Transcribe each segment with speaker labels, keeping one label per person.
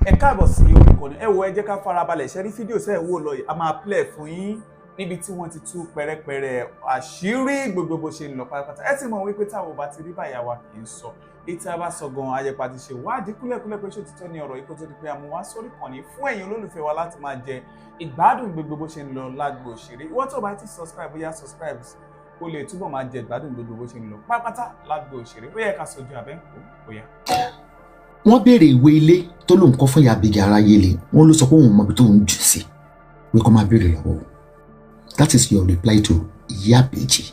Speaker 1: Ẹ káàbọ̀ sí orí ìkànnì. Ẹ wo, ẹ jẹ́ ká farabalẹ̀ ṣe rí fídíò sẹ́ẹ̀ wò lọ yìí. A máa play fún yín níbi tí wọ́n ti tú pẹ̀rẹ̀pẹ̀rẹ̀ àṣírí gbogbo bó ṣe ń lọ pátápátá. Ẹ ti mọ̀ wípé táwọn ò bá ti rí báyà wa kì í sọ èyí tí a bá sọ gan, ayẹpa ti ṣe wádìí kúlẹ̀kúlẹ̀ pé ṣé òtítọ́ ni ọ̀rọ̀ yìí, kó tó di pé a mú wá sórí ìkànnì fún ẹ̀yin olólùfẹ́ wa láti máa jẹ ìgbádùn gbogbo bó ṣe ń lọ lágbo òṣèré. Ìwọ́n tó bá ti subscribe, bóyá subscribe kó lè túbọ̀ máa jẹ ìgbádùn gbogbo bó ṣe ń lọ pátápátá lágbo òṣèré. Ó yẹ ká sojú abẹ́ ń kó bóyá.
Speaker 2: Wọ́n béèrè ìwé ilé tó lóun kọ́ fún ìyá àbèjì aráyé le. Wọ́n ló sọ pé òun mọ ibi tó ń jù sí, pé kó máa béèrè lọ́wọ́. That is your reply to ìyá àbèjì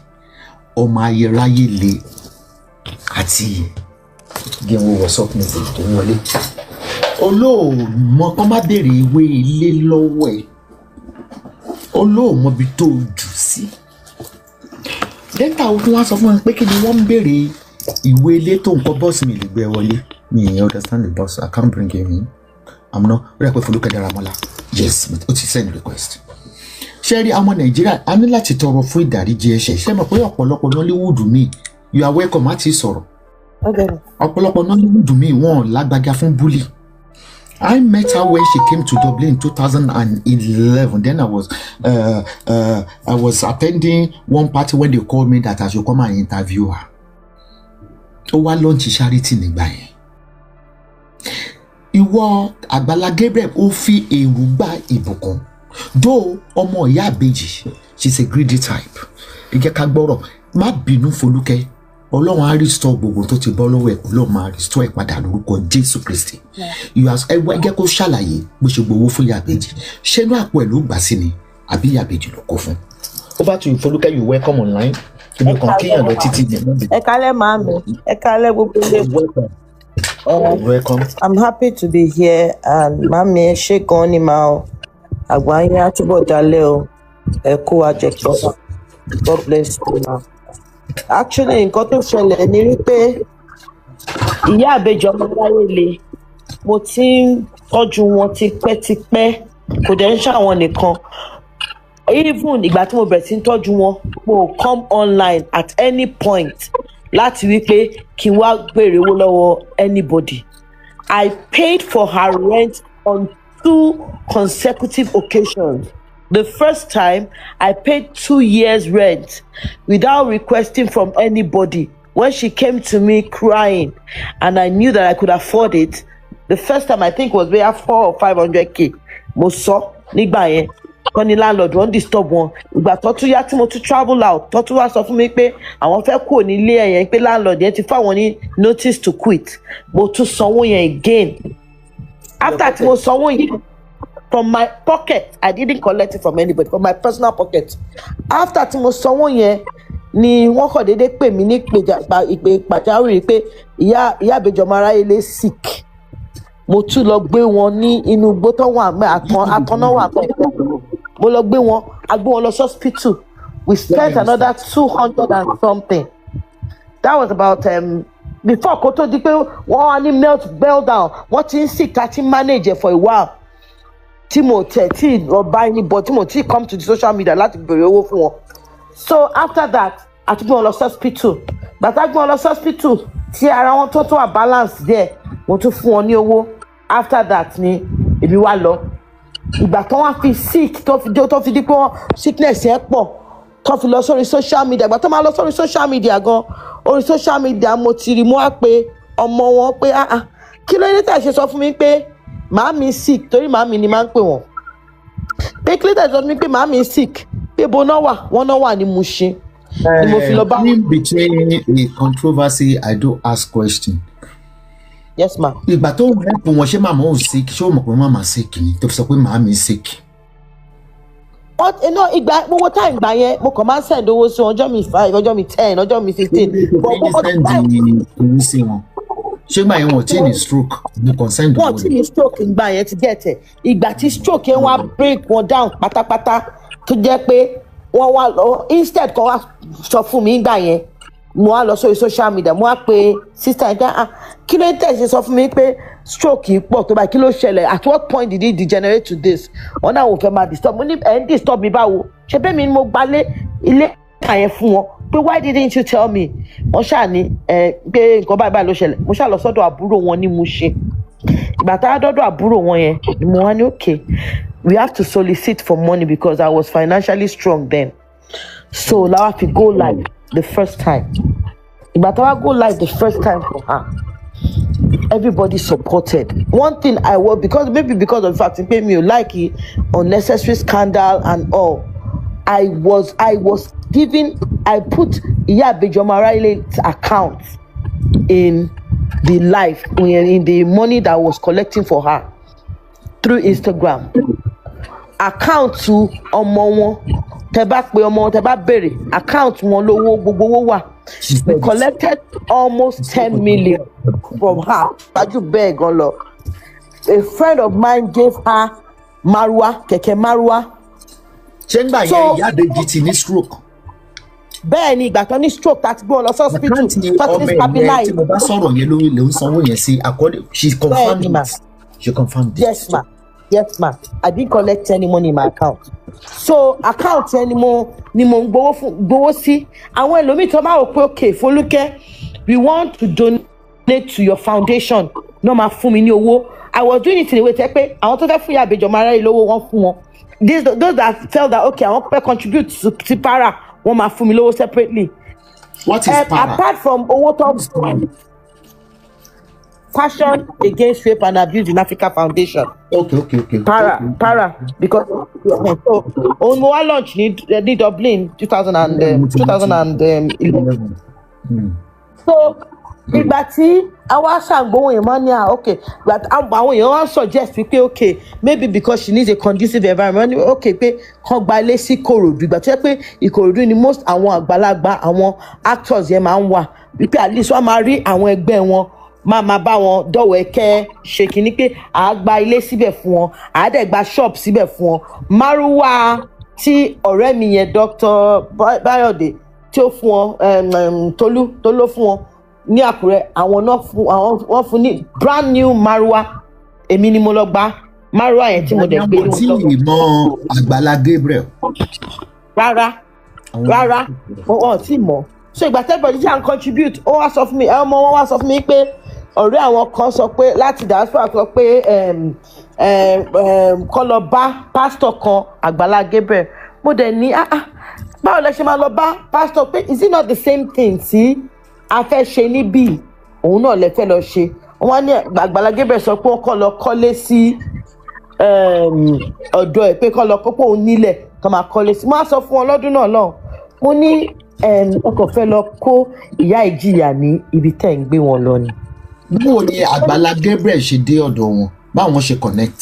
Speaker 2: ọmọ ayérayé le àti gẹ̀wò WhatsApp message tó ń wọlé. Olóòmọ kọ́ má béèrè ìwé ilé lọ́wọ́ ẹ̀, olóòmọ ibi tó jù sí. Lẹ́tà ó tún wá sọ fún mi pé kí ni wọ́n ń béèrè ìwé ilé tó ń kọ́. Bọ́ọ̀sì mi lè gbé wọlé mi ì understand the boss. I can't bring him in. I'm not. Ó rẹ̀ pé Folúkẹ́ Dáramọ́lá, yes, ó ti send request. Ṣé rí àwọn Nàìjíríà, a ní láti tọrọ fún ìdáríjì ẹ̀ṣẹ̀. Ṣé mọ̀ pé ọ̀pọ̀lọpọ̀ Nollywood mi, you are welcome, á ti sọ̀rọ̀. Ọ̀pọ̀lọpọ̀ Nollywood mi, wọ́n lágbájá fún bully. I met her when she came to Dublin in 2011. Then I was attending one party when they called me that I should come and interview her. Ó wá launch charity nígbà yẹn. Ìwọ Àgbàlá Gabriel, ó fi èrú gba ìbùkún. Though ọmọ ìyá àbèjì, she's a greedy type. Ẹ jẹ́ ká gbọ́rọ̀. Má bínú, Folúkẹ́. Ọlọ́run á restore gbogbo tó ti bọ́ lọ́wọ́ ẹ̀. Ọlọ́run máa restore ẹ̀ padà lórúkọ Jésù Kristi. Ẹ wá jẹ́ kó ṣàlàyé bó ṣe gbowó fún ìyá àbèjì. Ṣé inú àpò ẹ̀ ló gbà sí ni àbí ìyá àbèjì ló kó fún? Over to you, Folúkẹ́. You welcome online. Ibi kan kíyàn lọ títí ní.
Speaker 3: Ẹ kálẹ́ màámi, ẹ kálẹ́ gbogbo ilé.
Speaker 2: Welcome. Welcome.
Speaker 3: I'm happy to be here and màámi, ẹ ṣé gan ni màá o. Àgbà yín á túbọ̀ dalẹ̀ o. Ẹ kó wa jẹ pọ̀. God bless you, ma. Actually, nǹkan tó ṣẹlẹ̀ ni wípé ìyá àbèjì ọmọ láyé le, mo ti ń tọ́jú wọn tipẹ́tipẹ́. Kò dẹ̀ ń ṣàwọn nìkan. Even ìgbà tí mo bẹ̀rẹ̀ sí ń tọ́jú wọn, mo come online at any point láti wípé kí n wá béèrè owó lọ́wọ́ anybody. I paid for her rent on two consecutive occasions. The first time, I paid 2 years' rent without requesting from anybody. When she came to me crying, and I knew that I could afford it, the first time, I think, was maybe 4 or 500K. Mo sọ nígbà yẹn, wọ́n ní landlord wọ́n disturb wọn. Ìgbà tó tún yá tí mo tún travel out, tó tún wá sọ fún mi pé àwọn fẹ́ kúrò nílé ẹ̀ yẹn, pé landlord yẹn ti fáwọn ní notice to quit, mo tún sanwó yẹn again. After tí mo sanwó yẹn from my pocket, I didn't collect it from anybody, from my personal pocket. After tí mo sanwó yẹn ni wọ́n kàn déédéé pè mí ní ìpè pàjáwìrì pé ìyá àbèjì ọmọ aráyé lè sick. Mo tún lọ gbé wọn ní inú igbó tó wà mẹ́ àtàn àtọ̀nà wà mẹ́. Mo lọ gbé wọn, a gbé wọn lọ sí hospital. We spent another 200 and something. That was about before kó tó di pé wọ́n wá ní melt meltdown. Wọ́n ti ń sick, tá ti manage it for a while tí mo tẹ̀ tí lọ bá anybody, tí mo tí come to the social media láti béèrè owó fún wọn. So after that, àti gbé wọn lọ sí hospital. Gbàtà gbé wọn lọ sí hospital tí ara wọn tó wà balance díẹ̀, mo tún fún wọn ní owó. After that ni èmi wá lọ. Ìgbà tó wá fi sick, tó fi di pé wọn sickness yẹn pọ̀, tó fi lọ sórí social media, ìgbà tó máa lọ sórí social media gan, orí social media mo ti rí. Mo wá pé ọmọ wọn pé, "Ah ah, kí ló dé tẹ̀ ṣe sọ fún mi pé màámi sick?" Torí màámi ni máa ń pè wọ́n. Pé kí ló dé tẹ̀ sọ fún mi pé màámi sick, pé ibo náà wà? Wọ́n náà wà ní Mushin ni mo fi lọ bá wọn.
Speaker 2: In between a controversy, I do ask question.
Speaker 3: Yes, ma.
Speaker 2: Ìgbà tó ń help wọn, ṣé màmá ò sick? Ṣé o mọ̀ pé màmá sick ni tó fi sọ pé màámi sick?
Speaker 3: Wọ́n iná ìgbà gbogbo time ìgbà yẹn, mo kàn máa ń send owó sí wọn, ọjọ́ mi 5, ọjọ́ mi 10, ọjọ́ mi 15. But
Speaker 2: Fi
Speaker 3: gbogbo
Speaker 2: send
Speaker 3: time
Speaker 2: owó sí wọn, ṣé gbà yẹn wọn ò tí ì ní stroke mo kàn send
Speaker 3: wọn
Speaker 2: owó
Speaker 3: tí
Speaker 2: ni?
Speaker 3: Ní stroke ìgbà yẹn ti get ẹ̀. Ìgbà tí stroke yẹn wá break wọn down pátápátá, tó jẹ́ pé wọ́n wá lọ, instead kan wá sọ fún mi ìgbà yẹn, mo wá lọ sórí social media, mo wá pe sister yẹn pé, "Ah, kí ló ń tẹ̀ ṣe sọ fún mi pé stroke yìí pọ̀ tó báyìí? Kí ló ṣẹlẹ̀? At what point did it degenerate to this?" Wọn náà wò fẹ́ máa disturb. Mo ní, "Ẹ̀ ń disturb mi báwo? Ṣe bẹ́ẹ̀ mi ni mo gbalé ilé yẹn fún wọn pé why didn't you tell me?" Wọ́n ṣáà ní ẹ pé nǹkan báyìí báyìí ló ṣẹlẹ̀. Mo ṣáà lọ sọ́dọ̀ àbúrò wọn ní Mushin. Ìgbà tá a dọ́dọ̀ àbúrò wọn yẹn ni mo wá ní, "Okay, we have to solicit for money," because I was financially strong then. So la wá fi go live the first time. Ìgbà tá a wá go live the first time for her, everybody supported. One thing I was, because maybe because of the fact pé mi ò like unnecessary scandal and all, I was giving, I put Ìyá Ìbejì Ọmọ Aráyé account in the life, in the money that I was collecting for her through Instagram. Account ọmọ wọn, tẹ bá pe ọmọ wọn, tẹ bá béèrè account wọn lówó, gbogbo owó wà.
Speaker 2: She
Speaker 3: We
Speaker 2: said it.
Speaker 3: collected almost 10 million from her, gbájú bẹ́ẹ̀ gan lọ. A friend of mine gave her maruwa, kẹ̀kẹ́ maruwa.
Speaker 2: Ṣé ń gbà
Speaker 3: So
Speaker 2: yẹn, Ìyá Ìbejì ti ní stroke?
Speaker 3: Bẹ́ẹ̀ ni, ìgbà tó ní stroke, tá a ti gbé wọn lọ sí hospital,
Speaker 2: Account
Speaker 3: tó ti
Speaker 2: ọmọ
Speaker 3: ní
Speaker 2: ẹ̀ yẹn tí
Speaker 3: stabilize.
Speaker 2: mo bá sọ̀rọ̀ yẹn lórí ló ń sanwó yẹn sí. According, she confirmed
Speaker 3: Ni ma.
Speaker 2: it, she confirmed it.
Speaker 3: Yes ma, yes ma. I didn't collect any money in my account. So account yẹn ni mo ń gbowó fún, gbowó sí. Àwọn ẹlòmíì tó máa wò pé, "Okay, Folúkẹ́, we want to donate to your foundation," náà máa fún mi ní owó. I was doing it in a way tẹ́ pé àwọn tó fẹ́ fún Ìyá Ìbejì Ọmọ Aráyé lówó, wọ́n fún wọn. Those that felt that, okay, àwọn fẹ́ contribute to ti para, wọ́n máa fún mi lówó separately.
Speaker 2: What is para?
Speaker 3: Apart from owó tó, Passion Against Rape and Abuse in Africa Foundation.
Speaker 2: Okay.
Speaker 3: Para, para, because so òun mo wá launch ní Dublin 2011. So ìgbà tí àwa ṣàgbóhùn yẹn máa ní, à, ok, ìgbà tí àwọn èèyàn wá suggest wípé, ok, maybe because she needs a conducive environment, ok, pé kàn gba ilé sí Ìkòròdú. Ìgbà tó yẹ pé Ìkòròdú ni most àwọn àgbàlagbà, àwọn actors yẹn máa ń wà, wípé at least wọ́n máa rí àwọn ẹgbẹ́ wọn, máa máa bá wọn dọ̀wẹ́kẹ́, ṣe kínní, pé à á gba ilé síbẹ̀ fún wọn, à á dẹ̀ gba shop síbẹ̀ fún wọn. Márúwá tí ọ̀rẹ́ mi yẹn, Dr. Bayọ̀dé, tí ó fún wọn, Tolú tó ló fún wọn ní Àkúrẹ́, àwọn náà fún àwọn, wọ́n fún ní brand new márúwá. Èmi ni mo lọ gba márúwá yẹn tí mo dẹ̀ gbé
Speaker 2: Wọ́n tí
Speaker 3: wọn lọ.
Speaker 2: Ì mọ Àgbàlá Gabriel?
Speaker 3: Rárá. Rárá, wọn ò tí mọ̀. So ìgbà tẹ́gbọ̀n tí à ń contribute, ó wá sọ fún mi, ọmọ wọn wá sọ fún mi pé ọ̀rẹ́ àwọn kan sọ pé láti diaspora sọ pé kọ́ lọ bá pásítọ̀ kan, Àgbàlá Gabriel. Mo dẹ̀ ní, "Ah ah, báwo lẹ ṣe máa lọ bá pásítọ̀?" Pé is it not the same thing tí a fẹ́ ṣe níbí, òun náà lẹ fẹ́ lọ ṣe? Wọ́n ní Àgbàlá Gabriel sọ pé wọ́n kọ́ lọ kọ́lé sí ọ̀dọ̀ ẹ̀, pé kọ́ lọ kópó òun nílẹ̀ kọ́ máa kọ́lé sí. Mo á sọ fún wọn lọ́dún náà lọ́hùn, mo ní ọkọ̀ fẹ́ lọ kó ìyá ìjìyà ní ibi tẹ́ ń gbé wọn lọ ni.
Speaker 2: Báwo ni Àgbàlá Gabriel ṣe dé ọ̀dọ̀ wọn? Báwọn ṣe connect?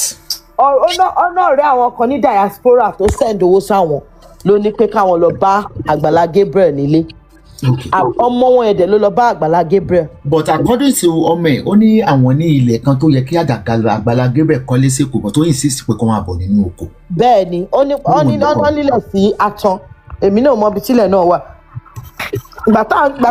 Speaker 3: Ọ̀nà ọ̀rẹ́ àwọn kan ní diaspora tó send owó sáwọn ló ní pé káwọn lọ bá Àgbàlá Gabriel nílé. Ọmọ wọn ẹ̀dẹ̀ ló lọ bá Àgbàlá Gabriel.
Speaker 2: But according to ọmọ ẹ̀, ó ní àwọn ní ilẹ̀ kan tó yẹ kí Àgbàlá Gabriel kọ́lé sí Èkó, but tó insist pé kó máa bọ̀ nínú oko.
Speaker 3: Bẹ́ẹ̀ ni, ó ní ó nílẹ̀ sí Atan. Èmi náà mọ ibi tílẹ̀ náà wà. Ìgbà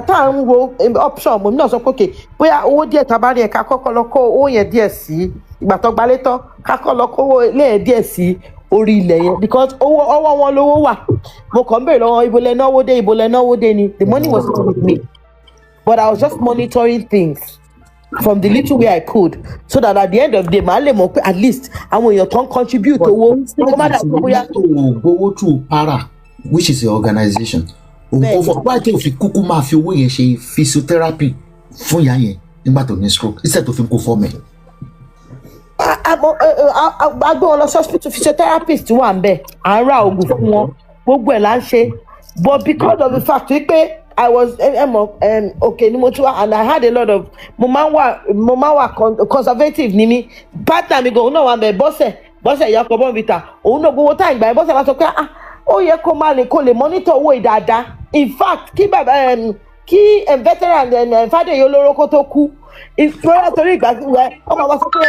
Speaker 3: tá à ń wo option, mo náà sọ pé okay, bóyá owó díẹ̀ tá a bá rí ẹ̀, ká kọ́kọ́ lọ kó owó yẹn díẹ̀ sí ìgbà tó gbalé tán, ká kọ́ lọ kó owó ilé yẹn díẹ̀ sí orí ilẹ̀ yẹn, because owó ọwọ́ wọn lówó wà. Mo kàn ń béèrè lọ́wọ́, ibo lẹ náwó dé, ibo lẹ náwó dé ni. The money was still with me, but I was just monitoring things from the little way I could, so that at the end of the day, màá lè mọ̀ pé at least àwọn èèyàn tó ń contribute owó, kó má dà pé bóyá.
Speaker 2: Tó gbowó through para, which is your organization, òun kò fọ wáyé tó fi kúkú máa fi owó yẹn ṣe physiotherapy fún ìyá yẹn nígbà tó ní stroke, instead tó fi kó fọ́ọ̀mù ẹ̀?
Speaker 3: A gbé wọn lọ sí hospital, physiotherapist wà ń bẹ̀, à ń ra oògùn fún wọn, gbogbo ẹ̀ là ń ṣe. But because of the fact wípé I was ẹ mọ̀, okay ni mo tún wá, and I had a lot of, mo máa ń wà conservative ní mi. Partner mi gan, òun náà wà mẹ́, Bọ́sẹ̀, Bọ́sẹ̀ ìyá ọkọ̀ bọ́ǹbìtà, òun náà gbowó táyì gbà yẹn. Bọ́sẹ̀ máa sọ pé, "Ah, ó yẹ kó máa lè kó lè monitor owó yìí dáadáa." In fact, kí bàbá kí veteran Fádèyí olóró kó tó kú, ìfúnra torí ìgbà tí wọ́n máa wá sọ pé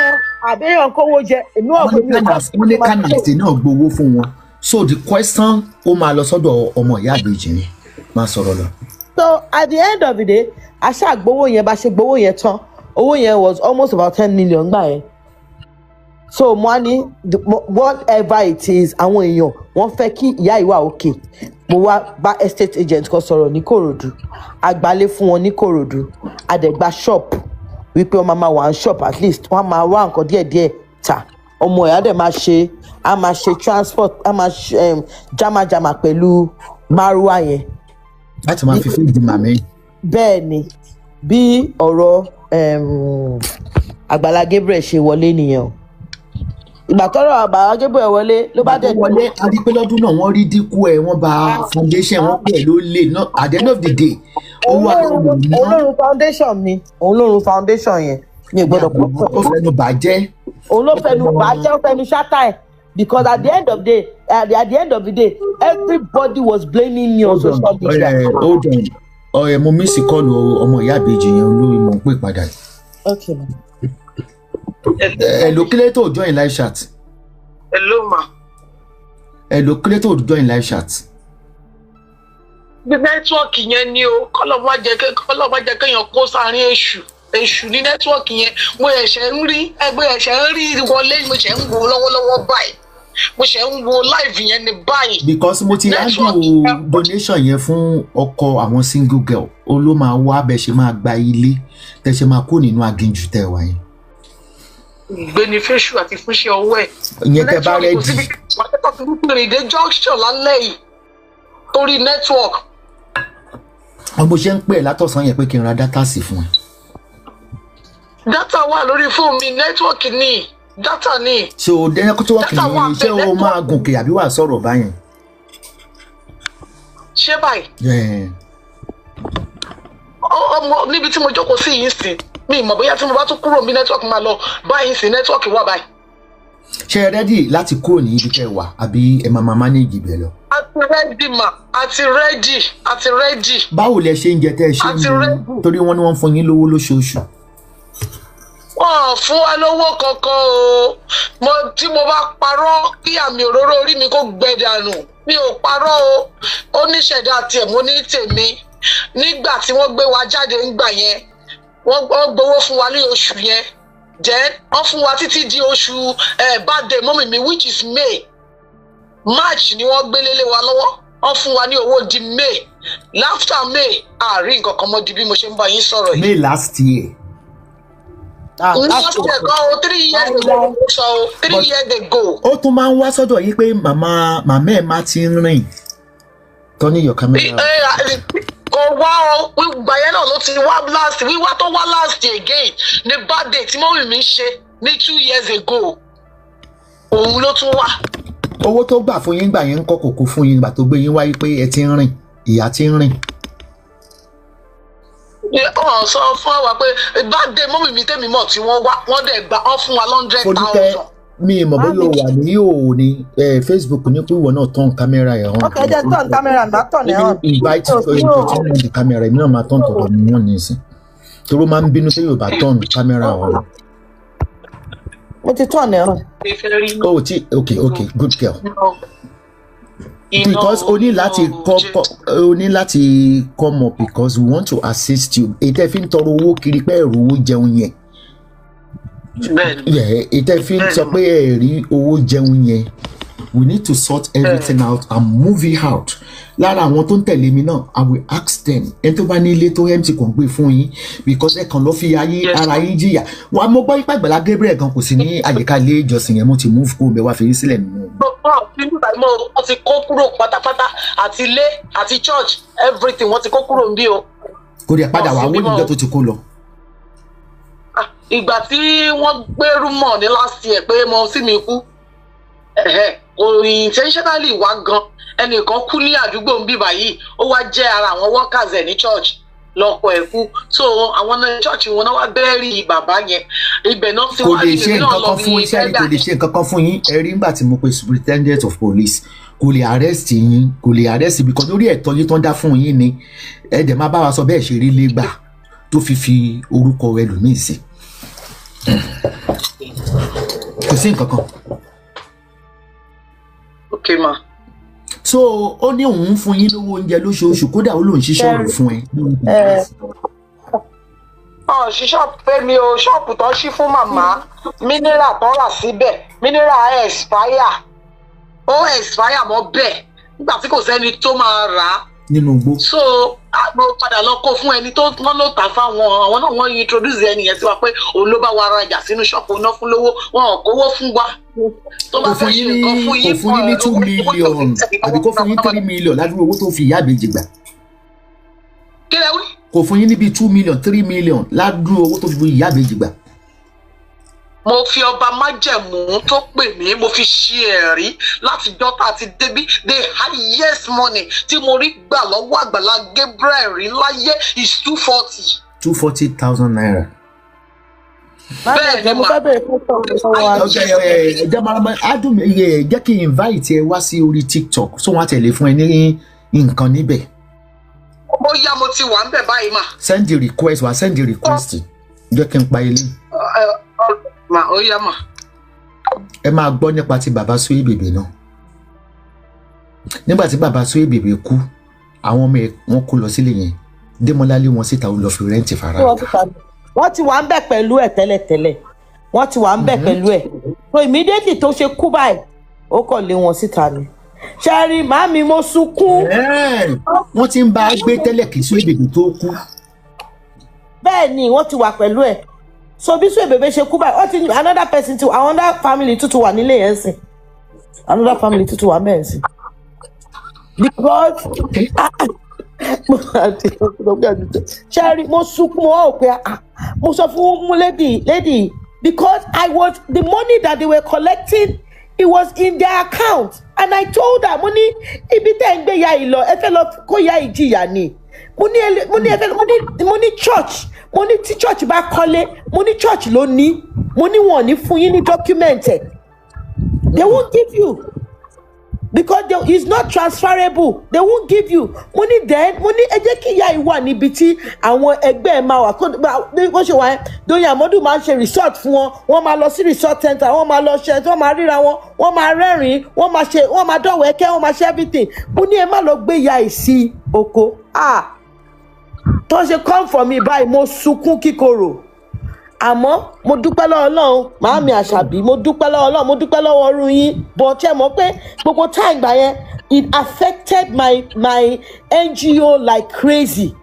Speaker 3: àbẹ́yàn kówó jẹ, èmi wà pé mi ò
Speaker 2: Wọ́n ní kánàtì náà gbowó fún wọn. So the question, ó máa lọ sọ́dọ̀ ọmọ ìyá àbèjì yẹn, máa sọ̀rọ̀ lọ.
Speaker 3: So at the end of the day, a ṣáà gbowó yẹn. Bá ṣe gbowó yẹn tán, owó yẹn was almost about 10 million gbà yẹn. So mo á ní, whatever it is, àwọn èèyàn wọ́n fẹ́ kí ìyá ìwà òkè. Mo wá bá estate agent kan sọ̀rọ̀ ní Kòròdú, àgbálẹ̀ fún wọn ní Kòròdú, àdẹ̀gbà shop. We Wípé wọ́n máa wà ní shop, at least wọ́n máa wá nǹkan díẹ̀díẹ̀ tà. Ọmọ ẹ̀ á dẹ̀ máa ṣe, á máa ṣe transport, á máa ṣe jámàjámà pẹ̀lú márúwá yẹn.
Speaker 2: Láti máa fi fíìdì màmí.
Speaker 3: Bẹ́ẹ̀ ni bí ọ̀rọ̀ Àgbàlá Gabriel ṣe wọlé nìyẹn o. Ìgbà tọ́rọ̀ Àgbàlá Gabriel wọlé ló bá dẹ̀
Speaker 2: wọlé, a rí pé lọ́dún náà wọ́n rí dínkù ẹ̀, wọ́n ba foundation, wọ́n pè é ló lè náà. At the end of the day, ó wà
Speaker 3: Òun ló run foundation mi, òun ló run foundation yẹn, mi ò gbọ́dọ̀ pọ̀.
Speaker 2: Ó fẹnu bàjẹ́.
Speaker 3: Òun ló fẹnu bàjẹ́, ó fẹnu ṣátà ẹ̀, because at the end of the day, everybody was blaming me on social media.
Speaker 2: Hold on, ọ̀rẹ́, mo miss call ọmọ ìyá ìbejì yẹn olórí, mò ń pè padà.
Speaker 3: Okay, ma.
Speaker 2: Ẹ ló kílẹ̀ tó join live chat.
Speaker 4: Hello, ma.
Speaker 2: Ẹ ló kílẹ̀ tó join live chat.
Speaker 4: Bí network yẹn ni o, kọ́lọ́ má jẹ́ kéèyàn kó sáárín èṣù. Èṣù ní network yẹn. Mo ẹ̀ṣẹ̀ ń rí ẹgbẹ́ ẹ̀ṣẹ̀ ń rí wọlé, mo ṣẹ̀ ń wo lọ́wọ́lọ́wọ́ báyìí. Mo ṣẹ̀ ń wo live yẹn ní báyìí.
Speaker 2: Because mo ti handle donation yẹn fún ọkọ àwọn single girl, ó ló máa wá bẹ ṣe máa gba ilé tẹ ṣe máa kó nínú aginjù tẹ wá yẹn.
Speaker 4: Ìgbéni fẹ́ṣù àti fúnṣẹ́ ọwọ́ ẹ̀.
Speaker 2: Ìyẹn tẹ bá ready.
Speaker 4: Rìn dé junction lálẹ́ yìí torí network.
Speaker 2: Ọmọ ṣe ń pè é látọ̀sán yẹn pé kí n ra data sí fún ẹ.
Speaker 4: Data wà lórí fóònù mi, network ni, data ni.
Speaker 2: Ṣé o network ni? Ṣé o máa gòkè àbí wàá sọ̀rọ̀ báyẹn?
Speaker 4: Ṣé báyìí? Ọmọ níbi tí mo jókòó sí yìí sí, mi mọ̀ bóyá tí mo bá tún kúrò mi network máa lọ báyìí sí, network wà báyìí.
Speaker 2: Ṣé ẹ ready láti kúrò ní ibi tẹ́ wà, àbí ẹ máa máa manage ibẹ̀ lọ?
Speaker 4: A ti ready mà, a ti ready, a ti ready.
Speaker 2: Báwo lẹ ṣe ń jẹ tẹ́ ẹ ṣe ń mu, torí wọ́n ní wọ́n ń fún yín lówó lóṣooṣù?
Speaker 4: Wọ́n fún wa lówó kankan o. Mo tí mo bá parọ́, kí àmì òróró orí mi kó gbẹ dànù. Mi ò parọ́ o. Ó ní ṣẹ̀dá tiẹ̀, mo ní tèmi. Nígbà tí wọ́n gbé wa jáde ńgbà yẹn, wọ́n gbowó fún wa ní oṣù yẹn, jẹ́ wọ́n fún wa títí di oṣù birthday mummy mi, which is May. March ni wọ́n gbélé lé wa lọ́wọ́. Wọ́n fún wa ní owó di May. After May, àárín nǹkan kan mọ́ di bí mo ṣe ń bá yín sọ̀rọ̀ yìí.
Speaker 2: May last year.
Speaker 4: Last year gan o, 3 years ago sọ o, 3 years ago.
Speaker 2: Ó tún máa ń wá sọ́dọ̀ yín pé màmá màmá ẹ̀ máa ti ń rìn. Turn your camera.
Speaker 4: Kò wá o. Ìgbà yẹn náà ló ti wá last. Wíwá tó wá last again ní birthday tí mummy mi ṣe ní 2 years ago, òun ló tún wá.
Speaker 2: Owó tó gbà fún yín gbà yẹn ń kọ́, kòkó fún yín gbà tó gbé yín wáyé pé ẹ ti ń rìn, ìyá ti ń rìn?
Speaker 4: Wọ́n sọ fún wa pé birthday mummy mi tèmi mọ̀ tí wọ́n wá, wọ́n dẹ̀ gbà, wọ́n fún wa 100
Speaker 2: Folúkẹ́
Speaker 4: thousand.
Speaker 2: Mi mọ̀ bóyá o wà ní òò ní Facebook ní pé ìwọ náà turn camera ẹ̀ on.
Speaker 3: Ok, jẹ́ turn camera, má turn ẹ̀ on.
Speaker 2: Invite
Speaker 3: Mi ò sí
Speaker 2: to
Speaker 3: o.
Speaker 2: Turn on the camera. Èmi náà máa turn tọ̀dọ̀ mi náà nísìn, torí ó máa ń bínú tí yóò bá turn camera on.
Speaker 3: Mo ti turn ẹ̀ on.
Speaker 2: Oh ti, okay, good girl, because o ní láti kọ́, o ní láti come up because we want to assist you. Èyí tẹ́ fi ń tọrọ owó kiri pé ẹ̀rù owó jẹun yẹn, èyí tẹ́ fi ń sọ pé ẹ̀rí owó jẹun yẹn, we need to sort everything out and move it out. Lára àwọn tó ń tẹ̀lé mi náà, I will ask them, ẹni tó bá ní ilé tó empty kò ń gbé fún yín, because ẹ kàn lọ́ fi ayé ara yín jìyà. Wà á mo gbọ́ ipá Àgbàlá Gabriel gan kò sí ní àyíká ilé ìjọsìn yẹn, mo ti move kó bẹ́ẹ̀ wá fi yín sílẹ̀ nínú.
Speaker 4: Wọ́n ti kó kúrò pátápátá, àti ilé àti church, everything, wọ́n ti kó kúrò níbí o.
Speaker 2: Kò dẹ̀ padà wá wọ́n níjọ́ tó ti kó lọ.
Speaker 4: Ìgbà tí wọ́n gbé rumour ní last year pé mo sí mi kú, kò intentionally wá gan. Ẹnìkan kú ní àdúgbò ń bí báyìí, ó wá jẹ́ ara àwọn workers ẹ̀ ní church lọ́kọ ẹ̀ kú, so àwọn náà church wọn náà wá bury bàbá yẹn, ibẹ̀ náà ti
Speaker 2: Kò
Speaker 4: wá
Speaker 2: lè ṣe nǹkan kan fún iṣẹ́, kò lè ṣe nǹkan kan fún yín. Ẹ rí nígbà tí mo pe superintendent of police, kò lè arrest yín, kò lè arrest, because lórí ẹ̀tọ́ yín tó ń dá fún yín ni. Ẹ dẹ̀ máa bá wa sọ bẹ́ẹ̀ ṣe rí lẹ́gbà tó fi orúkọ ẹlòmíì sí. Kò sí nǹkan kan.
Speaker 4: Ok ma.
Speaker 2: So ó ní òun ń fún yín lówó oúnjẹ lóṣooṣù, kódà ó lóun ṣí ṣọ́ọ̀bù fún ẹ.
Speaker 4: Ọ̀ ṣí ṣọ́ọ̀bù fẹ́ mi o. Ṣọ́ọ̀bù tó ṣí fún màmá, mineral tó rà síbẹ̀, mineral expire, ó expire mọ́ bẹ́ẹ̀ nígbà tí kò sẹ́ni tó máa rà á.
Speaker 2: Nínú igbó.
Speaker 4: So Mo padà lọ kó fún ẹni tó wọ́n ló tà fáwọn. Àwọn náà, wọ́n introduce ẹni yẹn sí wa pé òun ló bá wa rajà sínú ṣọ́ọ̀pù náà fún lówó. Wọn ò kówó fún wa. Tó bá
Speaker 2: Kò fún
Speaker 4: fẹ́ ṣe
Speaker 2: yín ní
Speaker 4: nǹkan fún
Speaker 2: kò
Speaker 4: yín,
Speaker 2: fún yín ní 2 million àbí kò fún yín 3 million ládùúgbò owó tó fi ìyá àbèjì gbà?
Speaker 4: Kí lẹ wí?
Speaker 2: Kò fún yín ní bíi 2 million, 3 million ládùúgbò owó tó fi ìyá àbèjì gbà?
Speaker 4: Mo fi ọba májẹ̀mú tó pè mí, mo fi ṣe ẹ̀rí láti jọ́ta àti débí, the highest money tí mo rí gbà lọ́wọ́ Àgbàlá Gabriel rí láyé is 240.
Speaker 2: ₦240,000.
Speaker 3: Màámi,
Speaker 4: Bẹ́ẹ̀
Speaker 3: ẹ̀jẹ̀
Speaker 4: ni
Speaker 3: mo
Speaker 4: mà.
Speaker 3: fẹ́ bèrè fún sọ̀rọ̀ wa.
Speaker 2: Ok, ẹ jẹ́ máa adùn ẹ, jẹ́ kí n invite ẹ wá sí orí TikTok, so wọ́n á tẹ̀lé fún ẹ ní nǹkan níbẹ̀.
Speaker 4: Ó yá, mo ti wà ń bẹ̀ báyìí mà.
Speaker 2: Send the request wá, send the request, jẹ́ kí n pa ilé.
Speaker 4: Mà, ó yá mà.
Speaker 2: Ẹ máa gbọ́ nípa ti bàbá Suebebe náà. Nígbà tí bàbá Suebebe kú, àwọn ọmọ ẹ̀ wọ́n kó lọ sílé yẹn. Démọ́lá lé wọn síta, ó lọ fi rent fara.
Speaker 3: Wọ́n ti wà ń bẹ̀ pẹ̀lú ẹ̀ tẹ́lẹ̀tẹ́lẹ̀, wọ́n ti wà ń bẹ̀ pẹ̀lú ẹ̀. So immediately tó ṣe kú báyìí, ó kàn lé wọn síta ni. Ṣẹ́rí màámi, mo sunkún.
Speaker 2: Wọ́n ti ń bá a gbé tẹ́lẹ̀ kí Suebebe tó kú.
Speaker 3: Bẹ́ẹ̀ ni, wọ́n ti wà pẹ̀lú ẹ̀. So bí Suebebe ṣe kú báyìí, wọ́n ti another person ti, another family tuntun wà nílé yẹn sìn, another family tuntun wà mẹ́rin sìn, because ṣẹ́rí, mo sunkún. Mo wá wò pé, ah, mo sọ fún lady because I was, the money that they were collecting, it was in their account, and I told her, mo ní ibi tẹ́ ń gbé ya yìí lọ, ẹ fẹ́ lọ kó ya ìjìyà ni. Mo ní ẹ fẹ́, mo ní church, mo ní tí church bá kọ́lé, mo ní church ló ní, mo ní wọn ò ní fún yín ní document ẹ̀. They won't give you because it's not transferable. They won't give you. Mo ní then, mo ní ẹ jẹ́ kí ìyá yìí wà níbi tí àwọn ẹgbẹ́ ẹ̀ máa wà, kó bó ṣe wà yẹn. Doyin Amadu máa ń ṣe resort fún wọn, wọ́n máa lọ sí resort center, wọ́n máa lọ ṣe, wọ́n máa ríra wọn, wọ́n máa rẹ́rìn-ín, wọ́n máa ṣe, wọ́n máa dọ̀wẹ́kẹ́, wọ́n máa ṣe everything. Mo ní ẹ má lọ gbé ìyá yìí sí oko. Ah, tó ṣe come for me báyìí, mo sunkún kíkorò. Àmọ́ mo dúpẹ́ lọ́wọ́ Ọlọ́run. Màámi Àṣàbí, mo dúpẹ́ lọ́wọ́ Ọlọ́run, mo dúpẹ́ lọ́wọ́ ọrùn yín. But ṣe mọ̀ pé gbogbo time gbà yẹn, it affected my NGO like crazy.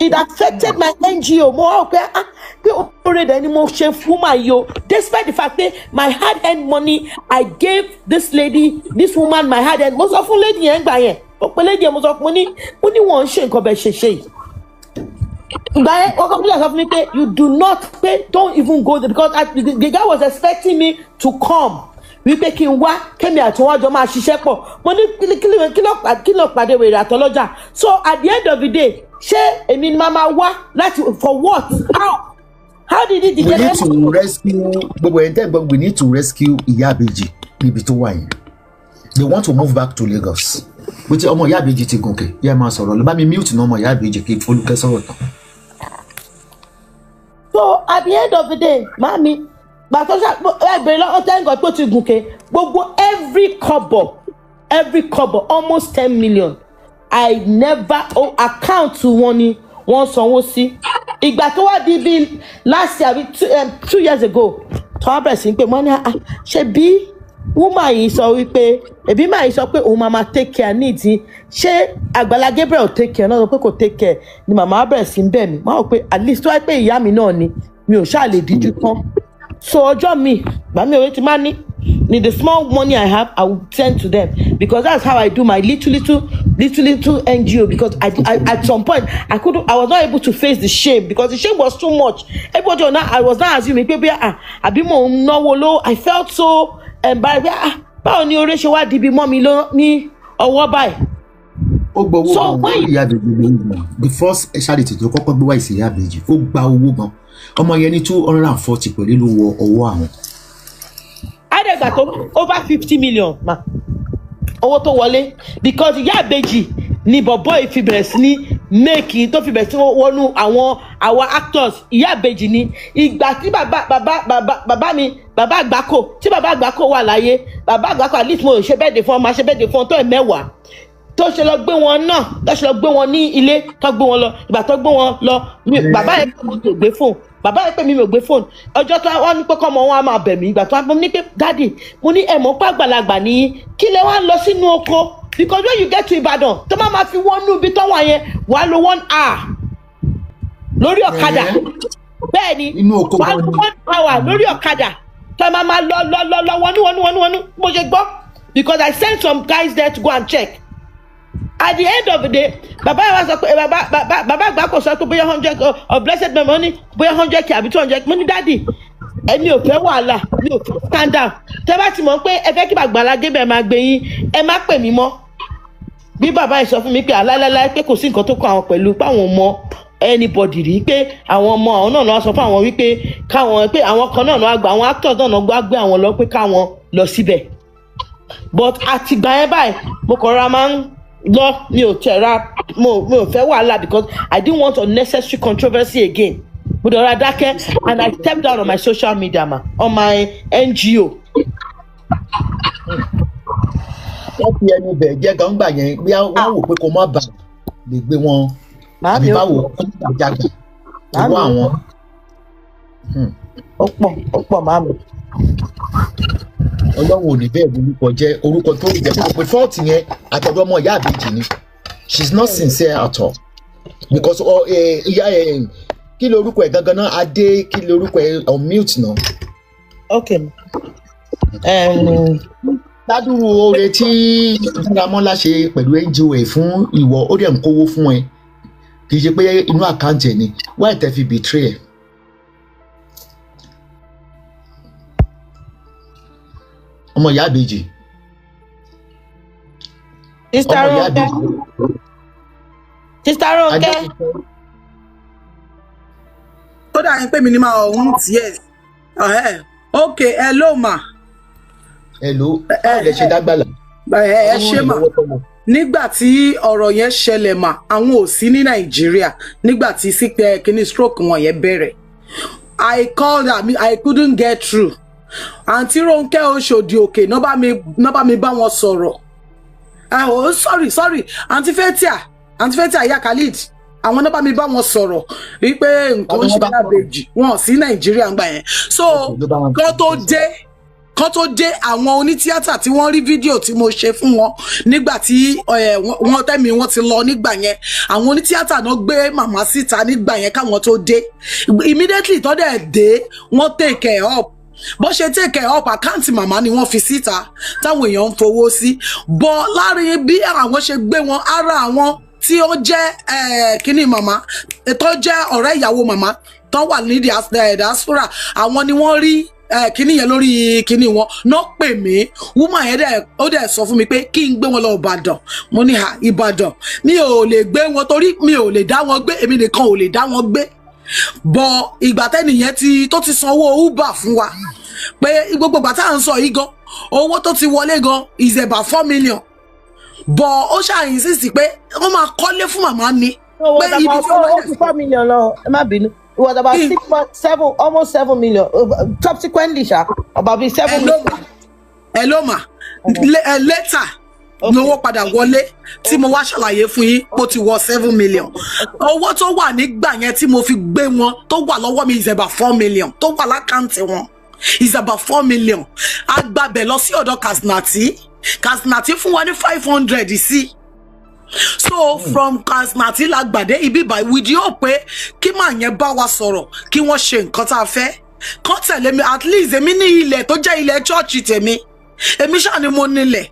Speaker 3: It affected my NGO. Mo wá wò pé, ah, pé oore dẹ̀ ni mo ṣe fún my yo, despite the fact pé my hard earned money I gave this lady, this woman, my hard earned. Mo sọ fún lady yẹn gbà yẹn, mo pe lady yẹn, mo sọ fún, mo ní wọ́n ń ṣe nǹkan bẹ́ẹ̀ ṣe ṣe yìí. Ìgbà yẹn, wọ́n kọ́ sọ fún mi pé you do not pay, don't even go there, because the guy was expecting me to come, wípé kí n wá, kémi àti wọn jọ máa ṣiṣẹ́ pọ̀. Mo ní kí ló pàdé wèrè àtọlọ́jà? So at the end of the day, ṣé èmi ni màá máa wá láti for what? How did it
Speaker 2: We need to rescue gbogbo ẹ̀ ń tẹ́ gbọ́. We need to rescue ìyá àbèjì níbi tó wà yẹn. They want to move back to Lagos. Bó ti ọmọ ìyá àbèjì ti gòkè, yẹ máa sọ̀rọ̀ lọ. Bá mi mute náà, ọmọ ìyá àbèjì, kí Folúkẹ́ sọ̀rọ̀ tán.
Speaker 3: So at the end of the day, mami, gbàtọ́ ṣá ẹ bèrè lọ́wọ́, thank God pé ó ti gùnkè. Gbogbo every kọ́bọ̀, every kọ́bọ̀, almost 10 million, I never, oh, account wọn ni wọ́n sanwó sí. Ìgbà tó wá di bíi last year àbí 2 years ago, tó wá bẹ̀rẹ̀ sí ní pé wọ́n ní, ah, ṣe bí woman yìí sọ wípé ẹbí máa yìí sọ pé òun máa ma take care needs yín. Ṣé Àgbàlá Gabriel take care náà? Sọ pé kò take care ni. Màmá bẹ̀rẹ̀ sí ń bẹ̀ mí. Máa wò pé at least tó wáyé pé ìyá mi náà ni, mi ò ṣáà lè díjú tán. So ọjọ́ mi gbà mí, òwe ti máa ní the small money I have, I will send to them, because that's how I do my little little little little NGO, because I at some point I couldn't, I was not able to face the shame, because the shame was too much. Everybody was now, I was now assuming pé bí, ah, àbí mò ń náwó ló. I felt so embarrassed pé, ah, báwo ni oore ṣe wá di ibi mọ́ mi lọ ní ọwọ́ báyìí?
Speaker 2: Ó gba owó
Speaker 3: So
Speaker 2: gan
Speaker 3: when
Speaker 2: lórí ìyá àbèjì lórí gan. The first charity tó kọ́kọ́ gbé wá ìsìn ìyá àbèjì, ó gba owó gan. Ọmọ yẹn ní 240 pẹ̀lú ló wọ ọwọ́ àwọn.
Speaker 3: Àdẹ̀gbà tó over 50 million ma owó tó wọlé, because ìyá àbèjì ni bọ̀bọ́ yìí fi bẹ̀rẹ̀ sí ní make, tó fi bẹ̀rẹ̀ sí wọnú àwọn actors. Ìyá àbèjì ni. Ìgbà tí bàbá mi, bàbá àgbákò, tí bàbá àgbákò wà láyé, bàbá àgbákò, at least mo ò ṣe birthday fún ọ, máa ṣe birthday fún ọ tó ẹ̀ mẹ́wàá tó ṣe lọ gbé wọn náà, tó ṣe lọ gbé wọn ní ilé, tó gbé wọn lọ. Ìgbà tó gbé wọn lọ, bàbá yẹn pé mi ò gbé fóònù, bàbá yẹn pé mi ò gbé fóònù. Ọjọ́ tó wọ́n ní pé kọ́ ọmọ wọn á máa bẹ̀ mí, ìgbà tó wọ́n ní pé, "Daddy," mo ní, "ẹ̀ mọ̀ pé àgbàlagbà ní kí lẹ wá lọ sínú oko?" Because when you get to Ìbàdàn, tó má máa fi wọnú ibi tó wà yẹn, wàá lo one hour lórí ọ̀kadà. Bẹ́ẹ̀ ni,
Speaker 2: Inú oko
Speaker 3: wàá
Speaker 2: gan
Speaker 3: lo
Speaker 2: ni.
Speaker 3: one hour lórí ọ̀kadà tó máa máa lọ lọ lọ lọ wọnú wọnú wọnú wọnú. Mo ṣe gbọ́, because I sent some guys there to go and check. At the end of the day, bàbá yẹn wá sọ pé bàbá àgbà kò sọ pé bóyá 100 of blessed memory, bóyá 100K àbí 200. Mo ní, "Daddy, ẹmi ò fẹ́ wàhálà, mi ò fẹ́ scandal. Tẹ́ bá ti mọ̀ pé ẹ fẹ́ kí Àgbàlá Gabriel máa gbé yín, ẹ má pè mí mọ́." Bí bàbá yìí sọ fún mi pé aláìláìláì, pé kò sí nǹkan tó kọ àwọn pẹ̀lú pé àwọn mọ anybody rí, pé àwọn ọmọ àwọn náà lọ sọ fún àwọn wípé káwọn, pé àwọn kan náà lọ gbà, àwọn actors náà lọ gbé àwọn lọ, pé káwọn lọ síbẹ̀. But àtìgbà yẹn báyìí, mo kàn ra máa ń lọ, mi ò tẹ̀ ra, mo mi ò fẹ́ wàhálà because I didn't want unnecessary controversy again. Mo dẹ̀ ra dákẹ́ and I stepped down on my social media ma, on my NGO.
Speaker 2: Wọ́n fi ẹnu bẹ̀ jẹ́ gangba yẹn bí wọ́n wò pé kó má bà lè gbé wọn àbí
Speaker 3: Màámi, ó
Speaker 2: báwo kó má jàgbà owó
Speaker 3: Màámi,
Speaker 2: àwọn.
Speaker 3: Ó pọ̀, ó pọ̀, màámi.
Speaker 2: Ọlọ́run ò ní bẹ́ẹ̀ lórúkọ jẹ́, orúkọ tó jẹ́ kó pé fault yẹn àtọ̀dọ̀ ọmọ ìyá àbèjì ni. She is not sincere at all because ọ ẹ ìyá ẹ, kí lorúkọ ẹ gangan náà? Adé, kí lorúkọ ẹ? On mute náà.
Speaker 3: Okay.
Speaker 2: Ládùúrú oore tí Dáramọ́lá ṣe pẹ̀lú NGO ẹ̀ fún ìwọ, ó dẹ̀ ń kówó fún ẹ, kì í ṣe pé inú account ẹ̀ ni. Why tẹ́ fi betray ẹ̀? Ọmọ ìyá àbèjì.
Speaker 3: Sister
Speaker 2: Ọmọ ìyá
Speaker 3: Ronke.
Speaker 2: àbèjì.
Speaker 3: Sister Ronke.
Speaker 2: Adé.
Speaker 5: Tó dà yín pé mi ní máa ọ̀hún. Yes, ok, hello ma.
Speaker 2: Hello, báwo lẹ ṣe dágbàlà?
Speaker 5: Ẹ ṣe mà. Nígbà tí ọ̀rọ̀ yẹn ṣẹlẹ̀ mà, àwọn ò sí ní Nàìjíríà nígbà tí sípẹ́ kínní stroke wọn yẹn bẹ̀rẹ̀. I called her, I couldn't get through. Àǹtí Rónkẹ́ Oṣòdì Òkè náà bá mi bá wọn sọ̀rọ̀. Oh, sorry, sorry, àǹtí Fathia, àǹtí Fathia ìyá Khalid, àwọn náà bá mi bá wọn sọ̀rọ̀ wípé nǹkan ń ṣe lábẹ́jì, wọn ò sí Nàìjíríà ńgbà yẹn. So kán tó dé, àwọn onítíátà tí wọ́n rí fídíò tí mo ṣe fún wọn nígbà tí wọ́n tẹ́mi wọ́n ti lọ nígbà yẹn, àwọn onítíátà náà gbé màmá síta nígbà yẹn káwọn tó dé. Immediately tó dẹ̀ dé, wọ́n take care up. Bó ṣe take care up, account màmá ni wọ́n fi síta táwọn èèyàn ń fowó sí bọ́. Láàrin bí àwọn ṣe gbé wọn, ara àwọn tí ó jẹ́ kínní màmá, tó jẹ́ ọ̀rẹ́ ìyàwó màmá tó wà ní diaspora, àwọn ni wọ́n rí kínní yẹn lórí kínní wọn náà pè mí. Woman yẹn dẹ̀ ó dẹ̀ sọ fún mi pé kí n gbé wọn lọ Ìbàdàn. Mo ní, "Ha, Ìbàdàn, mi ò lè gbé wọn torí mi ò lè dá wọn gbé, èmi nìkan ò lè dá wọn gbé." Bọ ìgbà tẹ́nìyẹn ti tó ti sanwó Uber fún wa, pé gbogbo ìgbà tá à ń sọ yìí gan, owó tó ti wọlé gan is about 4 million, bọ ó ṣáà insist pé wọ́n máa kọ́lé fún màmá ni.
Speaker 3: Pé ibi tí ó ti 4 million lọ, ẹ má bínú, it was about 6.7, almost 7 million subsequently ṣá, about be 7 million.
Speaker 5: Hello ma, later lówó padà wọlé tí mo wá ṣàlàyé fún yín, ó ti wọ 7 million. Owó tó wà nígbà yẹn tí mo fi gbé wọn, tó wà lọ́wọ́ mi is about 4 million, tó wà l'account wọn is about 4 million. A gbàbẹ̀ lọ sí ọ̀dọ̀ Kasinati. Kasinati fún wa ní 500 sí. So from Kasinati la gbàdé ibi báyìí with the hope pé kí màá yẹn bá wa sọ̀rọ̀, kí wọ́n ṣe nǹkan tá a fẹ́, kán tẹ̀lé mi. At least èmi ní ilẹ̀ tó jẹ́ ilẹ̀ church tèmi, èmi ṣáà ni mo nílẹ̀.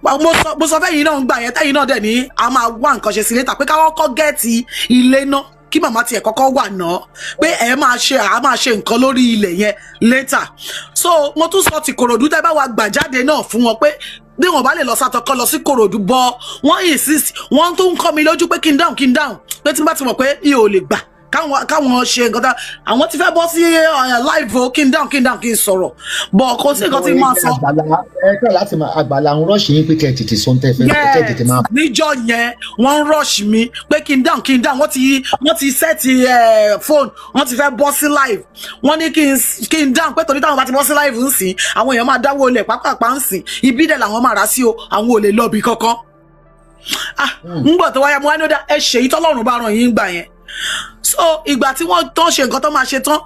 Speaker 5: Mo sọ fẹ́yìn náà ń gbà yẹn, tẹ́yìn náà dẹ̀ ní a máa wá nǹkan ṣe sí later, pé káwọ́ kọ́ get ilé náà, kí màmá tiẹ̀ kọ́kọ́ wà náà, pé ẹ máa ṣe, à máa ṣe nǹkan lórí ilẹ̀ yẹn later. So mo tún sọ ti Kòròdú tẹ́ bá wa gbà jáde náà fún wọn, pé bí wọn bá lè lọ sàtọkọ lọ sí Kòròdú bọ. Wọn insist, wọn tún ń kọ́ mi lójú pé kí n dáhùn, kí n dáhùn, pé tí n bá ti mọ̀ pé mi ò lè gbà káwọn ṣe nǹkan tá àwọn ti fẹ́ bọ́ sí live o, kí n dáhùn, kí n dáhùn, kí n sọ̀rọ̀ bọ̀, kò sí nǹkan tí máa sọ.
Speaker 2: Àgbàlá ẹ kọ́ láti máa àgbàlá ń rush yín pé kẹ́ ẹ tètè sọ ń tẹ́ fẹ́, kẹ́ ẹ tètè máa.
Speaker 5: Níjọ́ yẹn wọ́n ń rush mi pé kí n dáhùn, kí n dáhùn. Wọ́n ti set phone, wọ́n ti fẹ́ bọ́ sí live. Wọ́n ní kí n dáhùn pé torí táwọn bá ti bọ́ sí live ń sìn, àwọn èèyàn máa dáwọ́ olè pápápá ń sìn, ibi dẹ̀ làwọn máa rà sí o, àwọn ò lè lọ bí kankan. Ah, ń gbọ́ tó wáyà, mo wá ní ó dá ẹ ṣèyí tọ́lọ́run bá ràn yín gbà yẹn. So ìgbà tí wọ́n tán ṣe nǹkan tó máa ṣe tán,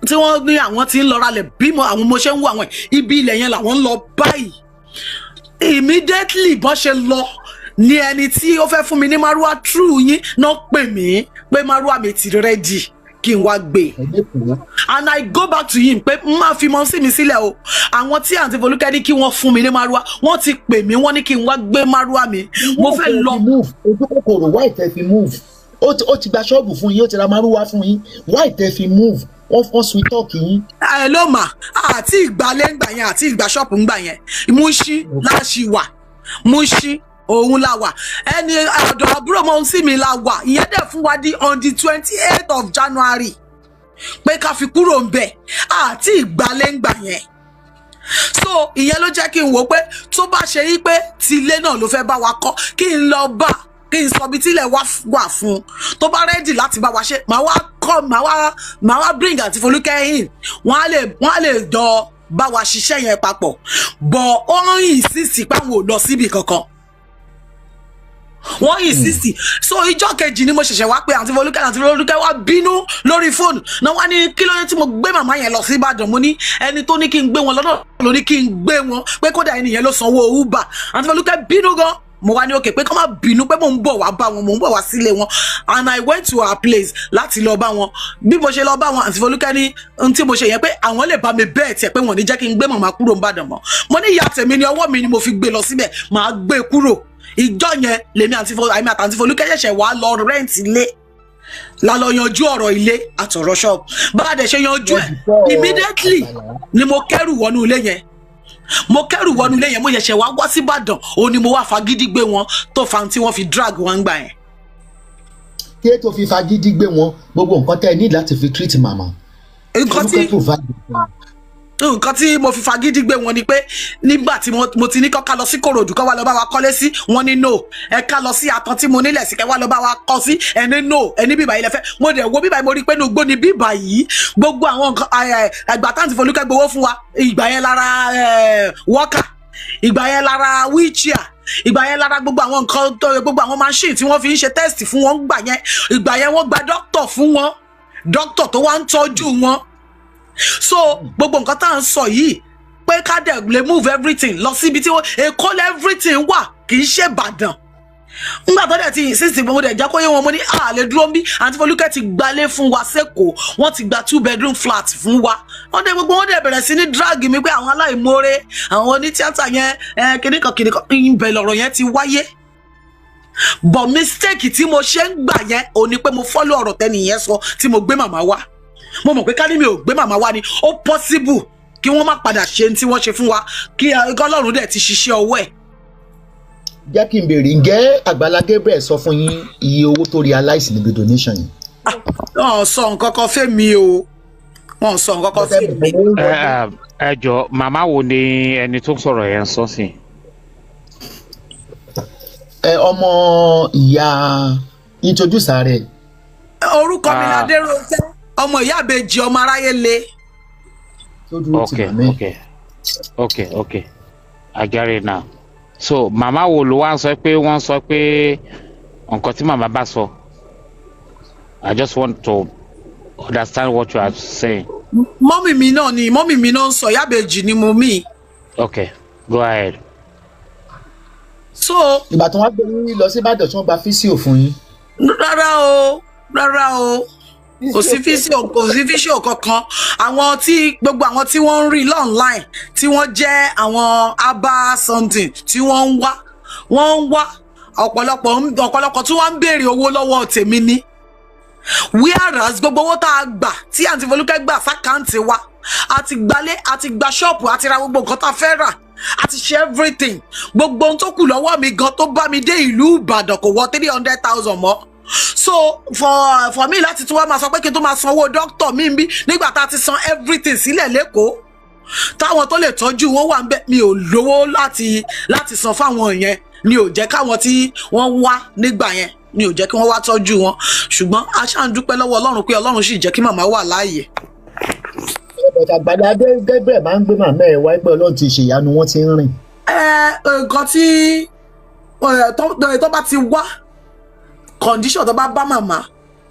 Speaker 5: tí wọ́n ní àwọn tí ń lọ ralẹ̀, bí mo àwọn mo ṣe ń wo àwọn ibi ilẹ̀ yẹn làwọn ń lọ báyìí. Immediately bọ́n ṣe lọ ni ẹni tí ó fẹ́ fún mi ní márúwá true yín náà pè mí pé márúwá mi ti ready, kí n wá gbé. And I go back to him pé n má fi mọ́ sí mi sílẹ̀ o, àwọn tí àǹtí Folúkẹ́ ní kí wọ́n fún mi ní márúwá, wọ́n ti pè mí, wọ́n ní kí n wá gbé márúwá mi, mo fẹ́ lọ.
Speaker 2: Move ojú kòkòrò, why tẹ́ fi move? Ó ti gba ṣọ́ọ̀bù fún yín, ó ti ra márúwá fún yín, why tẹ́ fi move? Wọ́n sweet talk yín.
Speaker 5: Ẹ ló mà àti ìgbàlẹ̀ ńgbà yẹn àti ìgbà ṣọ́ọ̀pù ńgbà yẹn, Mushin láṣì wà, Mushin òun la wà, ẹni ọ̀dọ̀ àbúrò mọ́ sí mi la wà. Ìyẹn dẹ̀ fún wa di on the 28th of January pé ká fi kúrò ń bẹ̀, àti ìgbàlẹ̀ ńgbà yẹn. So ìyẹn ló jẹ́ kí n wò pé tó bá ṣe yí pé tilé náà ló fẹ́ bá wa kọ́, kí n lọ bá, kí n sọ bí tílẹ̀ wá wà fún un. Tó bá ready láti bá wa ṣe, màá wá kọ́, màá wá bring àǹtí Folúkẹ́ in, wọ́n á lè jọ bá wa ṣiṣẹ́ yẹn papọ̀. But ó ń insist pé àwọn ò lọ síbi kankan, wọ́n insist. So ìjọ́ kejì ni mo ṣẹ̀ṣẹ̀ wá pé àǹtí Folúkẹ́. Àǹtí Folúkẹ́ wá bínú lórí fóònù náà, wá ní kí ló dé tí mo gbé màmá yẹn lọ sí Ìbàdàn. Mo ní ẹni tó ní kí n gbé wọn lọ́dọ̀ ló ní kí n gbé wọn, pé kódà ẹni yẹn ló sanwó Uber. Àǹtí Folúkẹ́ bínú gan. Mo wá ní òkè pé kọ́ má bínú, pé mò ń bọ̀ wá bá wọn, mò ń bọ̀ wá sílé wọn. And I went to her place láti lọ bá wọn. Bí mo ṣe lọ bá wọn, àǹtí Folúkẹ́ ní ohun tí mo ṣe yẹn, pé àwọn lè bá mi bẹ́ẹ̀ tiẹ̀, pé wọ́n ní jẹ́ kí n gbé màmá kúrò n'Ìbàdàn mọ́. Mo ní ìyá tèmi ní ọwọ́ mi ni mo fi gbé lọ síbẹ̀, màá gbé kúrò. Ìjọ yẹn lèmi àti àmì àtàǹtí Folúkẹ́ ṣẹ̀ṣẹ̀ wá lọ rent ilé, la lọ yanjú ọ̀rọ̀ ilé àtọ̀rọ̀ ṣọ́ọ̀bù. Bá a dẹ̀ ṣe yanjú ẹ̀, immediately ni mo kẹ́rù wọnú ilé yẹn, mo kẹ́rù wọnú ilé yẹn. Mo ṣẹ̀ṣẹ̀ wá wá síbàdàn, òun ni mo wá fagídí gbé wọn tó fa tí wọ́n fi drag wọn gbà yẹn.
Speaker 2: Kí ètò fi fagídí gbé wọn, gbogbo nǹkan tẹ́ ẹ ní láti fi treat màmá?
Speaker 5: Nǹkan tí
Speaker 2: Folúkẹ́ provide fún yín.
Speaker 5: Nǹkan tí mo fi fagídí gbé wọn ni pé nígbà tí mo ti ní kọ́ ká lọ sí Kòròdú, kọ́ wá lọ bá wa kọ́lé sí, wọn ní no. Ẹ ká lọ sí Àtàn tí mo nílẹ̀ sí, kẹ́ wá lọ bá wa kọ́ sí, ẹni no, ẹni bíbá yìí lẹ́fẹ́. Mo dẹ̀ wo bíbá yìí, mo rí i pé inú igbó ni bíbá yìí. Gbogbo àwọn nǹkan ẹgbà táǹtì Folúkẹ́ gbowó fún wa ìgbà yẹn lára walker, ìgbà yẹn lára wheelchair, ìgbà yẹn lára gbogbo àwọn nǹkan tó gbogbo àwọn machine tí wọ́n fi ń ṣe test fún wọn gbà yẹn. Ìgbà yẹn wọ́n gba doctor fún wọn, doctor tó wá ń tọ́jú wọn. So gbogbo nǹkan tá à ń sọ yìí, pé ká dẹ̀ lè move everything lọ síbi tí wọ́n Èkó lẹ́ everything wà, kì í ṣe Ìbàdàn. Ngbà tó dẹ̀ ti insist, mo dẹ̀ jẹ́ kó yé wọn, mo ní a lè dúró ń bí. Àǹtí Folúkẹ́ ti gbalé fún wa sẹ́kọ̀ọ́, wọ́n ti gba two bedroom flat fún wa. Wọ́n dẹ̀ gbogbo wọ́n dẹ̀ bẹ̀rẹ̀ sí ní drag mi pé àwọn aláìmoore, àwọn onítíátà yẹn, kìnnìkan kìnnìkan. Ibẹ̀ lọ̀rọ̀ yẹn ti wáyé. But mistake tí mo ṣe ń gbà yẹn ò ní pé mo follow ọ̀rọ̀ tẹ́ni yẹn sọ tí mo gbé màmá wá. Mo mọ̀ pé ká ní mi ò gbé màmá wá ni, ó possible kí wọ́n má padà ṣe ní tí wọ́n ṣe fún wa, kí Ọlọ́run dẹ̀ ti ṣiṣẹ́ ọwọ́ ẹ̀.
Speaker 2: Jẹ́ kí n béèrè, ǹjẹ́ Àgbàlá Gabriel sọ fún yín iye owó tó realize níbi donation yìí?
Speaker 5: Wọn ò sọ nǹkan kan fẹ́mi o, wọn ò sọ nǹkan kan fẹ́mi.
Speaker 6: Ẹ jọ, màmá wo ni ẹni tó ń sọ̀rọ̀ yẹn ń sọ sí?
Speaker 2: Ẹ ọmọ ìyá introduce rẹ.
Speaker 5: Orúkọ mi
Speaker 6: Ah.
Speaker 5: ládéròǹkẹ́, ọmọ ìyá àbèjì, ọmọ aráyé le.
Speaker 2: Tó dúró ti
Speaker 6: Ok.
Speaker 2: màmá ẹ.
Speaker 6: Ok, I get it now. So màmá wo ló wá ń sọ pé wọ́n sọ pé nǹkan tí màmá bá sọ? I just want to understand what you are saying.
Speaker 5: Mọ́mì mi náà ni, mọ́mì mi náà ń sọ, ìyá àbèjì ni mo mí.
Speaker 6: Ok, go ahead.
Speaker 5: So
Speaker 2: Ìgbà tí wọ́n gbé yín lọ sí Ìbàdàn, tí wọ́n gba physio fún yín?
Speaker 5: Rárá o, rárá o, kò sí physio, kò sí physio kankan. Àwọn tí gbogbo àwọn tí wọ́n ń rí online tí wọ́n jẹ́ àwọn abba something tí wọ́n ń wá, wọ́n ń wá ọ̀pọ̀lọpọ̀ tí wọ́n ń béèrè owó lọ́wọ́ tèmi ni, whereas gbogbo owó tá a gbà, tí àǹtí Folúkẹ́ gbà s'account wa, a ti gbalé, a ti gba ṣọ́ọ̀pù, a ti ra gbogbo nǹkan tá a fẹ́ rà, a ti ṣe everything. Gbogbo ohun tó kù lọ́wọ́ mi gan tó bá mi dé ìlú Ìbàdàn kò wọ 300,000 mọ́. So for me láti tún wá máa sọ pé kí n tó máa sanwó dókítà mi ń bí nígbà tá a ti san everything sílẹ̀ lẹ́kọ̀ọ́, táwọn tó lè tọ́jú wọn wà ń bẹ̀, mi ò lówó láti san fáwọn yẹn, ni ò jẹ́ káwọn tí wọ́n wá nígbà yẹn, ni ò jẹ́ kí wọ́n wá tọ́jú wọn. Ṣùgbọ́n a ṣáà ń dúpẹ́ lọ́wọ́ Ọlọ́run pé Ọlọ́run sì jẹ́ kí màmá wà láàyè.
Speaker 2: But Àgbàlá Gabriel máa ń gbé màmá ẹ̀ wá pé Ọlọ́run ti ṣèyanu, wọ́n ti ń rìn.
Speaker 5: Ẹ nǹkan tí tó bá ti wá, condition tó bá bá màmá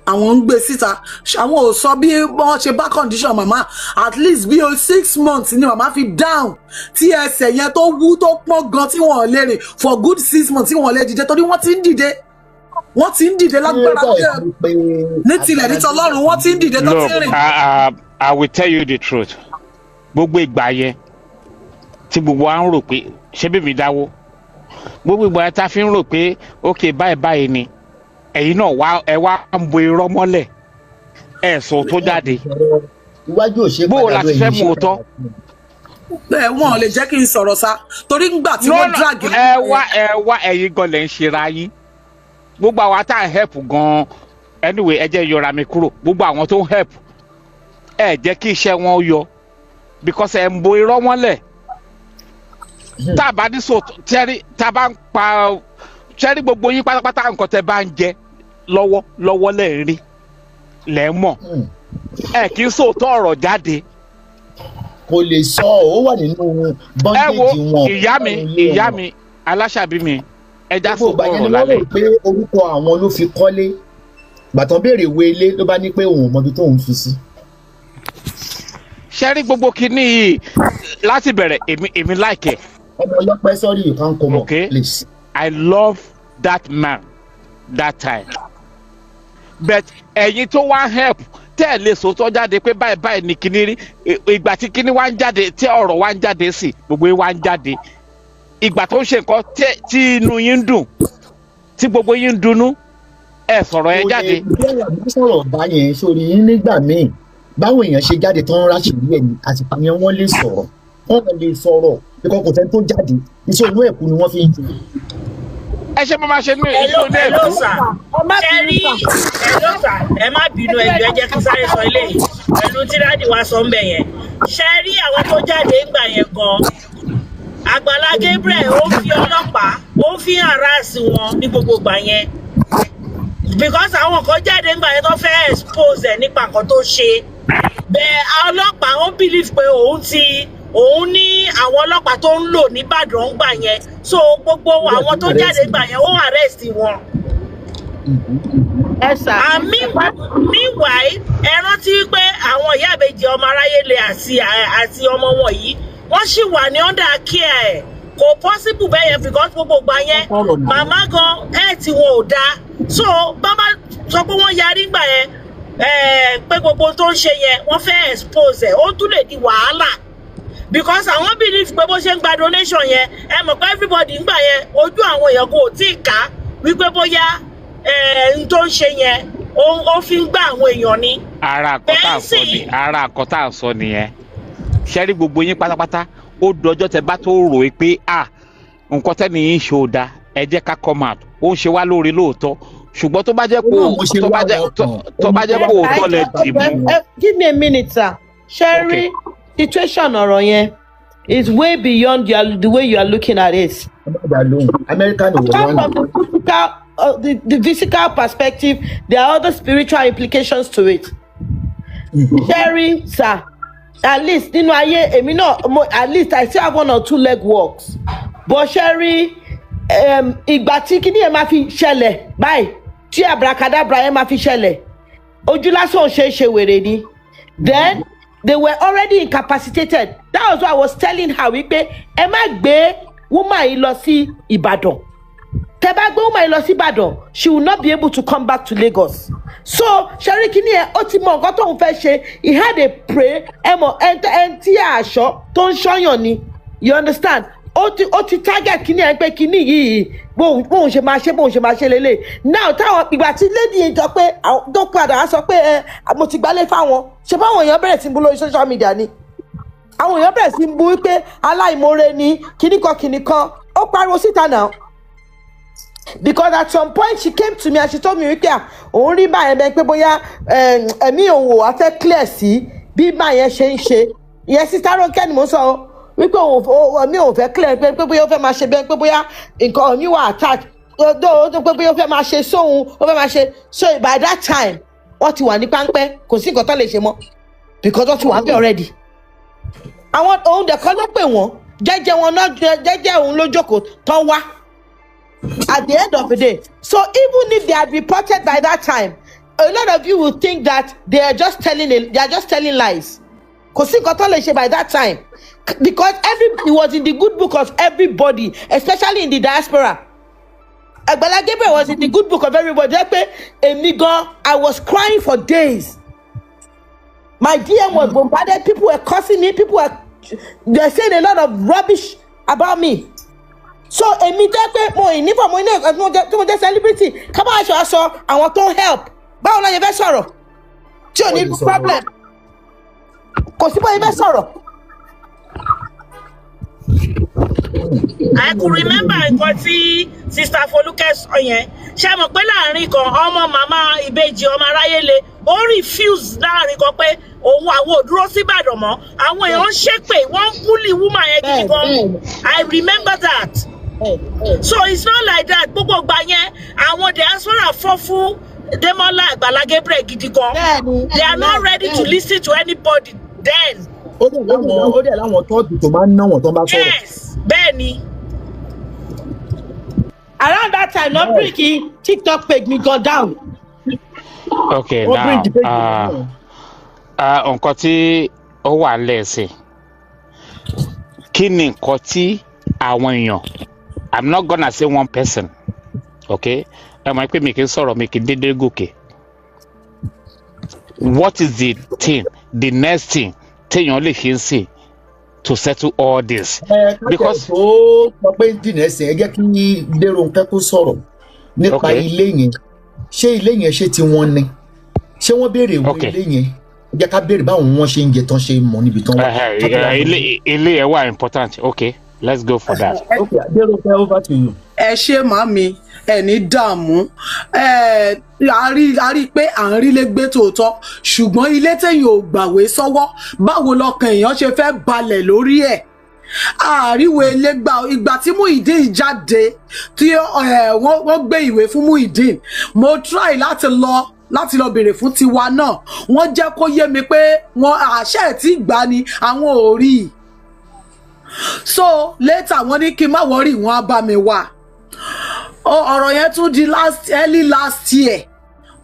Speaker 5: Àwọn ń gbé síta, àwọn ò sọ bí wọ́n ṣe bá condition màmá. At least bí o 6 months ni màmá fi down, tí ẹsẹ̀ yẹn tó wú, tó pọ́n gan, tí wọ́n lè rìn for good 6 months, tí wọ́n lè dìde, torí wọ́n ti ń dìde, wọ́n ti ń dìde lágbára ní tilẹ̀ ní tọlọ́run, wọ́n ti ń dìde tó
Speaker 6: Look,
Speaker 5: ti ń rìn.
Speaker 6: I will tell you the truth. Gbogbo ìgbà yẹn tí gbogbo wa ń rò pé ṣé bí mi dáwó, gbogbo ìgbà yẹn tá a fi ń rò pé ok, báyìí báyìí ni, ẹ̀yin náà wá, ẹ wá ń bo irọ́ mọ́lẹ̀, ẹ̀ sọ tó jáde.
Speaker 2: Iwájú ò ṣe
Speaker 6: Bó o
Speaker 2: padà
Speaker 6: la
Speaker 2: lọ
Speaker 6: ti fẹ́
Speaker 2: ẹ̀yìn
Speaker 6: mú
Speaker 2: ṣe
Speaker 6: òótọ́?
Speaker 5: Ẹ wọn ò lè jẹ́ kí n sọ̀rọ̀ sá, torí ńgbà tí
Speaker 6: No,
Speaker 5: wọ́n
Speaker 6: no,
Speaker 5: drag
Speaker 6: ẹ wá, ẹ wá, ẹ̀yin gan lẹ̀ ń ṣera yín. Gbogbo àwa tá à ń help gan, anyway, ẹ jẹ́ yọra mi kúrò. Gbogbo àwọn tó ń help, ẹ jẹ́ kí iṣẹ́ wọn yọ, because ẹ ń bo irọ́ mọ́lẹ̀. Tá a bá ní so tẹ́rí, tá a bá ń pa tẹ́rí, gbogbo yín pátápátá, nǹkan tẹ́ bá ń jẹ lọ́wọ́ lọ́wọ́ lẹ̀ ń rí, lẹ̀ ń mọ̀. Ẹ kì í sòótọ́ ọ̀rọ̀ jáde.
Speaker 2: Kò lè sọ, ó wà nínú
Speaker 6: Ẹ wo
Speaker 2: bondage wọn.
Speaker 6: Ìyá mi, ìyá mi aláṣàbí mi, ẹ já
Speaker 2: Gbogbo ìgbà
Speaker 6: sòótọ́
Speaker 2: yẹn
Speaker 6: ọ̀rọ̀
Speaker 2: ni wọ́n
Speaker 6: lálẹ́.
Speaker 2: rò pé orúkọ àwọn ló fi kọ́lé. Gbàtàn béèrè ìwé ilé, ló bá ní pé òun ò mọbi tóun fi sí.
Speaker 6: Ṣe rí gbogbo kinní yìí láti bẹ̀rẹ̀, èmi like ẹ̀.
Speaker 2: Ọmọ ọlọ́pẹ́, sorry, you can't come
Speaker 6: Okay.
Speaker 2: up, please.
Speaker 6: I love that man that time, but ẹ̀yin tó wá help, tẹ́ ẹ̀ lè sòótọ́ jáde pé báyìí báyìí ni kinní rí. Ìgbà tí kinní wá ń jáde, tí ọ̀rọ̀ wá ń jáde sí, gbogbo yín wá ń jáde. Ìgbà tó ń ṣe nǹkan tí inú yín ń dùn, tí gbogbo yín ń dunnú, ẹ sọ̀rọ̀ ẹ jáde.
Speaker 2: Bẹ́ẹ̀ ni, sọ̀rọ̀ báyẹn sórí yín nígbà míì, báwọn èèyàn ṣe jáde tó ń ráṣìírí ẹ̀ ní àsìkò yẹn, wọ́n lè sọ̀rọ̀, wọ́n lè sọ̀rọ̀ bíkọ́ kò sẹ́ni tó jáde. Iṣẹ́ inú ẹ̀kú ni wọ́n fi ń ṣe.
Speaker 6: Ẹ ṣe máa ṣe ní
Speaker 7: Hello.
Speaker 6: ìṣó ní
Speaker 7: Hello.
Speaker 6: ẹ̀kú.
Speaker 7: Sir, ṣe rí, hello sir, ẹ má bínú, ẹ jọ̀ọ́, ẹ jẹ́ kí n sáré sọ eléyìí pẹ̀lú tí daddy wa sọ ń bẹ̀ yẹn. Ṣe rí àwọn tó jáde ńgbà yẹn gan, Àgbàlá Gabriel ó fi ọlọ́pàá, ó fi harass wọn ní gbogbo ìgbà yẹn, because àwọn kan jáde ńgbà yẹn tó fẹ́ expose ẹ̀ nípa nǹkan tó ṣe bẹ́ẹ̀. Ọlọ́pàá, ó believe pé òun ti òun ní àwọn ọlọ́pàá tó ń lò nìbàdàn ńgbà yẹn, so gbogbo àwọn tó jáde ńgbà yẹn, ó arrest wọn.
Speaker 3: Ẹ sà.
Speaker 7: And meanwhile, ẹ rántí pé àwọn ìyá ìbejì ọmọ aráyé le àti ọmọ wọn yìí, wọ́n sì wà ní under care ẹ̀. Kò possible bẹ́ẹ̀ yẹn, because gbogbo ìgbà yẹn, màmá gan ẹ̀ tí wọn ò dáa. So bàbá sọ pé wọ́n yarí gbà yẹn pé gbogbo tó ń ṣe yẹn, wọ́n fẹ́ expose ẹ̀, ó tún lè di wàhálà, because àwọn believe pé bó ṣe ń gba donation yẹn, ẹ mọ̀ pé everybody ń gbà yẹn, ojú àwọn èèyàn kò tí ì ká wípé bóyá n tó ń ṣe yẹn, ó fi ń gbà àwọn èèyàn ni.
Speaker 6: Ara nǹkan tá à ń sọ ni, ara nǹkan tá à ń sọ nìyẹn. Ṣe rí gbogbo yín pátápátá, ó dọjọ́ tẹ bá tó rò ó pé à nǹkan tẹ́ni yín ṣe ò da, ẹ jẹ́ ká come out. Ó ń ṣe wá lóore lóòótọ́, ṣùgbọ́n tó bá jẹ́ pé
Speaker 2: Ó náà mo ṣe
Speaker 6: tó bá
Speaker 2: wá
Speaker 6: jẹ́
Speaker 2: ọkàn.
Speaker 6: tó bá jẹ́ pé òótọ́ lẹ dì mú.
Speaker 3: Give me a minute, sir. Sherry, situation ọ̀rọ̀ yẹn is way beyond the way you are looking at it.
Speaker 2: Ẹ má dá lóhùn, Amẹ́ríkà ni wọ́n
Speaker 3: Apart
Speaker 2: wà ní.
Speaker 3: from the physical perspective, there are other spiritual implications to it. Sherry, sir, at least nínú ayé èmi náà, at least I still have one or two leg works. But Sherry, ìgbà tí kíní yẹn máa fi ṣẹlẹ̀ báyìí, tí abracadabra yẹn máa fi ṣẹlẹ̀, ojú lásán ò ṣe é ṣe wèrè ni. Then they were already incapacitated. That was why I was telling her wípé ẹ má gbé woman yìí lọ sí Ìbàdàn. Tẹ bá gbé woman yìí lọ sí Ìbàdàn, she will not be able to come back to Lagos. So ṣẹ́rí kínní ẹ̀, ó ti mọ nǹkan tóun fẹ́ ṣe. He had a pray. Ẹ mọ̀ ẹn tí aṣọ tó ń ṣọ́yàn ni, you understand? Ó ti target kínní ẹ̀ pé kínní yìí, bóun ṣe máa ṣe, bóun ṣe máa ṣe lélẹ̀. Now, táwọn ìgbà tí lady yìí sọ pé tó padà á sọ pé ẹ mo ti gbálé fáwọn, ṣe báwọn èèyàn bẹ̀rẹ̀ sí ń bú lórí social media ni. Àwọn èèyàn bẹ̀rẹ̀ sí ń bú wípé aláìmoore ni, kíníkan kíníkan. Ó pariwo síta náà, because at some point she came to me and she told me wípé à òun rí báyẹn bẹ́ẹ̀ pé bóyá ẹ̀mí òun ò wá fẹ́ clear sí bí báyẹn ṣe ń ṣe ìyẹn. Sister Ronke ni mò ń sọ o, wípé òun ẹ̀mí òun fẹ́ clear pé bóyá ó fẹ́ máa ṣe bẹ́ẹ̀, pé bóyá nǹkan ẹ̀mí wà attach ó pé bóyá ó fẹ́ máa ṣe sóhun, ó fẹ́ máa ṣe. So by that time, wọ́n ti wà ní páńpẹ́, kò sí nǹkan tó lè ṣe mọ́, because wọ́n ti wà ń bẹ̀ already. Àwọn òun dẹ̀ kọ́ ló pè wọ́n, jẹ́jẹ́ wọn náà, jẹ́jẹ́ òun ló jókòó tán wá at the end of the day. So even if they had reported by that time, A lot of you will think that they are just telling lies. Kò sí nǹkan tó lè ṣe by that time, because every it was in the good book of everybody, especially in the diaspora. Agbala Gabriel was in the good book of everybody. Jẹ́ pé èmi gan, I was crying for days. My DM was bombarded. People were cursing me. People were they saying a lot of rubbish about me. So èmi jẹ́ pé mo ì nífọ̀ mo ní ẹ̀ka tí mo jẹ́ celebrity, ká bá aṣọ aṣọ àwọn tó ń help, báwo la ṣe fẹ́ sọ̀rọ̀ tí ò ní problem? Kò sí bóyá fẹ́ sọ̀rọ̀.
Speaker 7: I could remember nǹkan tí Sister Folúkẹ́ sọ yẹn. Ṣé mọ̀ pé láàrin kan, ọmọ màmá ìbejì ọmọ aráyé le, ó refuse láàrin kan pé òun àwọn ò dúró síbàdàn mọ́. Àwọn èèyàn ń ṣépè, wọ́n ń bully woman yẹn gidi gan. I remember that. So it's not like that. Gbogbo ìgbà yẹn, àwọn diaspora fọ́ fún Demola Agbala Gabriel gidi gan. They are not ready to listen to anybody then.
Speaker 2: Ó dẹ̀ láwọn tọ́ọ̀gì tó máa ń ná wọn tó ń bá sọ̀rọ̀.
Speaker 7: Yes, bẹ́ẹ̀ ni.
Speaker 3: Around that time no bring TikTok page mi go down.
Speaker 6: Okay.
Speaker 2: Wọ́n
Speaker 6: Now
Speaker 2: bring the page down.
Speaker 6: Nǹkan tí ó wà lẹ́sìn, kí ni nǹkan tí àwọn èèyàn, I'm not gonna say one person, okay? Ẹ mọ̀ pé mi kì í sọ̀rọ̀, mi kì í dédé gòkè. What is the thing, the next thing téèyàn lè ṣe ń sìn to settle all this?
Speaker 2: Ẹ kájẹ
Speaker 6: Because
Speaker 2: tó sọ pé dìnnà ẹsìn, ẹ jẹ́ kí Déròǹkẹ́ kó sọ̀rọ̀ nípa ilé yẹn. Ṣé ilé yẹn, ṣé ti wọ́n ni? Ṣé wọ́n béèrè ìwé ilé yẹn? Ẹ jẹ́ ká béèrè báwọn wọ́n ṣe ń jẹ tán, ṣe mọ̀ níbi tán wà. Ká tó wá mọ̀.
Speaker 6: Ilé yẹn wà important. Okay, let's go for that.
Speaker 2: Okay, Déròǹkẹ́, over to you.
Speaker 5: Ẹ ṣe, màmí, ẹ ní dààmú. Ẹ a rí i pé à ń rí lé gbé tòótọ́, ṣùgbọ́n ilé téèyàn ò gbàwé sọ́wọ́, báwo lọkàn èèyàn ṣe fẹ́ balẹ̀ lórí ẹ̀? Àríwé ilé gbà. Ìgbà tí Muyideen jáde, tí wọ́n gbé ìwé fún Muyideen, mo try láti lọ béèrè fún tiwa náà. Wọ́n jẹ́ kó yé mi pé wọ́n àṣẹ tí gbà ni àwọn ò rí i. So later, wọ́n ní kí n má worry, wọ́n á bá mi wá. Ọ̀rọ̀ yẹn tún di last early last year,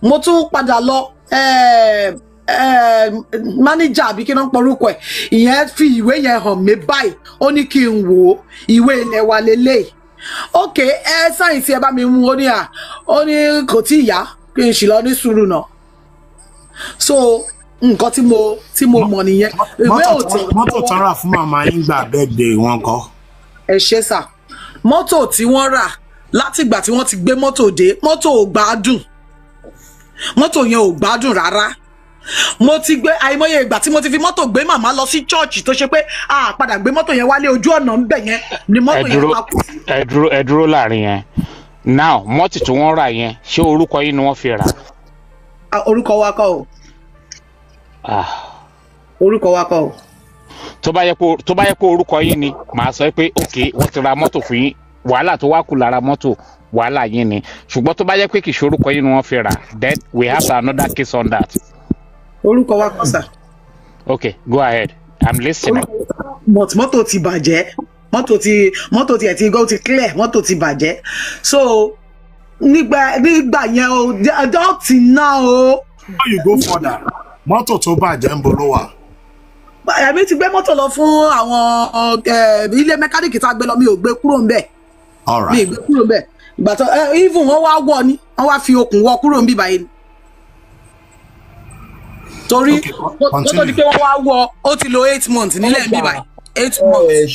Speaker 5: mo tún padà lọ. Manager àbí kí ló ń porúkọ ẹ̀, ìyẹn fi ìwé yẹn hàn mí báyìí. Ó ní kí n wò ó, ìwé ilẹ̀ wa lélẹ̀. Ok, ẹ sign ẹ bá mi mú. Ó ní à, ó ní kò tí ì yá, kí n sì lọ ní sùúrù náà. So nǹkan tí mo mọ̀ nìyẹn, ìwé
Speaker 8: Mọ́tò
Speaker 5: ò tẹ̀
Speaker 8: mọ́tò tán rà fún màmá yín gbà birthday wọn kọ́?
Speaker 5: Ẹ ṣe sà. Mọ́tò tí wọ́n rà, látìgbà tí wọ́n ti gbé mọ́tò dé, mọ́tò ò gbádùn. Mọ́tò yẹn ò gbádùn rárá. Mo ti gbé àìmọye ìgbà tí mo ti fi mọ́tò gbé màmá lọ sí chọ́ọ̀chì, tó ṣe pé a padà gbé mọ́tò yẹn wálé, ojú ọ̀nà ń bẹ̀ yẹn ni
Speaker 6: Ẹ
Speaker 5: mọ́tò yẹn
Speaker 6: dúró.
Speaker 5: ta kú.
Speaker 6: Ẹ dúró, ẹ dúró láàrin yẹn. Now, mọ́tò tí wọ́n rà yẹn, ṣé orúkọ yín ni wọ́n fi rà?
Speaker 5: Ah, orúkọ wa kọ́ o.
Speaker 6: Ah.
Speaker 5: Orúkọ wa kọ́ o.
Speaker 6: Tó bá yẹ pé orúkọ yín ni, màá sọ pé ok, wọ́n ti ra mọ́tò fún yín, wàhálà tó wá kù lára mọ́tò, wàhálà yín ni. Ṣùgbọ́n tó bá yẹ pé kì í ṣe orúkọ yín ni wọ́n fi rà, then we have another case on that.
Speaker 5: Orúkọ wa kọ́ sà.
Speaker 6: Okay, go ahead, I'm listening.
Speaker 5: But mọ́tò ti bàjẹ́, mọ́tò ti ẹ̀ ti go ti clear, mọ́tò ti bàjẹ́. So nígbà yẹn o, up till now o.
Speaker 8: Before you go further, mọ́tò tó bàjẹ́, ń bo ló wà?
Speaker 5: Ẹ̀mí ti gbé mọ́tò lọ fún àwọn ilé mẹkáníìkì tá a gbé lọ. Mi ò gbé kúrò ńbẹ̀.
Speaker 8: All
Speaker 5: Mi ì
Speaker 8: right.
Speaker 5: gbé kúrò ńbẹ̀. Ìgbà tó even wọ́n wá wọ̀ ni, wọ́n wá fi okùn wọ́ kúrò ńbí báyìí torí
Speaker 8: Okay,
Speaker 5: kó tó di
Speaker 8: continue.
Speaker 5: pé wọ́n wá wọ́, ó ti lo 8 months nílẹ̀ ńbí báyìí, 8 months.
Speaker 2: Ẹ,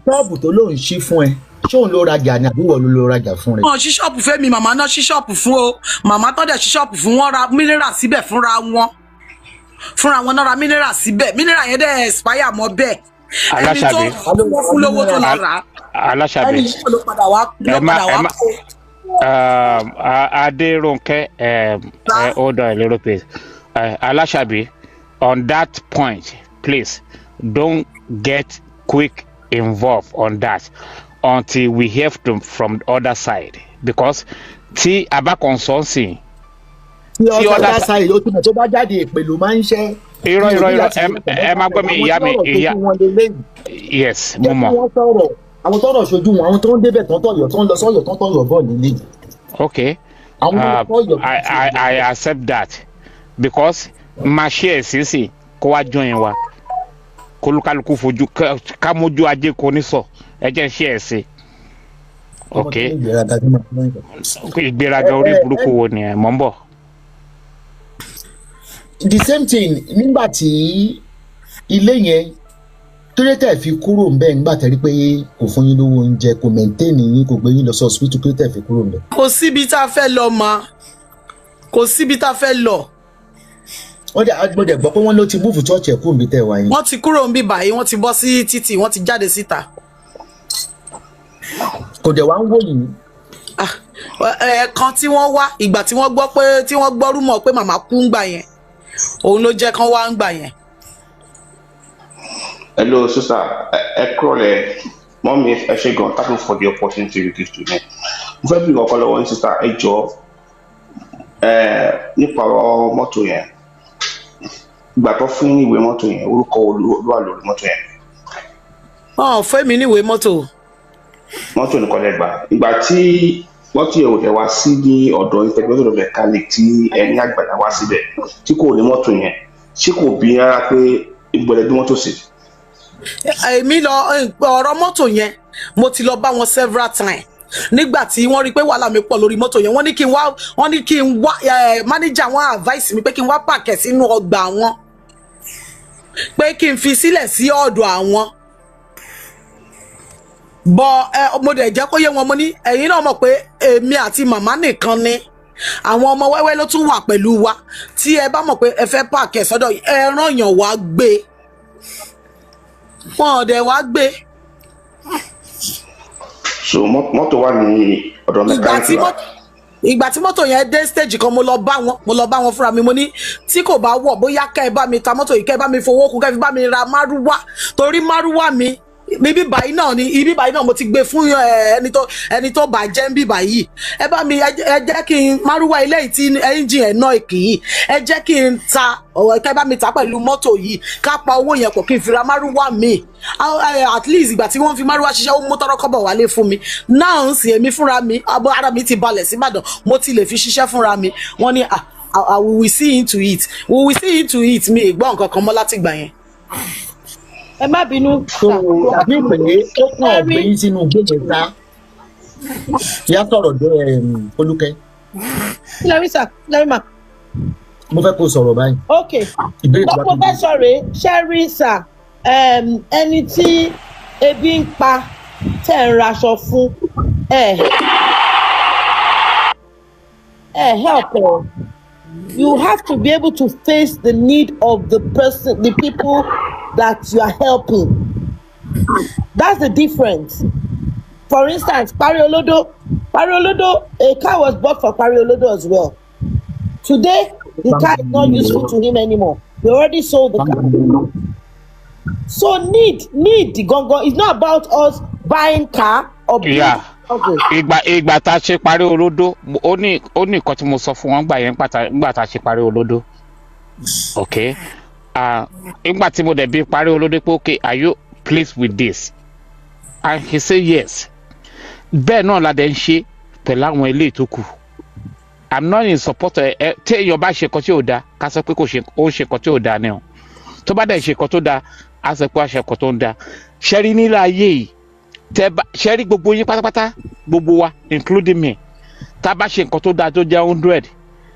Speaker 2: ṣọ́ọ̀bù tó lóun ṣí fún ẹ, ṣé òun ló rajà ni àbí wọ́n ló rajà fún rẹ?
Speaker 5: Wọn ṣí ṣọ́ọ̀bù fẹ́mi, màmá náà ṣí ṣọ́ọ̀bù fún o. Màmá tó dẹ̀ ṣí ṣọ́ọ̀bù fún, wọn ra mineral síbẹ̀ fúnra wọn. Fúnra wọn náà ra mineral síbẹ̀, mineral yẹn dẹ̀ expire mọ́ bẹ́ẹ̀. Ẹni tó
Speaker 6: Aláṣàbí.
Speaker 5: wọ́n fún lówó tó lọ rà á,
Speaker 6: Aláṣàbí.
Speaker 5: ẹni yìí ló padà wá ló
Speaker 6: Ẹ má
Speaker 5: padà
Speaker 6: ẹ
Speaker 5: wá
Speaker 6: má
Speaker 5: kó.
Speaker 6: Adérónkẹ́, hold on a little bit. Aláṣàbí, on that point, please don't get quick involved on that until we hear from the other side, because tí a bá consult
Speaker 2: tí
Speaker 6: tí
Speaker 2: other
Speaker 6: other
Speaker 2: side, ó túmọ̀ tó bá jáde, èpè ló máa ń ṣẹ́.
Speaker 6: Irọ́, irọ́, irọ́, ẹ má gbọ́ mi, ìyá mi, ìyá. Yes, mo
Speaker 2: Jẹ́ kí
Speaker 6: mọ̀.
Speaker 2: wọ́n sọ̀rọ̀, àwọn tọ́rọ̀ ṣojú wọn, àwọn tó ń débẹ̀ tán tọ̀yọ̀, tó ń lọ sọ́yọ̀ tán tọ̀yọ̀ bọ̀ nílé.
Speaker 6: Ok,
Speaker 2: Àwọn olùkọ́ yọ̀.
Speaker 6: I accept that because máa ṣe ẹ̀ sínsìn kó wá join wa, kólúkálukú fojú ká mójú ajé kò ní sọ. Ẹ jẹ́ ń ṣe ẹ̀ sí. Ok, ìgbéraga orí burúkú wo ni ẹ mọ̀ ń bọ̀.
Speaker 2: The same thing, nígbà tí ilé yẹn tó lè tẹ̀ fi kúrò ń bẹ́ẹ̀, nígbà tẹ̀ rí pé kò fún yín lówó oúnjẹ, kò maintain yín, kò gbé yín lọ sí hospital, kí ló tẹ̀ fi kúrò ń bẹ́ẹ̀?
Speaker 5: Kò síbi tá a fẹ́ lọ ma, kò síbi tá a fẹ́ lọ.
Speaker 2: Wọ́n dẹ̀, mo dẹ̀ gbọ́ pé wọ́n ló ti move church ẹ̀ kúrò níbi tẹ̀ wá yín.
Speaker 5: Wọ́n ti kúrò ń bí báyìí, wọ́n ti bọ́ sí títì, wọ́n ti jáde síta.
Speaker 2: Kò dẹ̀ wá ń wò yín?
Speaker 5: Ah, ẹ̀ẹ̀kan tí wọ́n wá, ìgbà tí wọ́n gbọ́ pé, tí wọ́n gbọ́ rumour pé màmá kú ń gbà yẹn, òun ló jẹ́ kán wá ń gbà yẹn.
Speaker 9: Hello, sister. Ẹ kúrọ̀lẹ́. Mummy, ẹ ṣé gan. Thank you for the opportunity you give to me. Mo fẹ́ bí ọkọ lọ́wọ́ yín, sister. Ẹ jọ̀ọ́, ẹ nípa ọ̀rọ̀ mọ́tò yẹn. Ìgbà tó fún yín ní ìwé mọ́tò yẹn, orúkọ wo ló wà lórí mọ́tò yẹn?
Speaker 5: Wọn ò fẹ́ mi níwèé mọ́tò.
Speaker 9: Mọ́tò nìkan lẹ gbà. Ìgbà tí mọ́tò yẹn ò tẹ̀ wá sí ní ọ̀dọ̀ integrated mechanic tí ẹni àgbàdà wá síbẹ̀ tí kò ní mọ́tò yẹn, ṣé kò bí rárá pé ìgbọ̀lẹ̀ bí mọ́tò sí?
Speaker 5: Èmi lọ ọ̀rọ̀ mọ́tò yẹn, mo ti lọ bá wọn several times. Nígbà tí wọ́n rí i pé wàhálà mi pọ̀ lórí mọ́tò yẹn, wọ́n ní kí n wá, wọ́n ní kí n wá. Manager wọn advice mi pé kí n wá park ẹ̀ sínú ọgbà wọn, pé kí n fi sílẹ̀ sí ọ̀dọ̀ àwọn bọ. Ẹ mo dẹ̀ jẹ́ kó yé wọn, mo ní ẹ̀yin náà mọ̀ pé èmi àti màmá nìkan ni, àwọn ọmọ wẹ́wẹ́ ló tún wà pẹ̀lú wa. Tí ẹ bá mọ̀ pé ẹ fẹ́ park ẹ̀ sọ́dọ̀, ẹ rán yàn wá gbé. Wọn ò dẹ̀ wá gbé.
Speaker 9: So mọ́tò wà ní ọ̀dọ̀
Speaker 5: Ìgbà tí
Speaker 9: mechanic?
Speaker 5: Ìgbà tí mọ́tò yẹn dé stage kan, mo lọ bá wọn, mo lọ bá wọn fúnra mi. Mo ní tí kò bá wọ̀, bóyá kẹ́ ẹ bá mi ta mọ́tò yìí, kẹ́ ẹ bá mi fowó kún, kẹ́ ẹ fi bá mi ra márúwá, torí márúwá mi ibi báyìí náà ni, ibi báyìí náà mo ti gbé fún ẹni tó bàjẹ́ ń bí báyìí. Ẹ bá mi, ẹ jẹ́ kí n márúwá ilé yìí tí engine ẹ̀ náà kì í, ẹ jẹ́ kí n ta ọ̀rọ̀, kẹ́ bá mi ta pẹ̀lú mọ́tò yìí, ká pa owó yẹn pọ̀, kí n fi ra márúwá mi. At least ìgbà tí wọ́n fi márúwá ṣiṣẹ́, ó mú tọ́rọ́ kọ́bọ̀ wálé fún mi náà. Ń sìn èmi fúnra mi, abo ara mi ti balẹ̀ síbàdàn, mo ti lè fi ṣiṣẹ́ fúnra mi. Wọ́n ní, "Ah, ah, we will see into it, we will see into it." Mi ì gbọ́ nǹkan kan mọ́ látìgbà yẹn.
Speaker 7: Ẹ má bínú.
Speaker 2: So àbí pé ó kàn gbé yín sínú gbèsè ta ìyá sọ̀rọ̀ dé, Olúkẹ́.
Speaker 7: Kílẹ̀rí sà, kílẹ̀rí mà.
Speaker 2: Mo fẹ́ kó sọ̀rọ̀ báyìí.
Speaker 7: Ok.
Speaker 2: Ìbéèrè tó bá
Speaker 7: Mo
Speaker 2: tún
Speaker 7: fẹ́ sọ rèé, ṣẹ́rí sà, ẹni tí ebi ń pa tẹ̀ ń raṣọ fún, ẹ help ẹ. You have to be able to face the need of the person, the people that you are helping. That's the difference. For instance, Pariolodo, Pariolodo, a car was bought for Pariolodo as well. Today, the car is not useful to him anymore. They already sold the car. So need gangan. It's not about us buying car or building houses.
Speaker 6: Ìgbà tá a ṣe parí olódó, ó ní nǹkan tí mo sọ fún wọn gbà yẹn nígbà tá a ṣe parí olódó. Ok, ah, nígbà tí mo dẹ̀ bí parí olódó pé, "Okay, are you pleased with this?" And he say yes. Bẹ́ẹ̀ náà la dẹ̀ ń ṣe pẹ̀lú àwọn ilé tó kù. I'm not in support. Ẹ tí èèyàn bá ṣe nǹkan tí ò da, ká sọ pé kò ṣe, ó ṣe nǹkan tí ò da ni o. Tó bá dẹ̀ ṣe nǹkan tó da, á sọ pé ó ṣe nǹkan tó ń da. Ṣẹ́rí nílẹ̀ ayé yìí, tẹ bá ṣẹ́rí gbogbo yín pátápátá, gbogbo wa including me, tá a bá ṣe nǹkan tó da tó jẹ́ 100,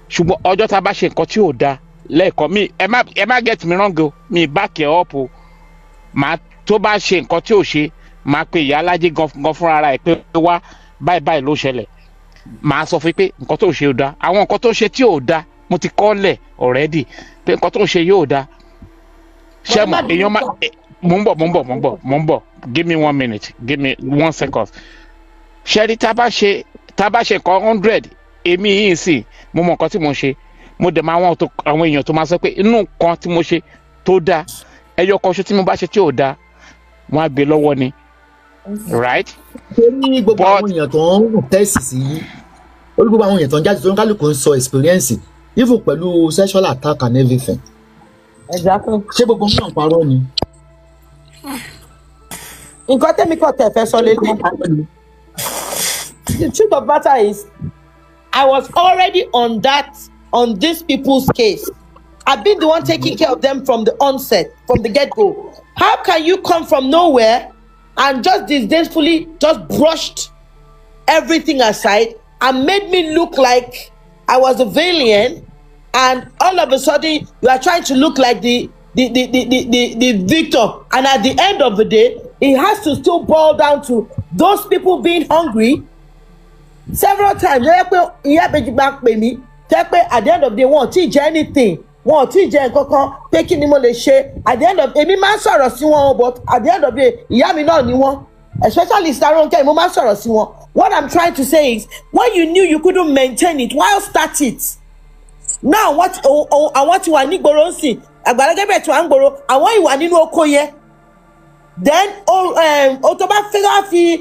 Speaker 6: ṣùgbọ́n ọjọ́ tá a bá ṣe nǹkan tí ò da lẹ́ẹ̀kan mi, ẹ má get me wrong o, mi back ẹ up o. Màá tó bá ṣe nǹkan tí ò ṣe, màá pe ìyá alájẹ gan gan fúnra ara ẹ pé wá, báyìí báyìí ló ṣẹlẹ̀. Màá sọ fún yín pé nǹkan tó ṣe ò da. Àwọn nǹkan tó ṣe tí ò da, mo ti kọ́ lẹ̀ already pé nǹkan tó ṣe yóò da. Ṣé mo èèyàn má mò ń bọ̀, mò ń bọ̀, mò ń bọ̀, mò ń bọ̀. Give me one minute, give me one second. Ṣẹ́rí tá a bá ṣe nǹkan 100, èmi yìí sì mo mọ nǹkan tí mo ń ṣe. Mo dẹ̀ máa àwọn èèyàn tó máa sọ pé inú nǹkan tí mo ṣe tó dáa, ẹyọ kan ṣo tí mo bá ṣe tí ò dáa, wọ́n á gbé lọ́wọ́ ni, right?
Speaker 2: Ṣé ní gbogbo àwọn èèyàn tó ń tẹ̀sí sí, orí gbogbo àwọn èèyàn tó ń jáde, tó ń kálukú ń sọ experience, even pẹ̀lú sexual attack and everything?
Speaker 3: Exactly.
Speaker 2: Ṣé gbogbo wọn náà parọ́ ni?
Speaker 3: Nǹkan tẹ́mi kàn tẹ̀ fẹ́ sọ lélẹ̀, the truth of matter is I was already on that, on these people's case. I've been the one taking care of them from the onset, from the get-go. How can you come from nowhere and just disdainfully just brushed everything aside and made me look like I was a villain, and all of a sudden you are trying to look like the victor, and at the end of the day it has to still boil down to those people being hungry several times. Ló yẹ pé ìyá ìbejì máa pè mí, jẹ́ pé at the end of the day, wọn ò tí ì jẹ anything, wọn ò tí ì jẹ nǹkan kan, pé kí ni mo lè ṣe. At the end of, èmi máa ń sọ̀rọ̀ sí wọn o, but at the end of the day, ìyá mi náà ni wọ́n, especially Saronke, mo máa ń sọ̀rọ̀ sí wọn. What I'm trying to say is, when you knew you couldn't maintain it, why start it now? What àwọn ti wà nígboro ń sìn, Àgbàlá Gabriel ti wà ń gboro, àwọn ìwà nínú oko yẹn. Then o tó bá fẹ́ wá fi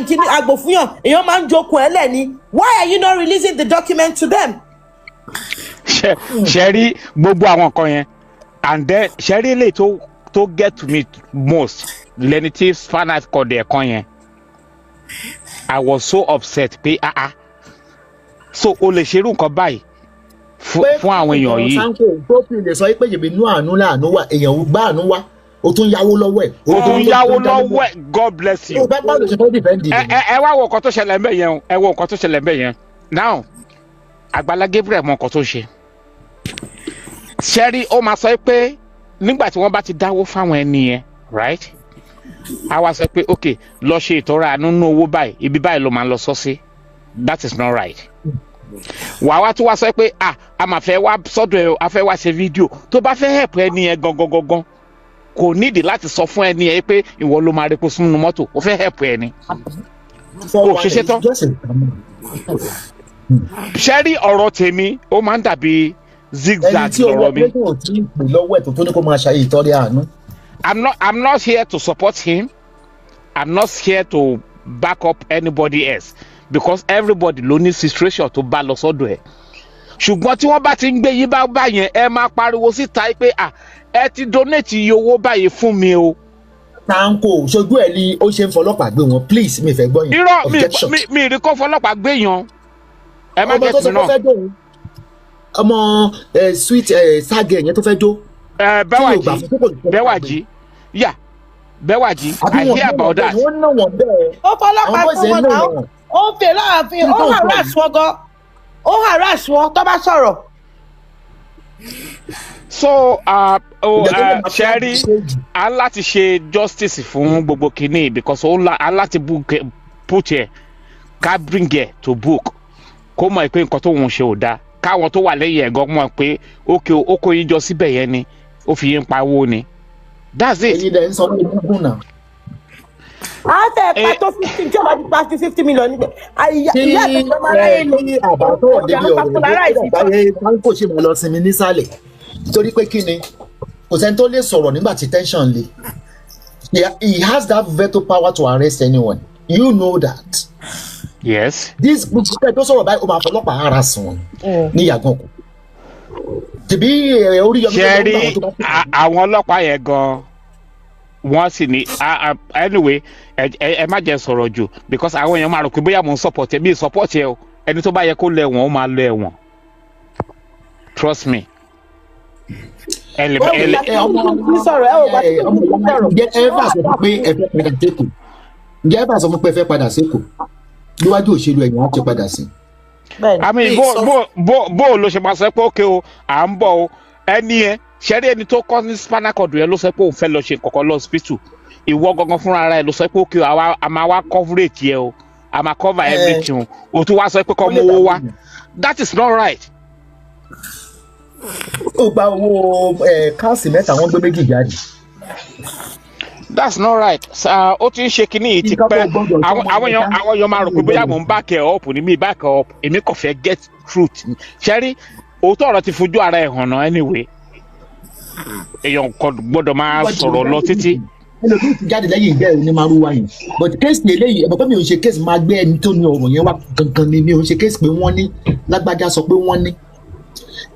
Speaker 3: kíní àgbò fún yàn, èèyàn máa ń jókòó ẹ lẹ́ni. Why are you not releasing the document to them?
Speaker 6: Ṣe rí gbogbo àwọn nǹkan yẹn, and then ṣe rí eléyìí tó get to me most lẹni tí spinal cord ẹ̀ kan yẹn. I was so upset pé, ah ah, so o lè ṣerú nǹkan báyìí fún àwọn èèyàn yìí.
Speaker 2: Sanko tó fi lè sọ pé yèmí inú àánú láàánú wà, èèyàn gbá àánú wá, o tún yáwó lọ́wọ́ ẹ̀.
Speaker 6: O tún yáwó lọ́wọ́ ẹ̀. God bless you.
Speaker 2: O bá báwo ló ṣe fẹ́ defend.
Speaker 6: Ẹ wá wo nǹkan tó ṣẹlẹ̀ ńbẹ̀ yẹn o. Ẹ wo nǹkan tó ṣẹlẹ̀ ńbẹ̀ yẹn. Now, Àgbàlá Gabriel mọ nǹkan tó ṣe. Ṣẹ́rí, ó máa sọ pé nígbà tí wọ́n bá ti dáwó fáwọn ẹni yẹn, right, a wá sọ pé, ok, lọ ṣe ìtọ́ra àánú nínú owó báyìí, ibi báyìí ló máa lọ sọ sí. That is not right. Wàá wá tún wá sọ pé, ah, a máa fẹ́ wá sọ́dọ̀ ẹ o, a fẹ́ wá ṣe fídíò. Tó bá fẹ́ help ẹni yẹn gangan gangan, kò nídìí láti sọ fún ẹni yẹn pé ìwọ ló máa repo sínú mọ́tò. Ó fẹ́ help ẹni kò ṣe ṣe tán. Ṣẹ́rí, ọ̀rọ̀ tèmi, ó máa ń dàbí
Speaker 2: ẹni
Speaker 6: zigzag
Speaker 2: tí owó
Speaker 6: lọ̀rọ̀ mi.
Speaker 2: pé kò tí ì pè lọ́wọ́ ẹ̀ tó ní kó máa ṣàyè ìtọ́rẹ àánú.
Speaker 6: I'm not here to support him. I'm not here to back up anybody else, because everybody ló ní situation tó bá lọ sọ́dọ̀ ẹ̀. Ṣùgbọ́n tí wọ́n bá ti ń gbé yín bá yẹn, ẹ máa pariwo síta pé, ah, ẹ ti donate iye owó báyìí fún mi o.
Speaker 2: Tanko, ṣojú ẹ̀ ni ó ṣe ń fọlọ́pàá gbé wọn. Please, mi fẹ́ gbọ́ yẹn.
Speaker 6: Irọ́ mi.
Speaker 2: Objection.
Speaker 6: Mi rí kó fọlọ́pàá gbé yan. Ẹ má
Speaker 2: Ọmọ
Speaker 6: jẹ́
Speaker 2: tó
Speaker 6: tì
Speaker 2: sọ
Speaker 6: mí
Speaker 2: pé ó
Speaker 6: náà.
Speaker 2: fẹ́ jó òun, ọmọ ẹ sweet ẹ ságẹ yẹn tó fẹ́ jó.
Speaker 6: Ẹ
Speaker 2: Tí yóò gbà
Speaker 6: Bẹ́wàjì.
Speaker 2: fún kókò ní fọlọ́pàá gbé.
Speaker 6: Bẹ́wàjì, yà Bẹ́wàjì.
Speaker 2: Àbí
Speaker 6: I
Speaker 2: wọn
Speaker 6: hear
Speaker 2: náà
Speaker 6: about that.
Speaker 2: wọ́n náà wọ́n bẹ́ẹ̀.
Speaker 3: Ó fọlọ́pàá
Speaker 2: Àwọn boys
Speaker 3: fún
Speaker 2: ẹ̀
Speaker 3: wọn
Speaker 2: náà
Speaker 3: náà.
Speaker 2: wọ́n.
Speaker 3: Ó ń fè láàfin.
Speaker 2: Kí
Speaker 3: Ó
Speaker 2: tó ń sọ
Speaker 3: harass
Speaker 2: yìí?
Speaker 3: wọn gan, ó harass wọn tó bá sọ̀rọ̀.
Speaker 6: So oh,
Speaker 2: Ìjà tó lè máa
Speaker 6: ṣẹ́rí,
Speaker 2: ṣéèjì.
Speaker 6: A láti ṣe justice fún gbogbo kìíní, because ó la a láti book put ẹ̀, ká bring ẹ̀ to book, kó mọ̀ pé nǹkan tó ń ṣe ò dáa, káwọn tó wà lẹ́yìn ẹ̀ gan mọ̀ pé ókè, ó kó yín jọ síbẹ̀ yẹn ni ó fi yín pawó ni. That's it.
Speaker 2: Èyí dẹ̀ ń sọ ní gúngùn náà.
Speaker 3: Á fẹ́ pa tó 50, tí ó bá ti pa 50 million níbẹ̀.
Speaker 2: Tí
Speaker 3: Ìyá àti ọmọ aráyé lè
Speaker 2: tí àbá tó wọ̀ débi ọ̀rọ̀ ìdè báyé, Tanko ṣe máa lọ sinmi nísàlẹ̀, nítorí pé kí ni, kò sẹ́ni tó lè sọ̀rọ̀ nígbà tí tension le. He has that veto power to arrest anyone, you know that.
Speaker 6: Yes.
Speaker 2: This gbogbo tó sọ̀rọ̀ báyìí, ó máa fọlọ́pàá ara sùn wọn ní Ìyàgànkù tìbí Oríyọmí tó
Speaker 6: Ṣe
Speaker 2: lọ ń
Speaker 6: rí
Speaker 2: gbà wọn tó bá kú.
Speaker 6: Àwọn ọlọ́pàá yẹn gan, wọ́n sì ní anyway, ẹ má jẹ́ sọ̀rọ̀ jù, because àwọn èèyàn máa rò pé bóyá mò ń support ẹ. Mi support ẹ o. Ẹni tó bá yẹ kó lọ ẹ̀wọ̀n, ó máa lọ ẹ̀wọ̀n, trust me. Ẹ lè ẹ lè
Speaker 2: Ẹ ọmọ
Speaker 3: sọ̀rọ̀ ẹ ò bá
Speaker 2: ẹ ọmọ, ǹjẹ́ ẹ fà sọ fún pé ẹ fẹ́ padà sékòó? Ǹjẹ́ ẹ fà sọ fún pé ẹ fẹ́ padà sékòó níwájú òṣèlú ẹ̀yìn á ti padà sí?
Speaker 3: Bẹ́ẹ̀ni.
Speaker 6: I mean, bó ló ṣe máa sọ pé ókè o, à ń bọ̀ o. Ẹni yẹn, ṣẹ́rí, ẹni tó kọ́ ní spinal cord yẹn ló sọ pé òun fẹ́ lọ ṣe kọ̀kọ́ lọ hospital. Ìwọ gangan fúnra ara ẹ ló sọ pé ókè o, àwa a máa wá coverage yẹ o, a máa cover everything o. O tún wá sọ pé kọ́ mú owó wá. That is not right.
Speaker 2: Ó gba owó ẹ káàsì mẹ́ta, wọ́n gbé méjì jáde.
Speaker 6: That's not right. Ó ti ń ṣe kinní yìí ti
Speaker 2: Nǹkan tó
Speaker 6: pẹ́.
Speaker 2: gbọ́dọ̀ tó
Speaker 6: Àwọn
Speaker 2: máa
Speaker 6: àwọn èèyàn
Speaker 2: dá
Speaker 6: àwọn èèyàn máa rò pé bóyá mò ń back ẹ̀ up ni. Mi back ẹ̀ up, èmi kò fẹ́ get truth. Ṣẹ́rí, òótọ́ ọ̀rọ̀ ti fojú ara ẹ̀ hàn náà. Anyway, èèyàn kò gbọ́dọ̀ máa sọ̀rọ̀ lọ títí.
Speaker 2: Ẹlòmíì ti jáde lẹ́yìn ìgbẹ́ ẹ̀ ní márúwá yìí, but case eléyìí, ẹ̀bọ̀n pé mi ò ń ṣe case máa gbé ẹni tó ní ọ̀rọ̀ yẹn wá gangan ni. Mi ò ń ṣe case pé wọ́n ní lágbájá sọ pé wọ́n ní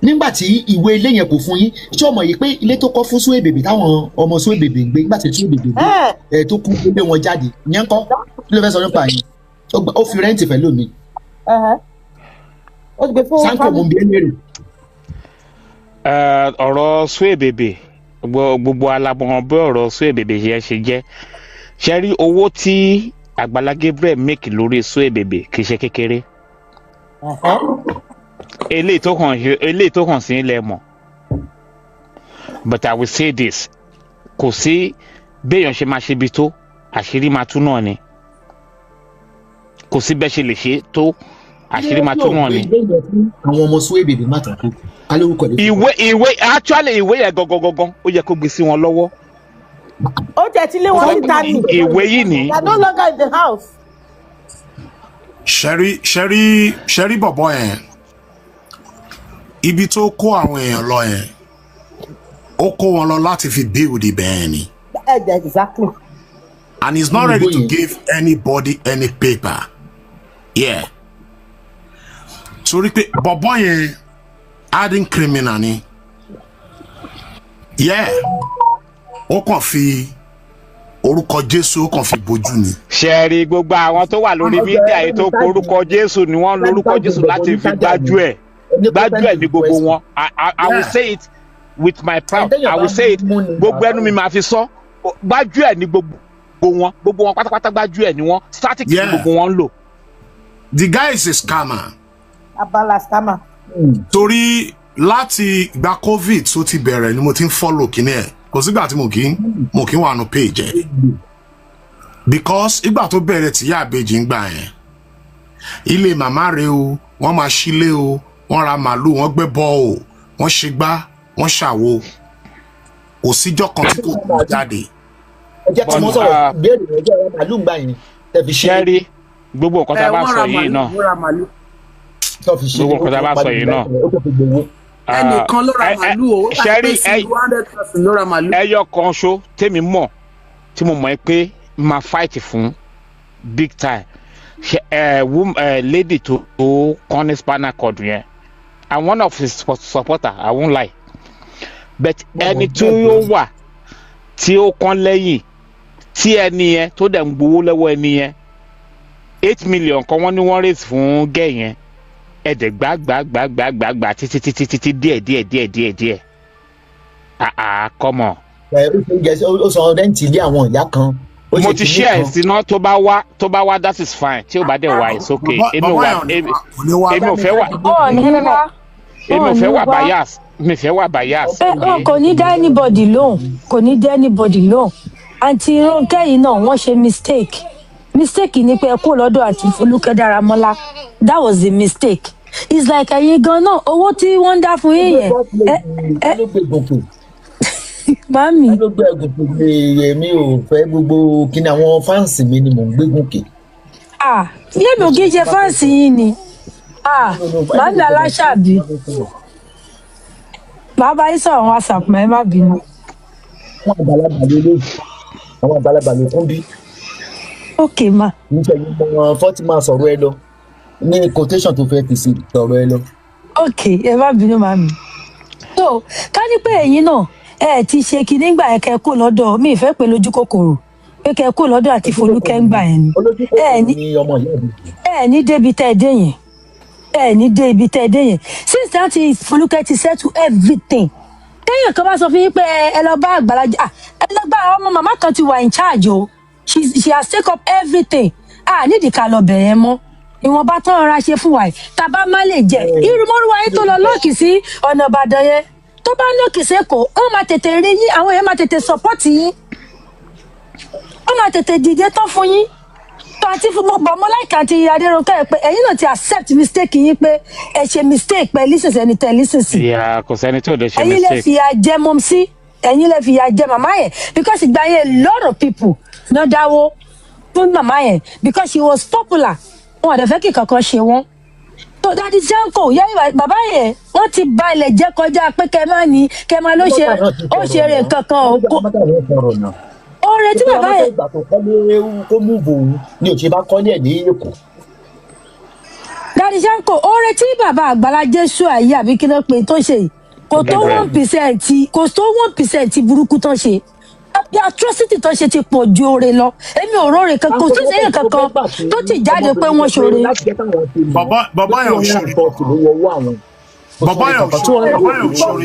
Speaker 2: nígbà tí ìwé ilé yẹn kò fún yín. Ṣé o mọ̀ yìí pé ilé tó kọ́ fún Suwe Bèbè, táwọn ọmọ Suwe Bèbè ń gbé nígbà tí Suwe Bèbè gbé ẹ̀ tó kú ilé wọn jáde yẹn ń kọ́? Kí ló fẹ́ sọ nípa yẹn? Ó fi rent pẹ̀lú mi.
Speaker 3: Ó ti gbé fún
Speaker 2: Sanko, mo ń bi ẹ́ léèrè.
Speaker 6: Ọ̀rọ̀ Suebebe, gbogbo alábọ̀n bí ọ̀rọ̀ Suebebe yẹn ṣe jẹ́. Ṣe rí owó tí Àgbàlá Gabriel make lórí Suebebe kì í ṣe kékeré. Eléyìí tó hàn sí ilẹ̀ mọ̀, but I will say this: kò sí béèyàn ṣe máa ṣe ibi tó, àṣírí máa tú náà ni. Kò sí bẹ́ẹ̀ ṣe lè ṣe tó, àṣírí máa tú náà ni.
Speaker 2: Àwọn ọmọ Suebebe má tàn kú kálórúkọ lè fi.
Speaker 6: Ìwé, actually, ìwé yẹn gangan gangan, ó yẹ kó gbé sí wọn lọ́wọ́.
Speaker 7: Ó jẹ́ ti lé wọn síta ni.
Speaker 6: Ìwé yìí ní.
Speaker 7: They are no longer in the house.
Speaker 8: Ṣẹ́rí, ṣẹ́rí, ṣẹ́rí, bọ̀bọ̀ yẹn, ibi tó kó àwọn èèyàn lọ yẹn, ó kó wọn lọ láti fi build ibẹ̀ yẹn ni,
Speaker 7: Exactly.
Speaker 8: and he's not ready to give anybody any paper, yeah, torí pé bọ̀bọ̀ yẹn adding criminal ni, yeah. Ó kàn fi orúkọ Jésù, ó kàn fi bójú ni.
Speaker 6: Ṣe rí gbogbo àwọn tó wà lórí media yìí tó porúkọ Jésù ni wọ́n ń lorúkọ Jésù láti fi gbájú ẹ̀, gbájú ẹ̀ ní gbogbo wọn. I will say it with my proud, I will say it, gbogbo ẹnu mi máa fi sọ, gbájú ẹ̀ ní gbogbo wọn, gbogbo wọn pátápátá, gbájú ẹ̀ ní wọn, static ní gbogbo wọn ń lò.
Speaker 8: The guy is a scammer.
Speaker 7: Abala scammer.
Speaker 8: Torí láti ìgbà COVID tó ti bẹ̀rẹ̀ ni mo ti ń follow kíní ẹ̀. Kò sígbà tí mo kì í wà nù page ẹ̀, because ìgbà tó bẹ̀rẹ̀ tí ìyá àbèjì ń gbà yẹn, ilé màmá rẹ o, wọ́n máa sílé o, wọ́n ra màálù, wọ́n gbé bọ́ o, wọ́n ṣe gbá, wọ́n ṣàwo, kò síjọ́ kan tí kò kú jáde.
Speaker 2: Ẹ jẹ́ kí wọ́n sọ̀rọ̀ béèrè ọjọ́ ọ̀rọ̀ màálù gbà yẹn tẹ̀ fi ṣe.
Speaker 6: Ṣe rí gbogbo nǹkan tá a bá
Speaker 5: wọ́n
Speaker 6: sọ
Speaker 5: ra
Speaker 6: yìí
Speaker 5: màálù,
Speaker 6: náà,
Speaker 5: wọ́n ra màálù.
Speaker 2: Tó fi ṣe.
Speaker 6: Gbogbo nǹkan tá a bá sọ yìí náà,
Speaker 2: ó kò fi gbowó.
Speaker 5: Ẹnìkan ló ra màálù o, ó
Speaker 6: ṣe
Speaker 5: bá
Speaker 6: rí
Speaker 5: pé sí 100,000 ló ra màálù.
Speaker 6: Ẹyọ kan ṣo tèmi mọ̀ tí mo mọ̀ ẹ́ pé máa fight fún big time, ṣe ẹ lady tó kán ní spinal cord yẹn, I'm one of his supporter, I won't lie, but ẹni tí ó wà tí ó kán lẹ́yìn tí ẹni yẹn tó dẹ̀ ń gbowó lọ́wọ́ ẹni yẹn, 8 million kan wọ́n ní wọ́n raise fún gẹ̀ yẹn, ẹ̀dẹ̀ gbà gbà gbà gbà gbà gbà títí títí títí, díẹ̀ díẹ̀ díẹ̀ díẹ̀ díẹ̀, ah ah, come on.
Speaker 2: Ẹ ó ṣe oúnjẹ, ó san rent ilé àwọn ìyá kan. Ó
Speaker 6: Mo
Speaker 2: ṣe
Speaker 6: ti
Speaker 2: kinní
Speaker 6: share
Speaker 2: kan.
Speaker 6: ẹ̀ síná, tó bá wá, tó bá wá, that is fine. Tí ò bá dẹ̀ wá, it's okay. Èmi ò
Speaker 8: Bàbá
Speaker 6: wà
Speaker 8: yẹn ò ní wá, kò ní wá.
Speaker 6: Èmi ò fẹ́ wà.
Speaker 10: Ọ̀ ní
Speaker 6: No, no, no.
Speaker 10: wá.
Speaker 6: Èmi ò
Speaker 10: Ọ̀
Speaker 6: fẹ́
Speaker 10: ní
Speaker 6: wà
Speaker 10: wá.
Speaker 6: bias, mi fẹ́ wà bias.
Speaker 10: Ẹ wọn kò ní dá anybody lóhùn, kò ní dá anybody lóhùn. Àǹtí Rónkẹ́ yìí náà, wọ́n ṣe mistake. Mistake ni pé ẹ kúrò lọ́dọ̀ àǹtí Folúkẹ́ Dáramọ́lá. That was the mistake. It's like ẹ̀yin gan náà, owó tí wọ́n ń dá fún yín yẹn, ẹ ẹ
Speaker 2: ló gbé gòkè.
Speaker 10: Mami.
Speaker 2: Ló gbé gòkè, èmi ò fẹ́ gbogbo kíni, àwọn fans mi ni mò ń gbé gòkè.
Speaker 10: Ah, yémi ò kí ń ṣe fans yín ni. Ah, màmí aláṣàbí, bàbá yín sọ̀rọ̀ WhatsApp mọ́, ẹ má bínú.
Speaker 2: Àwọn àgbàlagbà ló lé, àwọn àgbàlagbà ló kún bí.
Speaker 10: Ok ma.
Speaker 2: Níṣẹ́ yìí mo fọ́tí máa sọ̀rọ̀ ẹ lọ ní quotation tó fẹ́ fi sí sọ̀rọ̀ ẹ lọ.
Speaker 10: Ok, ẹ má bínú, màmí. So ká ní pé ẹ̀yin náà ẹ ti ṣe kinní gbà yẹn, kẹ́ kó lọ́dọ̀ mi, ìfẹ́ pé lójú kòkòrò pé kẹ́ kó lọ́dọ̀ àti Folúkẹ́ ń gbà yẹn ni. Ẹ ní
Speaker 2: ní ọmọ ìyá mi.
Speaker 10: Ẹ ní débi tẹ́ ẹ dé yẹn, ẹ ní dé ibi tẹ́ ẹ dé yẹn. Since that is Folúkẹ́ ti settle everything, téèyàn kan bá sọ fún yín pé ẹ lọ bá Àgbàlá, ah, ẹ lọ bá ọmọ màmá kan ti wà in charge o, she has take up everything. Ah, nídìí ká lọ bẹ̀rẹ̀ mọ́, ìwọ̀nba tán rọra ṣe fún wa yìí, tàbá má lè jẹ irúmọ́rúwa yín tó lọ lọ́ọ̀kì sí ọ̀nà Ìbàdàn yẹn, tó bá lọ́ọ̀kì sẹ́kọ̀ọ́, wọ́n máa tètè rí yín, àwọn èèyàn máa tètè support yín, wọ́n máa tètè dìde tán fún yín. Tó àti fún mo bọ̀ mọ́ láìka àti Adérónkẹ́ ẹ̀ pé ẹ̀yin náà ti accept mistake yín, pé ẹ ṣe mistake pé lísìsì ẹni tẹ́ lísìsì.
Speaker 6: Ìyá, kò sẹ́ni tí ò lè ṣe
Speaker 10: Ẹ̀yin lè
Speaker 6: mistake.
Speaker 10: fìyà jẹ mọ́mísí, ẹ̀yin lè fìyà jẹ màmá yẹn, because ìgbà yẹn a lot of people náà dáwó fún màmá yẹn because she was popular. Wọn ò dẹ̀ fẹ́ kí kankan ṣe wọ́n. So Daddy Janko yẹ bàbá yẹn, wọ́n ti ba ilẹ̀ jẹ́ kọjá pé kẹ́ máa ní kẹ́ máa ló ṣe ó ṣe eré kankan o oore tí bàbá yẹn.
Speaker 2: Ìgbà tó kọ́lé kó mú bòun ni òṣèré bá kọ́lé ẹ̀ ní Èkó.
Speaker 10: Daddy Janko, oore tí bàbá Àgbàlá Jésù ayé àbí kí ló pe tó ṣe yìí, kò tó
Speaker 6: Gabriel.
Speaker 10: 1%, kò tó 1% burúkú tó ṣe. The atrocity tó ṣe ti pọ̀ ju oore lọ. Èmi ò róore kankan, kò sí sẹ́yìn kankan tó ti jáde pé wọ́n ṣoore.
Speaker 8: Bàbá, bàbá yẹn ò ṣoore. Bàbá yẹn ò ṣoore. Bàbá yẹn ò ṣoore.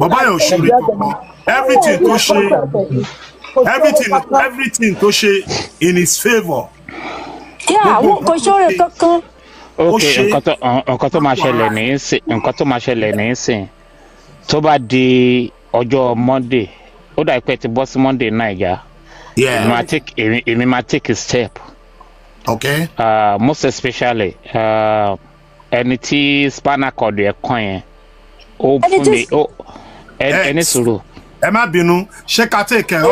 Speaker 8: Bàbá yẹn ò ṣoore kankan. Everything tó ṣe, everything tó ṣe in his favour.
Speaker 10: Yeah,
Speaker 8: Gbogbo
Speaker 10: kò
Speaker 8: nǹkan tó
Speaker 10: ṣoore
Speaker 8: ṣe,
Speaker 10: kankan.
Speaker 8: ó
Speaker 6: Ok,
Speaker 8: ṣe
Speaker 6: nǹkan tó máa ṣẹlẹ̀ ní í sìn, tó bá di ọjọ́ Monday, ó dà pé ti bọ́ sí Monday Naija, èmi máa take èmi máa take a step. Most especially ẹni tí spinal cord ẹ̀ kàn yẹn, ó
Speaker 10: Ẹni
Speaker 6: fún
Speaker 10: tí
Speaker 6: mi ó ẹni sùúrù.
Speaker 8: Ẹ má bínú, ṣé ká take ẹ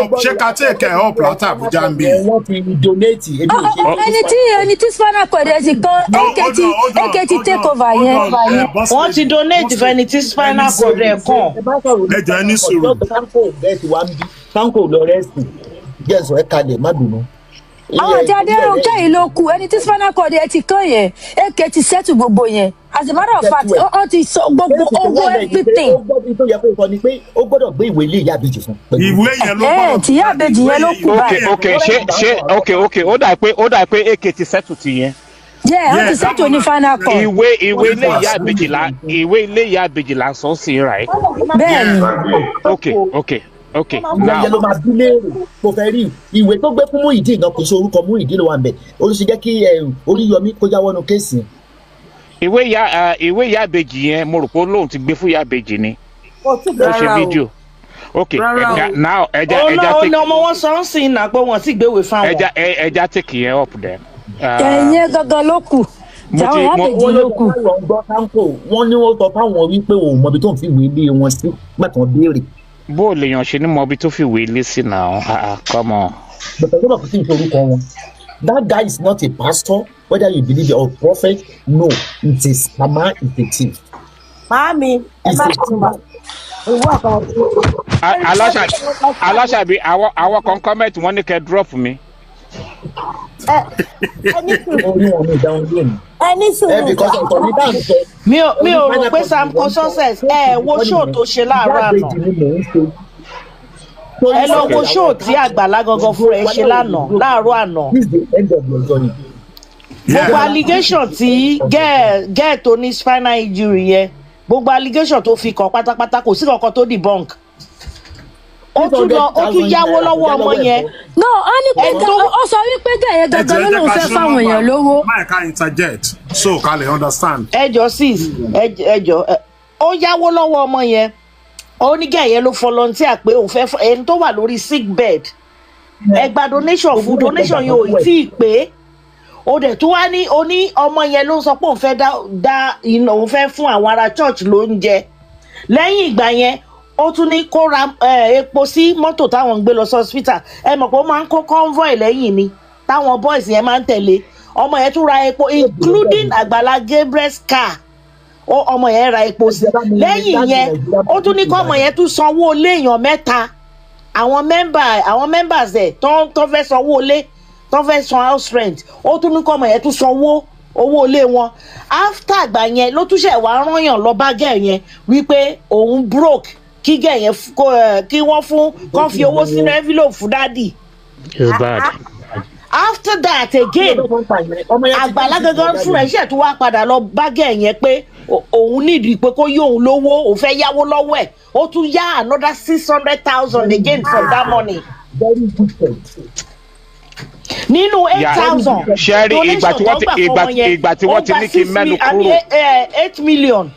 Speaker 8: up láti Àbújá ń bí?
Speaker 2: Wọ́n ti donate, èmi ò ṣe.
Speaker 10: Ẹni tí spinal cord ẹ̀ ti kan,
Speaker 8: No,
Speaker 10: AKT
Speaker 8: hold on, hold on,
Speaker 10: AKT
Speaker 8: hold
Speaker 10: take
Speaker 8: on,
Speaker 10: over
Speaker 8: hold
Speaker 10: yẹn.
Speaker 8: on, boss
Speaker 7: Wọ́n ti
Speaker 8: lady,
Speaker 7: donate
Speaker 8: boss
Speaker 7: fẹ́ni
Speaker 8: lady,
Speaker 7: tí spinal
Speaker 8: ẹni
Speaker 7: cord ẹ̀
Speaker 8: sùúrù.
Speaker 7: kàn.
Speaker 2: Ẹ bá sọ̀rọ̀
Speaker 8: Ẹ jọ̀ọ́, ẹ ní sùúrù.
Speaker 2: Tanko bẹ́ẹ̀ ti wá ń bí Tanko lọ rẹ́sì jẹ́sọ̀ ẹ kalẹ̀, má bínú.
Speaker 10: Àwọn àti Adéròǹkẹ́ yìí ló kù. Ẹni tí spinal cord ẹ̀ ti kàn yẹn, AKT settle gbogbo yẹn. As a matter of fact,
Speaker 2: Settle ẹ̀.
Speaker 10: ó ti sọ gbogbo
Speaker 2: Kéèsì tó
Speaker 10: owó,
Speaker 2: wà lẹ́yìn pé
Speaker 10: everything.
Speaker 2: ó gbọ́dọ̀ tó yẹ kó sọ ni pé ó gbọ́dọ̀ gbé ìwé ilé ìyá àbèjì fún pẹ̀lú.
Speaker 8: Ìwé yẹn ló
Speaker 10: Ẹ
Speaker 8: gbọ́dọ̀
Speaker 10: tìyá àbèjì
Speaker 8: ìwé
Speaker 10: yẹn ló
Speaker 8: yẹn
Speaker 10: kù
Speaker 6: Ok.
Speaker 10: báyìí.
Speaker 6: Ok, ṣé ok, ó dà pé AKT settle ti yẹn.
Speaker 10: Yeah, ó ti
Speaker 8: Yeah,
Speaker 10: settle ní final cord.
Speaker 6: Ìwé ilé ìyá àbèjì là ń sọ sí, right?
Speaker 10: Bẹ́ẹ̀ ni.
Speaker 6: Ok.
Speaker 2: Ìwé
Speaker 6: Now
Speaker 2: yẹn ló máa bí léèrè kò fẹ́ rí ìwé tó gbé fún Muyideen gan, kò sí orúkọ Muyideen ló wà ń bẹ̀. Ó sì jẹ́ kí Oríyọmí kó jáwọ́ nu case yẹn.
Speaker 6: Ìwé ìyá àbèjì yẹn, mo rò pé ó lóun ti gbé fún ìyá àbèjì ni
Speaker 3: Kò tí
Speaker 6: ó ṣe
Speaker 7: Rárá o.
Speaker 6: fídíò. Ok.
Speaker 7: Rárá
Speaker 6: Ẹja
Speaker 7: o.
Speaker 6: now, ẹja
Speaker 7: Òun
Speaker 6: ẹja
Speaker 7: náà ó
Speaker 6: take
Speaker 7: ní ọmọ wọn sọ ń sìn náà pé wọn sì gbéwèé fáwọn.
Speaker 6: Ẹja take yẹn up then.
Speaker 10: Ẹ̀yẹn gangan ló kù.
Speaker 6: Mo
Speaker 10: Tàwọn
Speaker 6: ti
Speaker 10: ìyá
Speaker 6: mo
Speaker 10: àbèjì
Speaker 2: Wọ́n ló
Speaker 10: ló
Speaker 2: sọ
Speaker 10: kù.
Speaker 2: fáwọn ń gbọ́ Tanko, wọ́n ní wọ́n sọ fáwọn wípé òun mọbi tó ń fi ìwé ilé wọn sí nígbà tí wọ́n béèrè.
Speaker 6: Bó o lèèyàn ṣe ní mọ ibi tó fi ìwé ilé sí náà? Ah ah, come on.
Speaker 2: Bàtà tó bá kò sí ìṣe orúkọ wọn. That guy is not a pastor, whether you believe it, or prophet. No, it's a scammer, it's a thief.
Speaker 3: Màámi, ẹ
Speaker 2: It's
Speaker 3: má
Speaker 2: a
Speaker 3: bínú mà.
Speaker 2: thief.
Speaker 3: Ìwọ àkàrà.
Speaker 6: Aláṣàbí, àwọn kan comment, wọ́n ní kẹ́ drop mi.
Speaker 3: Ẹ ní sùúrù.
Speaker 2: Orí wọn ní ìdáhùn lónìí.
Speaker 3: Ẹ ní
Speaker 2: Ẹ
Speaker 3: sùúrù.
Speaker 2: because ọ̀tọ̀ ní dáhùn sọ.
Speaker 7: Mi ò
Speaker 2: Orí
Speaker 7: rò
Speaker 2: spinal
Speaker 7: pé
Speaker 2: cord ni
Speaker 7: Samko
Speaker 2: wọ́n ń sọ.
Speaker 7: Success, ẹ wo
Speaker 2: Kéèsì
Speaker 7: show
Speaker 2: kọ́
Speaker 7: tó
Speaker 2: nìyẹn.
Speaker 7: ṣe
Speaker 2: Ìyá
Speaker 7: láàárọ̀ àná.
Speaker 2: àbèjì ni mò ń ṣe. Torí
Speaker 7: Ẹ lọ
Speaker 2: sọ̀rọ̀
Speaker 7: wo
Speaker 2: àwọn
Speaker 7: show tí Àgbàlá gangan fúnra ẹ ṣe lánàá, láàárọ̀ àná.
Speaker 2: This is the end of your journey.
Speaker 7: Gbogbo allegation tí gẹ́ẹ̀ tó ní spinal injury yẹn, gbogbo allegation tó fi kàn pátápátá, kò sí kankan tó debunk. Ó tún lọ, ó tún yáwó lọ́wọ́ ọmọ yẹn.
Speaker 10: No, ó ní pé
Speaker 7: Ẹni tó
Speaker 10: ó sọ wípé gẹ̀yẹ́
Speaker 8: Ẹ
Speaker 10: gangan
Speaker 8: jọ̀ọ́,
Speaker 10: ló
Speaker 8: ẹ jẹ́
Speaker 10: lóun
Speaker 8: ká
Speaker 10: fẹ́
Speaker 8: ṣe
Speaker 10: fáwọn
Speaker 8: nọ́mbà
Speaker 10: èèyàn lówó.
Speaker 8: máa ká interject so ká lè understand.
Speaker 7: Ẹjọ sis, ẹjọ, ó yáwó lọ́wọ́ ọmọ yẹn. Ó ní gẹ̀yẹ́ ló volunteer pé òun fẹ́ ẹni tó wà lórí sick bed, ẹ gba donation fún. Donation yẹn ò tí ì pé. Ó dẹ̀ tún wá ní, ó ní ọmọ yẹn ló ń sọ pé òun fẹ́ dá iná, òun fẹ́ fún àwọn ará church lóúnjẹ. Lẹ́yìn ìgbà yẹn, ó tún ní kó ra epo sí mọ́tò táwọn ń gbé lọ sí hospital. Ẹ mọ̀ pé ó máa ń kó convoy lẹ́yìn ni táwọn boys yẹn máa ń tẹ̀lé. Ọmọ yẹn tún ra epo, including Àgbàlá Gabriel's car. Ó ọmọ yẹn ra epo sí. Lẹ́yìn yẹn, ó tún ní kọ́ ọmọ yẹn tún sanwó ilé èèyàn mẹ́ta, àwọn members ẹ̀ tó fẹ́ sanwó ilé, tó fẹ́ san house rent. Ó tún ní kọ́ ọmọ yẹn tún sanwó owó ilé wọn. After àgbà yẹn ló tún ṣẹ̀ wá rányàn lọ bá gẹ̀ yẹn wípé òun broke, kí gẹ̀ yẹn kí wọ́n fún kán fi owó sínú envelope fún daddy.
Speaker 6: It's bad.
Speaker 7: After that again, Àgbàlá gangan fún ẹ ṣe tó wá padà lọ bá gẹ̀ yẹn pé òun nídìí pé kó yóò òun lówó, òun fẹ́ yáwó lọ́wọ́ ẹ̀. Ó tún yá another 600,000 again from that money
Speaker 2: Very wicked.
Speaker 7: Nínú eight
Speaker 6: Yeah.
Speaker 7: thousand
Speaker 6: Ṣẹ́rí, ìgbà tí wọ́n ti ìgbà tí wọ́n ti ní kí n mẹ́nu kúrò.
Speaker 7: 8 million,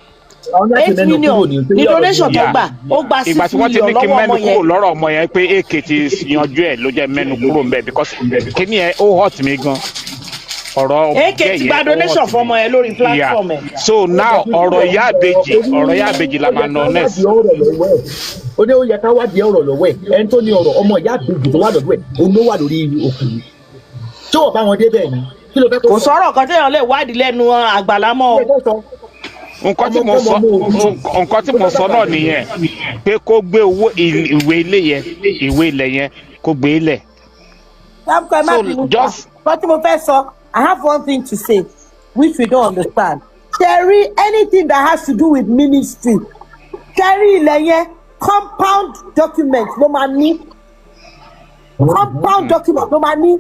Speaker 7: 8 million ní donation tó gbà. Ó gba
Speaker 6: Ìgbà
Speaker 7: six
Speaker 6: tí wọ́n ti
Speaker 7: million
Speaker 6: ní kí n
Speaker 7: lọ́wọ́
Speaker 6: mẹ́nu
Speaker 7: ọmọ
Speaker 6: kúrò
Speaker 7: yẹn.
Speaker 6: lọ́rọ̀ ọmọ yẹn pé AK ti yanjú ẹ̀ ló jẹ́ mẹ́nu kúrò ń bẹ̀, because kíní yẹn, ó hurt mi gan, ọ̀rọ̀
Speaker 7: AK ti gba
Speaker 6: yẹn, ó
Speaker 7: donation
Speaker 6: hurt
Speaker 7: fún ọmọ
Speaker 6: mi.
Speaker 7: yẹn lórí platform ẹ̀.
Speaker 6: So now, ọ̀rọ̀ ìyá àbèjì la máa nà next.
Speaker 2: Ó ní ó yẹ ká wádìí ọ̀rọ̀ lọ́wọ́ ẹ̀. Ẹni tó ní ọ̀rọ̀ ọmọ ìyá àbèjì tó wà lọ́dọ̀ ẹ̀, òun ló wà lórí òkú yìí. Tí wọ́n bá wọn débẹ̀ ni kí ló fẹ́ kó
Speaker 7: Kò
Speaker 2: sọ?
Speaker 7: sọ̀rọ̀ kan téèyàn lè wádìí lẹ́nu Àgbàlá mọ́ o.
Speaker 2: Kí ló fẹ́ sọ?
Speaker 6: Nǹkan tí mo sọ náà nìyẹn pé kó gbé owó ìwé ilé yẹn, ìwé ilẹ̀ yẹn, kó gbé ilẹ̀.
Speaker 3: Samko, ẹ má
Speaker 6: So
Speaker 3: bínú sá.
Speaker 6: just
Speaker 3: Nǹkan tí mo fẹ́ sọ, I have one thing to say which we don't understand. Ṣé anything that has to do with ministry, ṣé ilẹ̀ yẹn, compound document ló máa ní. Compound document ló máa ní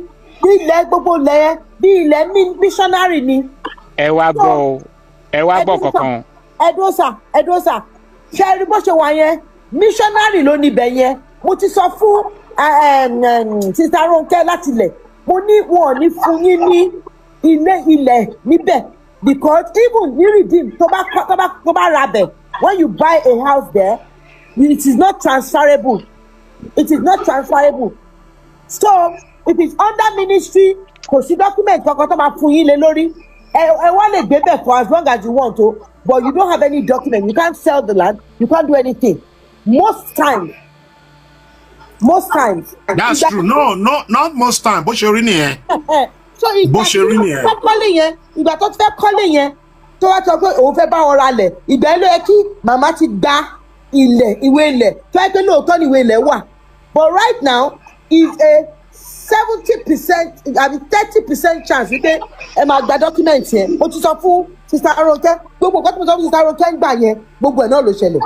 Speaker 3: ilẹ̀ gbogbo ilẹ̀ yẹn bí ilẹ̀ missionary ni.
Speaker 6: Ẹ wá gbọ́ o, ẹ wá gbọ́ kankan.
Speaker 3: Ẹdúnsà, ẹdúnsà, ṣe rí bó ṣe wà yẹn, missionary ló níbẹ̀ yẹn. Mo ti sọ fún Sister Ronke láti ilẹ̀, mo ní wọn ò ní fún yín ní ilé ilẹ̀ níbẹ̀, because even ní Redeem, tó bá ra bẹ̀, when you buy a house there, it is not transferable. It is not transferable. So if it's under ministry, kò sí document kankan tó máa fún yín lé lórí. Ẹ wá lè gbé bẹ̀ for as long as you want o, but you don't have any document. You can't sell the land, you can't do anything most times, most times.
Speaker 8: That's true. No, not most time. Bó ṣe rí nìyẹn.
Speaker 3: So ìgbà
Speaker 8: Bó ṣe
Speaker 3: tí
Speaker 8: rí
Speaker 3: wọ́n
Speaker 8: nìyẹn.
Speaker 3: fẹ́ kọ́lé yẹn, ìgbà tó ti fẹ́ kọ́lé yẹn, tó wá sọ pé òun fẹ́ bá wọn ra lẹ̀, ìgbà yẹn ló yẹ kí màmá ti gba ilẹ̀, ìwé ilẹ̀, tó yẹ pé lóòótọ́ ni ìwé ilẹ̀ wà. But right now is a 70% àbí 30% chance wípé ẹ máa gba document yẹn. Mo ti sọ fún Sister Ronke, gbogbo nǹkan tí mo sọ fún Sister Ronke ń gbà yẹn, gbogbo ẹ̀ náà ló ṣẹlẹ̀.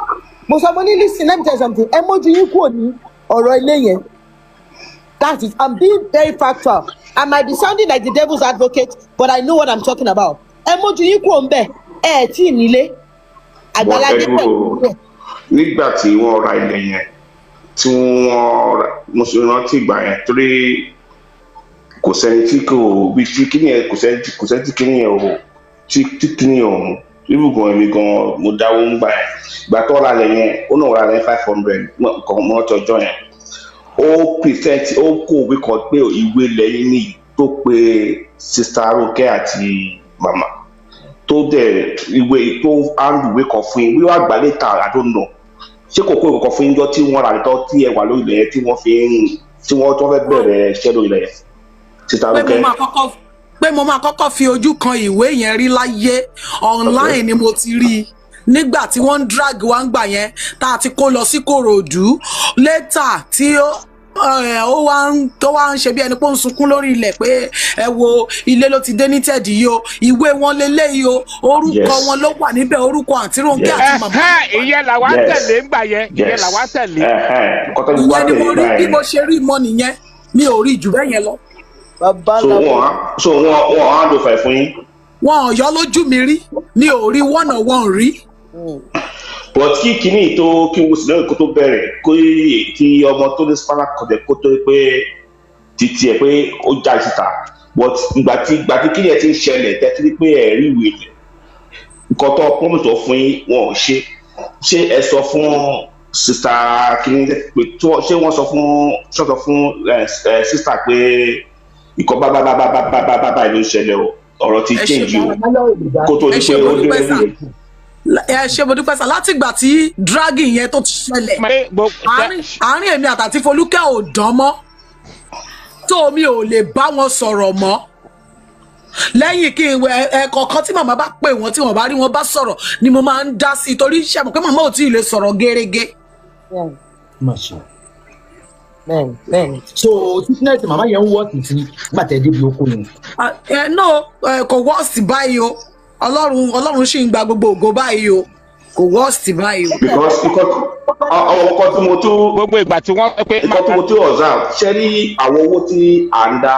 Speaker 3: Mo sọ, mo ní, "Listen, let me tell you something. Ẹ mójú yín kúrò ní ọ̀rọ̀ ilé yẹn." That is, I'm being very factual. I might be sounding like the devil's advocate, but I know what I'm talking about. Ẹ mójú yín kúrò ń bẹ̀, ẹ ẹ̀ tí ì nílé. Àgbàlá
Speaker 9: But
Speaker 3: Gabriel
Speaker 9: ẹgbẹ́
Speaker 3: kúrò.
Speaker 9: Nígbà tí wọ́n ra ilẹ̀ yẹn, tí wọ́n ra, mo sì rántí ìgbà yẹn torí kò sẹ́ni tí kò bí tí kíní yẹn, kò sẹ́ni tí kíní yẹn ò tí kíní yẹn ò mú ibùgàn. Èmi gan mo dáwó ń gbà yẹn. Ìgbà tó ra ilẹ̀ yẹn, ó náà ra ilẹ̀ 500 kan mọ́ ọjọ́ yẹn. Ó present, ó kó òwe kan pé ìwé ilẹ̀ yìí ní tó pe Sister Arókẹ́ àti màmá tó dẹ̀ ìwé tó hand ìwé kan fún yín wíwá gbà later. I don't know, ṣé kò kó ìwé kan fún yín jọ tí wọ́n rà nítọ́ tí ẹ wà lórí ilẹ̀ yẹn, tí wọ́n fi ń tí wọ́n tó fẹ́ bẹ̀rẹ̀ iṣẹ́ lórí ilẹ̀ yẹn, Sister
Speaker 5: Pé mo
Speaker 9: Arókẹ́?
Speaker 5: máa kọ́kọ́ pé mo máa kọ́kọ́ fi ojú kan ìwé yẹn rí láyé, online ni mo ti rí i nígbà tí wọ́n ń drag wa ń gbà yẹn, tá a ti kó lọ sí Kòròdú. Later tí ó wá ń tó wá ń ṣe bí ẹni pé ó ń sunkún lórí ilẹ̀ pé ẹ wo ilé ló ti dé ní tẹ̀dí yìí o, ìwé wọn leléyìí o, orúkọ wọn ló wà níbẹ̀, orúkọ àǹtí Rónkẹ́ àti màmá.
Speaker 6: Ìyẹn làwa ń tẹ̀lé ńgbà yẹn, ìyẹn làwa ń tẹ̀lé.
Speaker 9: Nǹkan tó ń wá
Speaker 5: Ìyẹn ni mo
Speaker 9: tẹ̀lé
Speaker 5: rí bí
Speaker 9: báyìí.
Speaker 5: mo ṣe rí mọ nìyẹn, mi ò rí jù bẹ́ẹ̀ yẹn lọ.
Speaker 3: Bàbá
Speaker 9: So
Speaker 3: ńlá.
Speaker 9: wọn á hand over ẹ̀ fún yín?
Speaker 5: Wọn ò yọ lójú mi rí, mi ò rí one on one rí.
Speaker 9: But kí kinní tó kí wo sì náà kó tó bẹ̀rẹ̀, kó kí ọmọ tó ní spinal cord ẹ̀ kó tó pé títí ẹ̀ pé ó jáde síta, but ìgbà tí kinní ẹ̀ ti ń ṣẹlẹ̀, tẹ́tí rí pé ẹ̀ rí ìwé ilẹ̀, nǹkan tó promise tó fún yín, wọn ò ṣe. Ṣé ẹ sọ fún Sister kinní pé tó ṣé wọ́n sọ fún ẹ sister pé ìkọ́ bá bá bá bá bá bá bá báyìí ló ń ṣẹlẹ̀ o, ọ̀rọ̀ ti
Speaker 5: Ẹ ṣe
Speaker 9: change o, kó tó
Speaker 5: Ẹ
Speaker 9: di
Speaker 5: ṣe,
Speaker 9: pé
Speaker 5: mo
Speaker 9: ó dé
Speaker 5: dúpẹ́ sà.
Speaker 9: orí
Speaker 5: Ẹ ṣe, mo dúpẹ́ sà. Látìgbà tí dragging yẹn tó ti ṣẹlẹ̀,
Speaker 6: Pé
Speaker 5: àárín èmi àtàtí Folúkẹ́ ò dán mọ́, tó mi ò lè bá wọn sọ̀rọ̀ mọ́ lẹ́yìn kí n wẹ ẹ kọ̀ọ̀kan. Tí màmá bá pè wọ́n, tí wọ́n bá rí wọn bá sọ̀rọ̀ ni mo máa ń dá sí i, torí ṣe mọ̀ pé màmá ò tí ì lè sọ̀rọ̀ gẹ́rẹ́gẹ́.
Speaker 2: Má ṣe.
Speaker 3: Bẹ́ẹ̀ni, bẹ́ẹ̀ni.
Speaker 2: So sickness màmá yẹn ń wọ́ títí nígbà tẹ́ débi oko yẹn?
Speaker 5: Ah, ẹ no, ẹ kò worst báyìí o. Ọlọ́run ṣì ń gba gbogbo ògo báyìí o, kò worst báyìí o.
Speaker 9: Because àwọn nǹkan tí mo tún
Speaker 6: Gbogbo ìgbà tí wọ́n pé
Speaker 9: nǹkan tí mo tún observe, ṣe rí àwọn owó tí à ń dá,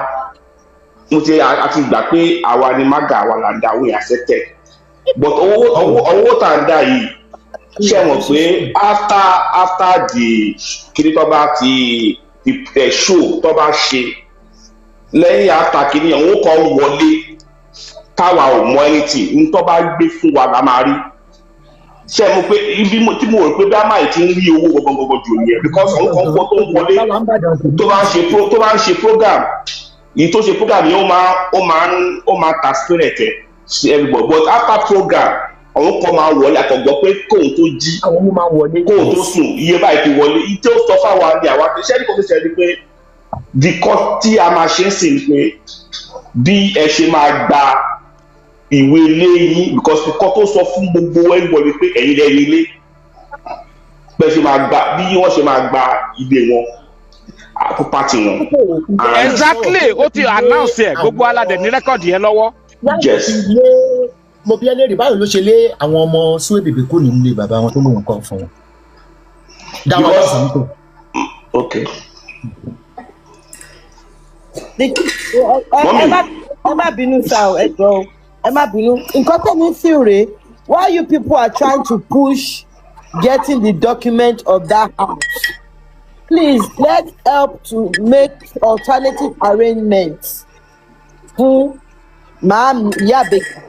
Speaker 9: mo ti a ti gbà pé àwa ni maga, àwa là ń dá owó yẹn accepted, but owó tá à ń dá yìí, ṣe mọ̀ pé after the kiri tó bá ti the show tó bá ṣe lẹ́yìn, after kiri yẹn, owó kan wọlé táwa ò mọ anything n tó bá gbé fún wa la máa rí. Ṣe mo pé ibi tí mo rò pé bí a máa ti ń rí owó gbọgbọgbọ jù nìyẹn, because àwọn kan kó tó ń wọlé tó bá ń ṣe program yìí, tó ṣe program yìí, ó máa transparent ẹ̀ sí everybody, but after program, àwọn kan máa wọlé àkọ́gbọ́ pé kóun tó jí,
Speaker 2: Àwọn ọmọ máa wọlé.
Speaker 9: kóun tó sùn, iye báyìí ti wọlé. Iye tí ó sọ fáwa ni àwa ṣé ní kò tó ṣe ni pé the cost tí a máa ṣe ń sìn ni pé bí ẹ ṣe máa gba ìwé ilé yín, because nǹkan tó sọ fún gbogbo everybody pé ẹ̀yin lẹ́yìn ilé, bẹ́ẹ̀ ṣe máa gba, bí wọ́n ṣe máa gba ilé wọn, property wọn.
Speaker 6: Exactly, ó ti announce ẹ, gbogbo aládẹ ní record yẹn lọ́wọ́.
Speaker 9: Yes.
Speaker 2: Lé mo bí ẹlẹ́rìí, báwo ló ṣe lé àwọn ọmọ súwé bèbè kú nínú ilé bàbá wọn tó lóun kọ́ fún wọn? Dáwọn lọ́sàn-án tó.
Speaker 9: Okay.
Speaker 3: Ẹ má, ẹ má bínú sá o, ẹ jọ o, ẹ má bínú. Nǹkan tẹ̀mí feel rèé, why you people are trying to push getting the document of that house, please let's help to make alternative arrangements fún màámi ìyá àbèjì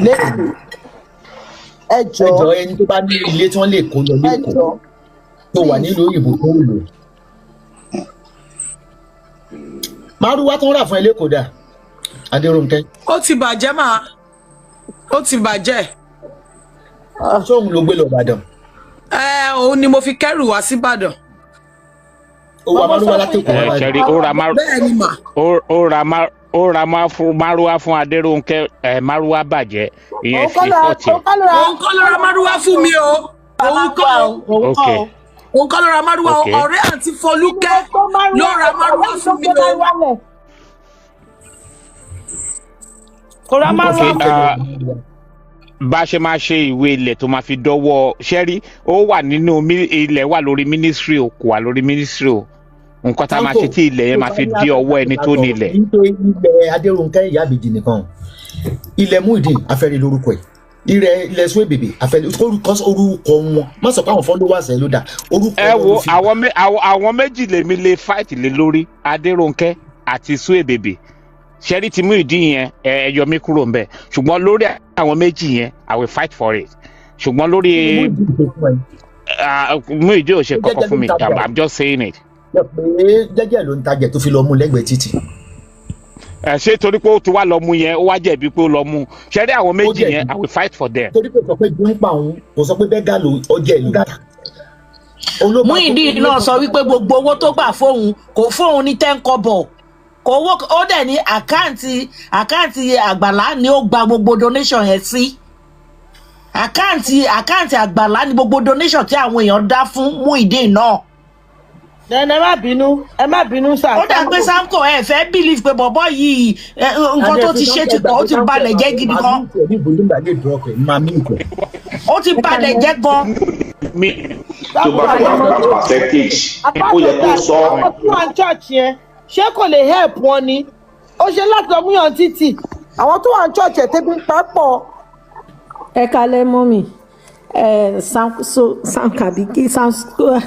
Speaker 3: lẹ́kọ̀ọ́. Ẹ
Speaker 2: Ẹ
Speaker 3: jọ,
Speaker 2: jọ, ẹni tó bá ní ilé tí wọ́n lè kó lọ
Speaker 3: ẹ
Speaker 2: lẹ́kọ̀ọ́
Speaker 3: jọ,
Speaker 2: tó wà
Speaker 3: please.
Speaker 2: Nílùú òyìnbó tó ń lò, márúwá tó ń rà fún ẹ lẹ́kọ̀ọ́ dà, Adéròǹkẹ́?
Speaker 5: Ó ti bàjẹ́ máa, ó ti bàjẹ́.
Speaker 2: Sóun ló gbé lọ Ìbàdàn?
Speaker 5: Ẹ òun ni mo fi kẹ́rù wá síbàdàn.
Speaker 2: Ó wà
Speaker 3: Mo
Speaker 2: márúwá
Speaker 3: sọ fún
Speaker 2: látẹ̀kọ̀
Speaker 3: yín.
Speaker 2: wá
Speaker 6: Ẹ
Speaker 2: báyìí.
Speaker 6: ṣẹ́rí, ó ra márù
Speaker 5: Bẹ́ẹ̀ ni mà.
Speaker 6: Ó ra márúwá fún Adérónkẹ́ ẹ, márúwá bàjẹ́, ìyẹn
Speaker 3: Òun kọ́
Speaker 6: fi
Speaker 3: ló ra
Speaker 6: fọ́ọ̀tì.
Speaker 3: òun kọ́ ló ra
Speaker 5: Òun kọ́ ló ra márúwá fún mi o, òun kọ́ o.
Speaker 7: Òun kọ́
Speaker 6: Ok.
Speaker 7: o.
Speaker 5: Òun kọ́ ló ra márúwá o.
Speaker 6: Ok.
Speaker 5: Ọ̀rẹ́ àti Folúkẹ́
Speaker 3: Kó márúwá
Speaker 5: ló ra márúwá
Speaker 3: ọ̀rẹ́ mi
Speaker 5: fún
Speaker 3: tó
Speaker 5: mi
Speaker 3: gbé
Speaker 5: o.
Speaker 3: márúwá lẹ̀.
Speaker 7: Kò ra
Speaker 6: Ok.
Speaker 7: márúwá fún
Speaker 6: Bá a ṣe máa ṣe ìwé ilẹ̀ tó máa fi dọ́wọ́ ṣẹ́rí, ó wà nínú ilẹ̀ wà lórí ministry o, kò wà lórí ministry o. Nǹkan tá a máa
Speaker 2: Tanko
Speaker 6: ṣe tí ilẹ̀ yẹn
Speaker 2: tó
Speaker 6: máa
Speaker 2: bá
Speaker 6: fi
Speaker 2: ní
Speaker 6: dé ọwọ́
Speaker 2: àtúntò
Speaker 6: ẹni tó
Speaker 2: sọ
Speaker 6: nílẹ̀.
Speaker 2: Nítorí ilẹ̀ Adéròǹkẹ́ ìyá àbèjì nìkan, ilẹ̀ Muyideen afẹ́rí lórúkọ ẹ̀, ilẹ̀ Suebebe afẹ́rí orúkọ wọn. Má sọ pé àwọn followers ẹ̀ ló dà orúkọ
Speaker 6: Ẹ
Speaker 2: wọn
Speaker 6: wo
Speaker 2: ló fi.
Speaker 6: àwọn méjì lèmi lè fight lé lórí, Adérónkẹ́ àti Suebebe. Ṣẹ́rí ti Muyideen yẹn, ẹ yọ mí kúrò ńbẹ̀, ṣùgbọ́n lórí àwọn méjì yẹn, I will fight for it, ṣùgbọ́n lórí
Speaker 2: Kí ni Muyideen ṣe fún ẹ?
Speaker 6: Muyideen ò ṣe
Speaker 2: Ó
Speaker 6: kankan
Speaker 2: jẹ́jẹ́ ló
Speaker 6: fún
Speaker 2: ń
Speaker 6: mi.
Speaker 2: tajà.
Speaker 6: I'm just saying it.
Speaker 2: Jẹ́ pé jẹ́jẹ́ ló ń tajà tó fi lọ mú lẹ́gbẹ̀ẹ́ títì.
Speaker 6: Ẹ ṣé torí pé ó ti wá lọ mú yẹn, ó wá jẹ̀bi pé ó lọ mú. Ṣẹ́rí àwọn
Speaker 2: Ó
Speaker 6: méjì
Speaker 2: jẹ̀bi
Speaker 6: yẹn, I will fight for them.
Speaker 2: Torí kò sọ pé bí ń pa òun, kò sọ pé bẹ́gà ló ọjẹ́ ìlú ta olóba tó
Speaker 7: Muyideen náà sọ wípé gbogbo owó tó gbà fóun, kò fóun ní 10 kọ́bọ̀, kò owó. Ó dẹ̀ ní account Àgbàlá ni ó gba gbogbo donation yẹn sí. Account Àgbàlá ni gbogbo donation tí àwọn èèyàn dá fún Muyideen náà.
Speaker 3: Then ẹ má bínú, ẹ má bínú sá.
Speaker 7: Ó dà pé Samko, ẹ fẹ́ believe pé bọ̀bọ̀ yìí, nǹkan tó ti ṣe ti pọ̀, ó ti balẹ̀ jẹ́ gidi gan. Ó ti balẹ̀ jẹ́ gan.
Speaker 6: Mi
Speaker 9: Tó bá fẹ́ wá gba percentage, ó yẹ kó sọ.
Speaker 3: Àwọn tó wà ní church yẹn, ṣé kò lè help wọn ni? Ó ṣe láti lọ múyàn títì, àwọn tó wà ní church ẹ̀ tẹ́bí ń papọ̀.
Speaker 11: Ẹ kalẹ mọ́mì ẹ, Sam, so Sam Kabiki, Samsco,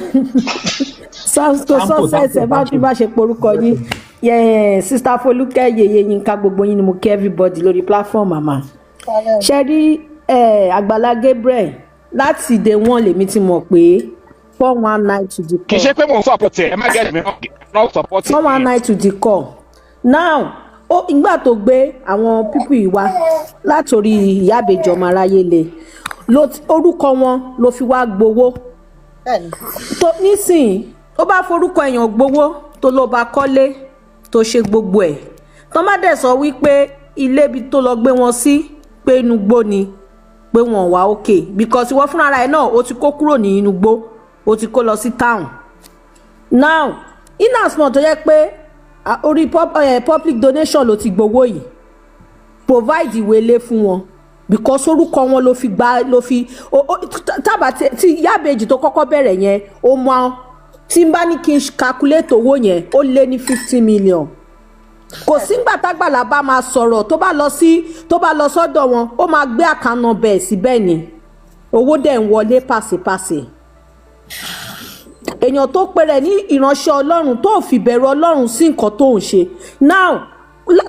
Speaker 11: Samsco.
Speaker 2: Samko.
Speaker 11: Success.
Speaker 2: Samko.
Speaker 11: Ẹ bá bí
Speaker 2: Samko.
Speaker 11: Bá ṣe porúkọ yín, Sister Folúkẹ́, Yèyé Yínká, gbogbo yín ni mo kí, everybody lórí platform. Màmá ṣe rí Àgbàlá Gabriel, láti day one lèmi ti mọ̀ pé 419 to the
Speaker 6: Kì í
Speaker 11: core.
Speaker 6: ṣe pé mò ń support ẹ, ẹ má get me wrong, I'm not supporting
Speaker 11: four one
Speaker 6: him.
Speaker 11: nine to the core. Now ó ìgbà tó gbé àwọn people yìí wá látòrí ìyá àbèjì ọmọ aráyé le ló orúkọ wọn ló fi wá gbowó tó nísìnyí. Ó bá forúkọ èèyàn gbowó tó ló bá kọ́lé tó ṣe gbogbo ẹ̀, tó má dẹ̀ sọ wípé ilé ibi tó lọ gbé wọn sí pé inú igbó ni, pé wọn wà okay, because ìwọ fúnra ẹ̀ náà ó ti kó kúrò ní inú igbó, ó ti kó lọ sí town. Now in as much tó yẹ pé orí public donation ló ti gbowó yìí, provide ìwé ilé fún wọn, because orúkọ wọn ló fi gba, ló fi tábà tí yábèjì tó kọ́kọ́ bẹ̀rẹ̀ yẹn, ó mọ tí n bá ní kí n calculate owó yẹn, ó lé ní 50 million. Kò sígbà tágbàlá bá máa sọ̀rọ̀, tó bá lọ sí, tó bá lọ sọ́dọ̀ wọn, ó máa gbé account number ẹ̀ síbẹ̀ ni. Owó dẹ̀ ń wọlé pàṣípàṣẹ. Èèyàn tó pèrè ní ìránṣẹ́ Ọlọ́run, tó fi bẹ̀rù Ọlọ́run sí nǹkan tó ń ṣe now,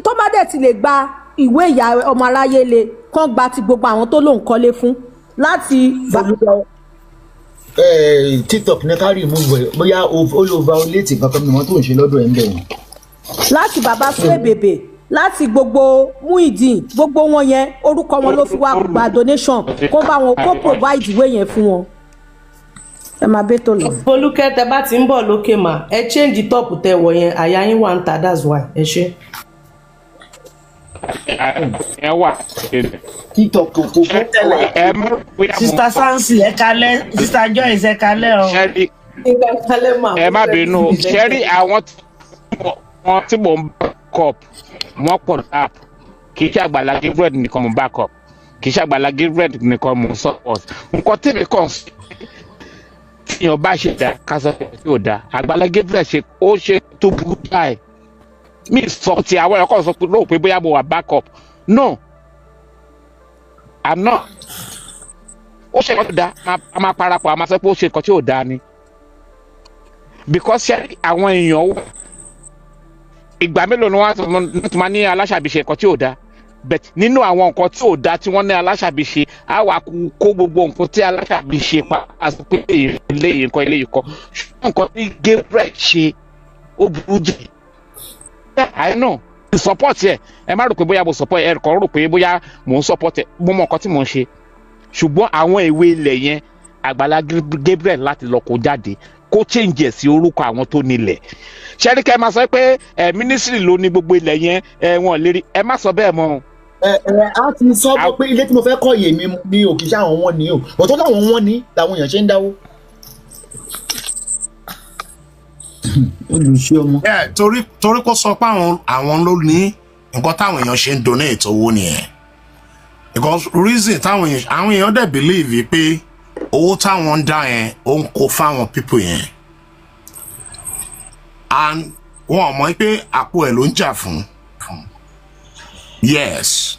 Speaker 11: tó bá dẹ̀ ti lè gba ìwé ìyá ọmọ aráyé le kán gba ti gbogbo àwọn tó lóun kọ́lé fún láti
Speaker 2: Folúkẹ́, TikTok ní ká remove ẹ, bóyá ó ló violate nǹkan kan mímọ́ tó ń ṣe lọ́dọ̀ ẹ̀ ń bẹ̀ yẹn.
Speaker 11: Láti bàbá Suebebe, láti gbogbo Muyideen, gbogbo wọn yẹn, orúkọ wọn ló fi wá gba donation. Kó bá wọn kó provide ìwé yẹn fún wọn. Ẹ máa bẹ́ tó lọ.
Speaker 12: Folúkẹ́, tẹ bá ti ń bọ̀ lókè mà, ẹ change top tẹ wọ̀ yẹn, àyà yín wà ń ta, that's why. Ẹ ṣe.
Speaker 6: Ẹ wà.
Speaker 2: TikTok kò
Speaker 6: Ẹ má bóyá mo
Speaker 7: Sister Sansi, ẹ kalẹ. Sister Joyce, ẹ kalẹ o.
Speaker 6: Ṣẹ́rí, ẹ má bínú. Ṣẹ́rí àwọn tí mò ń back up, wọ́n pọ̀ app. Kì í ṣe Àgbàlá Gabriel nìkan mò ń back up, kì í ṣe Àgbàlá Gabriel nìkan mò ń support. Nǹkan tèmi kàn sí, tíyan bá ṣe dá, ká sọ pé tí ò dá. Àgbàlá Gabriel ṣe, ó ṣe tó burú báyìí. Mi sọ ti àwọn ẹ̀kọ́ sọ pé lóò pé bóyá mo wà back up. No, I'm not. Ó ṣe nǹkan tó dáa, a máa parapọ̀, a máa sọ pé ó ṣe nǹkan tí ò dáa ni, because ṣe àwọn èèyàn wà, ìgbà mélòó ni wọ́n ti máa ní Aláṣàbí ṣe nǹkan tí ò dáa? But nínú àwọn nǹkan tí ò dáa tí wọ́n ní Aláṣàbí ṣe, á wà kó gbogbo nǹkan tí Aláṣàbí ṣe pa á, sọ pé eléyìí nǹkan, eléyìí kọ́. Ṣùgbọ́n nǹkan tí Gabriel ṣe, ó burú jù. I know support ẹ. Ẹ má rò pé bóyá mo support ẹ, kàn rò pé bóyá mò ń support ẹ. Mo mọ nǹkan tí mò ń ṣe. Ṣùgbọ́n àwọn ìwé ilẹ̀ yẹn, Àgbàlá Gabriel láti lọ kó jáde, kó change ẹ̀ sí orúkọ àwọn tó nílẹ̀. Ṣẹ́ríkẹ́ máa sọ pé ẹ ministry ló ní gbogbo ilẹ̀ yẹn, ẹ wọn lérí, ẹ má sọ bẹ́ẹ̀ mọ́ o.
Speaker 2: Ẹ ẹ á ti sọ bọ́ pé ilé tí mo fẹ́ kọ́ yèmí mi ò kì í ṣe àwọn wọn ní o, ọ̀tọ̀ láwọn wọn ní làwọn èèyàn ṣe ń dáwó. Olùṣe ọmọ.
Speaker 8: Yeah, torí kó sọ pé àwọn ló ní nǹkan táwọn èèyàn ṣe ń donate owó nìyẹn, because reason táwọn èèyàn, àwọn èèyàn dẹ̀ believe pé owó táwọn ń dá yẹn, ó ń kó fáwọn people yẹn, and wọn ò mọ̀ pé àpò ẹ̀ ló ń jà fún. Yes,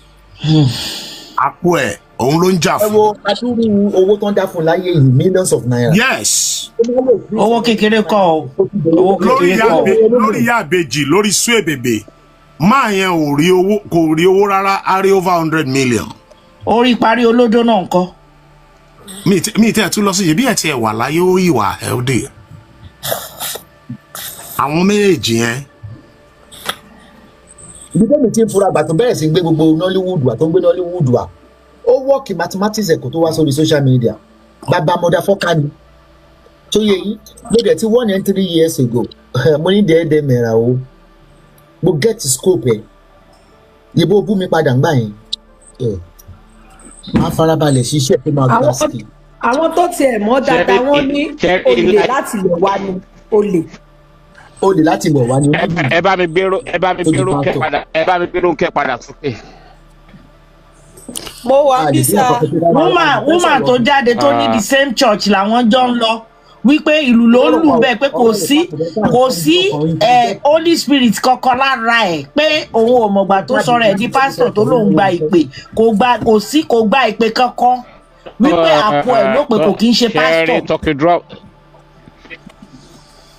Speaker 8: àpò ẹ̀ òun ló ń jà
Speaker 2: Ẹ
Speaker 8: fún.
Speaker 2: wo adúrú owó tó ń dá fún láyé yìí, millions of naira.
Speaker 8: Yes.
Speaker 13: Owó kékeré kọ́ o, owó
Speaker 8: Lórí
Speaker 13: kékeré
Speaker 8: ìyá
Speaker 13: kọ́ o.
Speaker 8: Lórí ìyá àbejì, lórí sú èbèbè máa yẹn, ò rí owó, kò rí owó rárá, á rí over 100 million.
Speaker 13: Orí parí olódó náà ńkọ́?
Speaker 8: Mi tẹ́ ẹ tún lọ sí ibi ẹ̀ tí ẹ wà láyé, ó ìwà healthy, àwọn méjèèjì yẹn.
Speaker 2: Ibi tẹ́mi ti ń fura, àgbà tó bẹ̀rẹ̀ sí gbé gbogbo Nollywood wa, tó ń gbé Nollywood wa, ó wọ́ọ̀kì mathematics ẹ̀kọ́ tó wá sórí social media, bàbá motherfucker ni tó yẹ yín. Mo dẹ̀ ti wọ́n yẹn 3 years ago. Mo ní dẹ́ẹ́dẹ́ mẹ́ra o, mo get scope ẹ̀ yìí, bú mi padà ńgbà yẹn, ẹ̀ máa farabalẹ̀ ṣiṣẹ́ tó máa gbà
Speaker 11: Àwọn
Speaker 2: sí.
Speaker 11: Àwọn tó tiẹ̀ mọ̀ dáadáa, wọ́n ní olè láti lè wá ní olè.
Speaker 2: Olè láti lè wá ní.
Speaker 6: Ẹ bá mi
Speaker 2: Tó
Speaker 6: gbé
Speaker 2: di
Speaker 6: Rónkẹ́
Speaker 2: pásítọ̀.
Speaker 6: padà, ẹ bá mi gbé Rónkẹ́ padà sókè.
Speaker 3: Mo wà bí sá.
Speaker 13: Woman tó jáde tó ní the same church làwọn jọ ń lọ, wípé ìlú ló ń lù bẹ́ẹ̀, pé kò sí Holy Spirit kankan lára ẹ̀, pé òun ò mọ̀gbà tó sọ̀rọ̀ ẹ̀ di pásítọ̀, tó lóun gba ìpè, kò gba, kò sí, kò gba ìpè kankan, wípé àpò ẹ̀ ló pé kò kí ń ṣe
Speaker 6: Ṣẹ́rí
Speaker 13: pásítọ̀.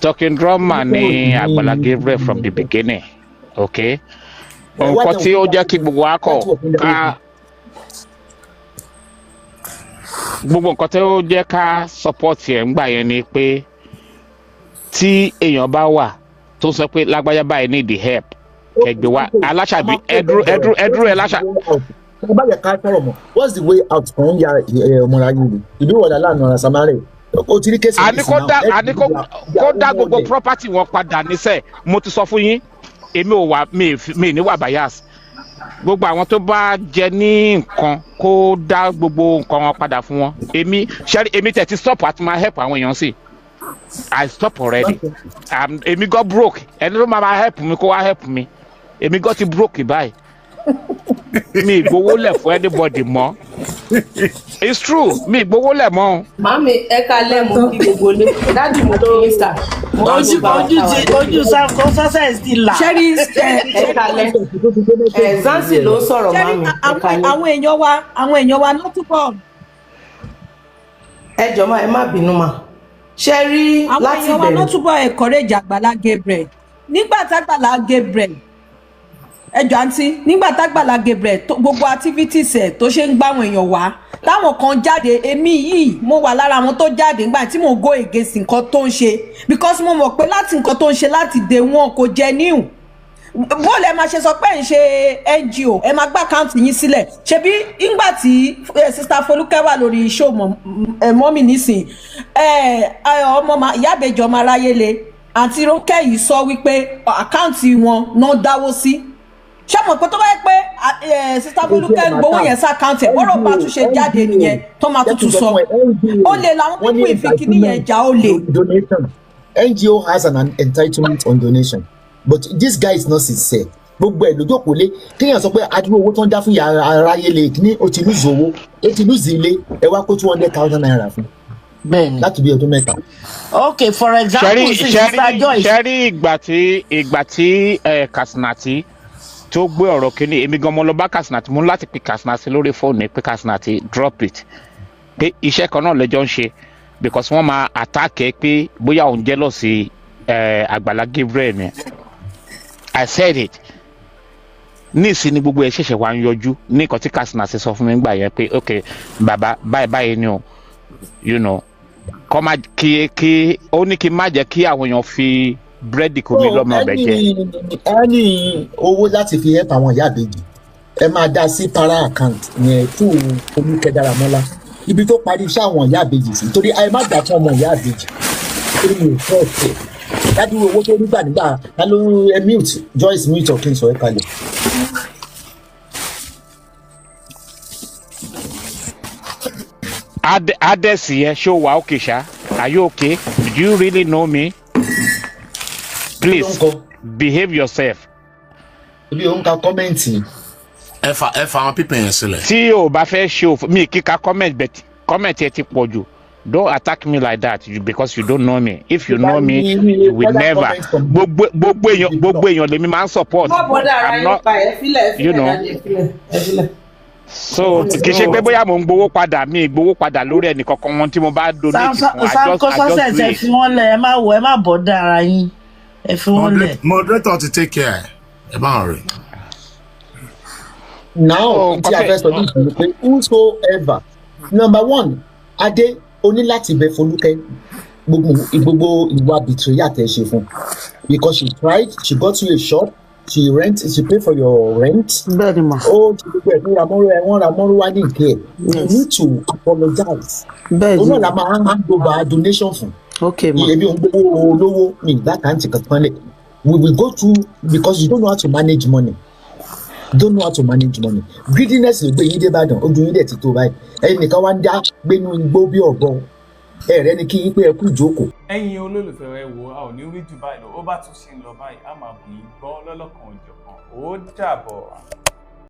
Speaker 6: Talking drummer ni Àgbàlá Gabriel from the beginning, okay? Nǹkan tí ó jẹ́ kí gbogbo wa kọ̀ ká gbogbo nǹkan tí ó jẹ́ ká support ẹ̀ ńgbà yẹn ni pé tí èèyàn bá wà tó sọ pé lágbájá báyìí need the help, kẹgbẹ́ wa Aláṣàbí, ẹdúró, ẹdúró, ẹdúró, ẹ láṣà.
Speaker 2: Ẹ bá yẹ ká sọ̀rọ̀ mọ́, what's the way out fún ya ọmọra yìí ìlú ìwọ̀dà láàánú ara samari o ti rí case.
Speaker 6: Àní kó dá, àní kó dá gbogbo property wọn padà níṣẹ́. Mo ti sọ fún yín, èmi ò wà, mi ní wà bias. Gbogbo àwọn tó bá jẹ ní nǹkan, kó dá gbogbo nǹkan wọn padà fún wọn. Èmi ṣẹ́rí, èmi tẹ̀ ti stop àti máa help àwọn èèyàn sí. I stop already. Èmi gan broke. Ẹni tó máa help mi, kó wá help mi. Èmi gan ti broke báyìí, mi ìgbowó lẹ̀ fún anybody mọ́. It's true, mi ìgbowó lẹ̀ mọ́ o.
Speaker 12: Màámi, ẹ kalẹ́. Mo kí gbogbo ilé. Daddy, mo kí yín sir. Mo kí
Speaker 13: Ojú
Speaker 12: gbogbo àwọn
Speaker 13: ojú
Speaker 12: táwa
Speaker 13: ti ojú sanko success ti là.
Speaker 11: Ṣẹ́rí.
Speaker 12: Ẹ kalẹ́ ẹ. Zansi ló ń sọ̀rọ̀.
Speaker 11: Ṣẹ́rí.
Speaker 12: Màámi, ẹ
Speaker 11: Àwọn
Speaker 12: kalẹ́.
Speaker 11: àwọn èèyàn wa ló túbọ̀.
Speaker 12: Ẹ jọ̀ọ́ má, ẹ má bínú mà. Ṣe rí
Speaker 11: Àwọn
Speaker 12: láti
Speaker 11: èèyàn wa ló
Speaker 12: bẹ̀rẹ̀
Speaker 11: túbọ̀ encourage Àgbàlá Gabriel nígbà tágbàlá Gabriel, ẹjọ àǹtí, nígbà tágbàlá Gabriel gbogbo activities ẹ̀ tó ṣe ń gbáwọn èèyàn wá, táwọn kan jáde. Èmi yìí, mo wà lára àwọn tó jáde nígbà tí mò ń go against nǹkan tó ń ṣe, because mo mọ̀ pé láti nǹkan tó ń ṣe láti day one kò jẹ níhùn. Bóòlù ẹ máa ṣe sọ pé ẹ ń ṣe NGO, ẹ máa gbá account yín sílẹ̀. Ṣebí ńgbà tí sister Folúkẹ́ wà lórí show mọ́mì nísìn, ọmọ ìyá àbèjì ọmọ aráyé le, àǹtí Rónkẹ́ yìí sọ wípé account wọn náà dáwó sí. Ṣé mọ̀ pé tó bá yẹ pé sister Folúkẹ́ ń gbowó yẹn sí account ẹ̀, bọ́rọ̀ bá tún ṣe jáde nìyẹn tó máa tuntun sọ, ó lè làwọn pípọ̀ ìfikíní yẹn jà, ó lè.
Speaker 2: Donation, NGO has an entitlement on donation, but this guy is not sincere. Gbogbo ẹ̀ lójókòó lé kéèyàn sọ pé adúrú owó tó ń dá fún yàrá aráyé lè ní, ó ti lose owó, ó ti lose ilé, ẹ wá kó ₦200,000 fún.
Speaker 13: Bẹ́ẹ̀ni.
Speaker 2: Láti bí ọdún 3.
Speaker 13: Okay, for example,
Speaker 6: Ṣẹ́rí
Speaker 13: sí Sister
Speaker 6: ṣẹ́rí
Speaker 13: Joyce.
Speaker 6: Ṣẹ́rí ìgbà tí Kasinati tó gbé ọ̀rọ̀ kínní, èmi gan mo lọ bá Kasinati, mo ní láti pe Kasinati lórí fóònù pé, "Kasinati, drop it," pé iṣẹ́ kan náà lẹ́jọ́ ń ṣe, because wọ́n máa attack ẹ pé bóyá òun jealous Àgbàlá Gabriel ni. I said it. Ní ìsinmi gbogbo ẹ ṣẹ̀ṣẹ̀ wá ń yọjú ní nǹkan tí Kasinati sọ fún mi gbà yẹn pé, "Ok bàbá, báyìí báyìí ni o," kọ́ má kí ó ní kí n má jẹ́ kí àwọn èèyàn fi búrẹ́dì kò mí
Speaker 2: So
Speaker 6: lọ́mọ ọbẹ̀ jẹ.
Speaker 2: Ẹni owó láti fi help àwọn ìyá àbèjì, ẹ máa dá sí para account yẹn fún Folúkẹ́ Dáramọ́lá, ibi tó parí iṣẹ́ àwọn ìyá àbèjì sí, torí ẹ má dà fún ọmọ ìyá àbèjì, torí mi ò fẹ́ ọ̀tẹ̀ ládùúgbò owó tó nígbà nígbà ta ló. Ẹ mute Joyce, mute ọ̀ kí n sọ ẹ kalẹ̀.
Speaker 6: Adẹ́sì yẹn, ṣé o wà okay ṣá? Are you okay? Do you really know me? Please behave yourself.
Speaker 2: Ibi òun ka comment.
Speaker 8: Ẹ fa àwọn pípẹ́ yẹn sílẹ̀.
Speaker 6: Tí o bá fẹ́ ṣe òfò mi kíka comment, but comment yẹn ti pọ̀ jù. Don't attack me like that because you don't know me. If you know me, you will never. Gbogbo èèyàn lèmi máa ń support.
Speaker 12: Má bother ara
Speaker 6: I'm
Speaker 12: yín
Speaker 6: not
Speaker 12: pa. Ẹ fílẹ̀, ẹ
Speaker 6: you
Speaker 12: fílẹ̀
Speaker 6: know.
Speaker 12: dáadé, ẹ fílẹ̀, ẹ fílẹ̀.
Speaker 6: So kì í ṣe pé bóyá mò ń gbowó padà, mi ì gbowó padà lórí ẹnì kankan wọn tí mo bá donate fún. I just
Speaker 13: Success,
Speaker 6: do
Speaker 13: ẹ
Speaker 6: it.
Speaker 13: fi wọ́n lẹ̀, ẹ má wọ, ẹ má bother ara yín, ẹ fi wọ́n lẹ̀.
Speaker 8: Moderator ti take care, ẹ bá wọn rí.
Speaker 2: Now, tí a fẹ́ sọ ní ìṣòro pé whosoever, number one, Adé, o ní láti bẹ Folúkẹ́ gbogbo ìwà betrayal tẹ́ ṣe fún, because she tried, she got you a shop, she rent, she pay for your rent.
Speaker 11: Bẹ́ẹ̀ni mà.
Speaker 2: Ó ti gbogbo ẹ̀ tó ra mọ́rú ẹ̀, wọ́n ra mọ́rú wá ní ìké ẹ̀. You need to apologize.
Speaker 11: Bẹ́ẹ̀ni.
Speaker 2: Òun náà la máa hand over donation fún.
Speaker 11: Ok ma.
Speaker 2: Iye bí òun gbowó olówó mi ìgbà kàǹtì kankan lẹ̀, we will go through, because you don't know how to manage money, don't know how to manage money. Greediness ló gbé yín dé Ìbàdàn. Ojú yín dẹ̀ ti tó báyìí, ẹ̀yin nìkan wá ń dá gbénú igbó bí ọ̀bọ ẹ̀rẹ́ ni kí yín pé ẹ kú ìjókòó.
Speaker 1: Ẹ̀yin olólùfẹ́, ẹ wò, a ò ní rí jù báyìí lọ. Ó bá tún ṣe ń lọ báyìí, a máa bù yín gbọ́ lọ́lọ́kan òjọ̀kan. Ó dàbọ̀.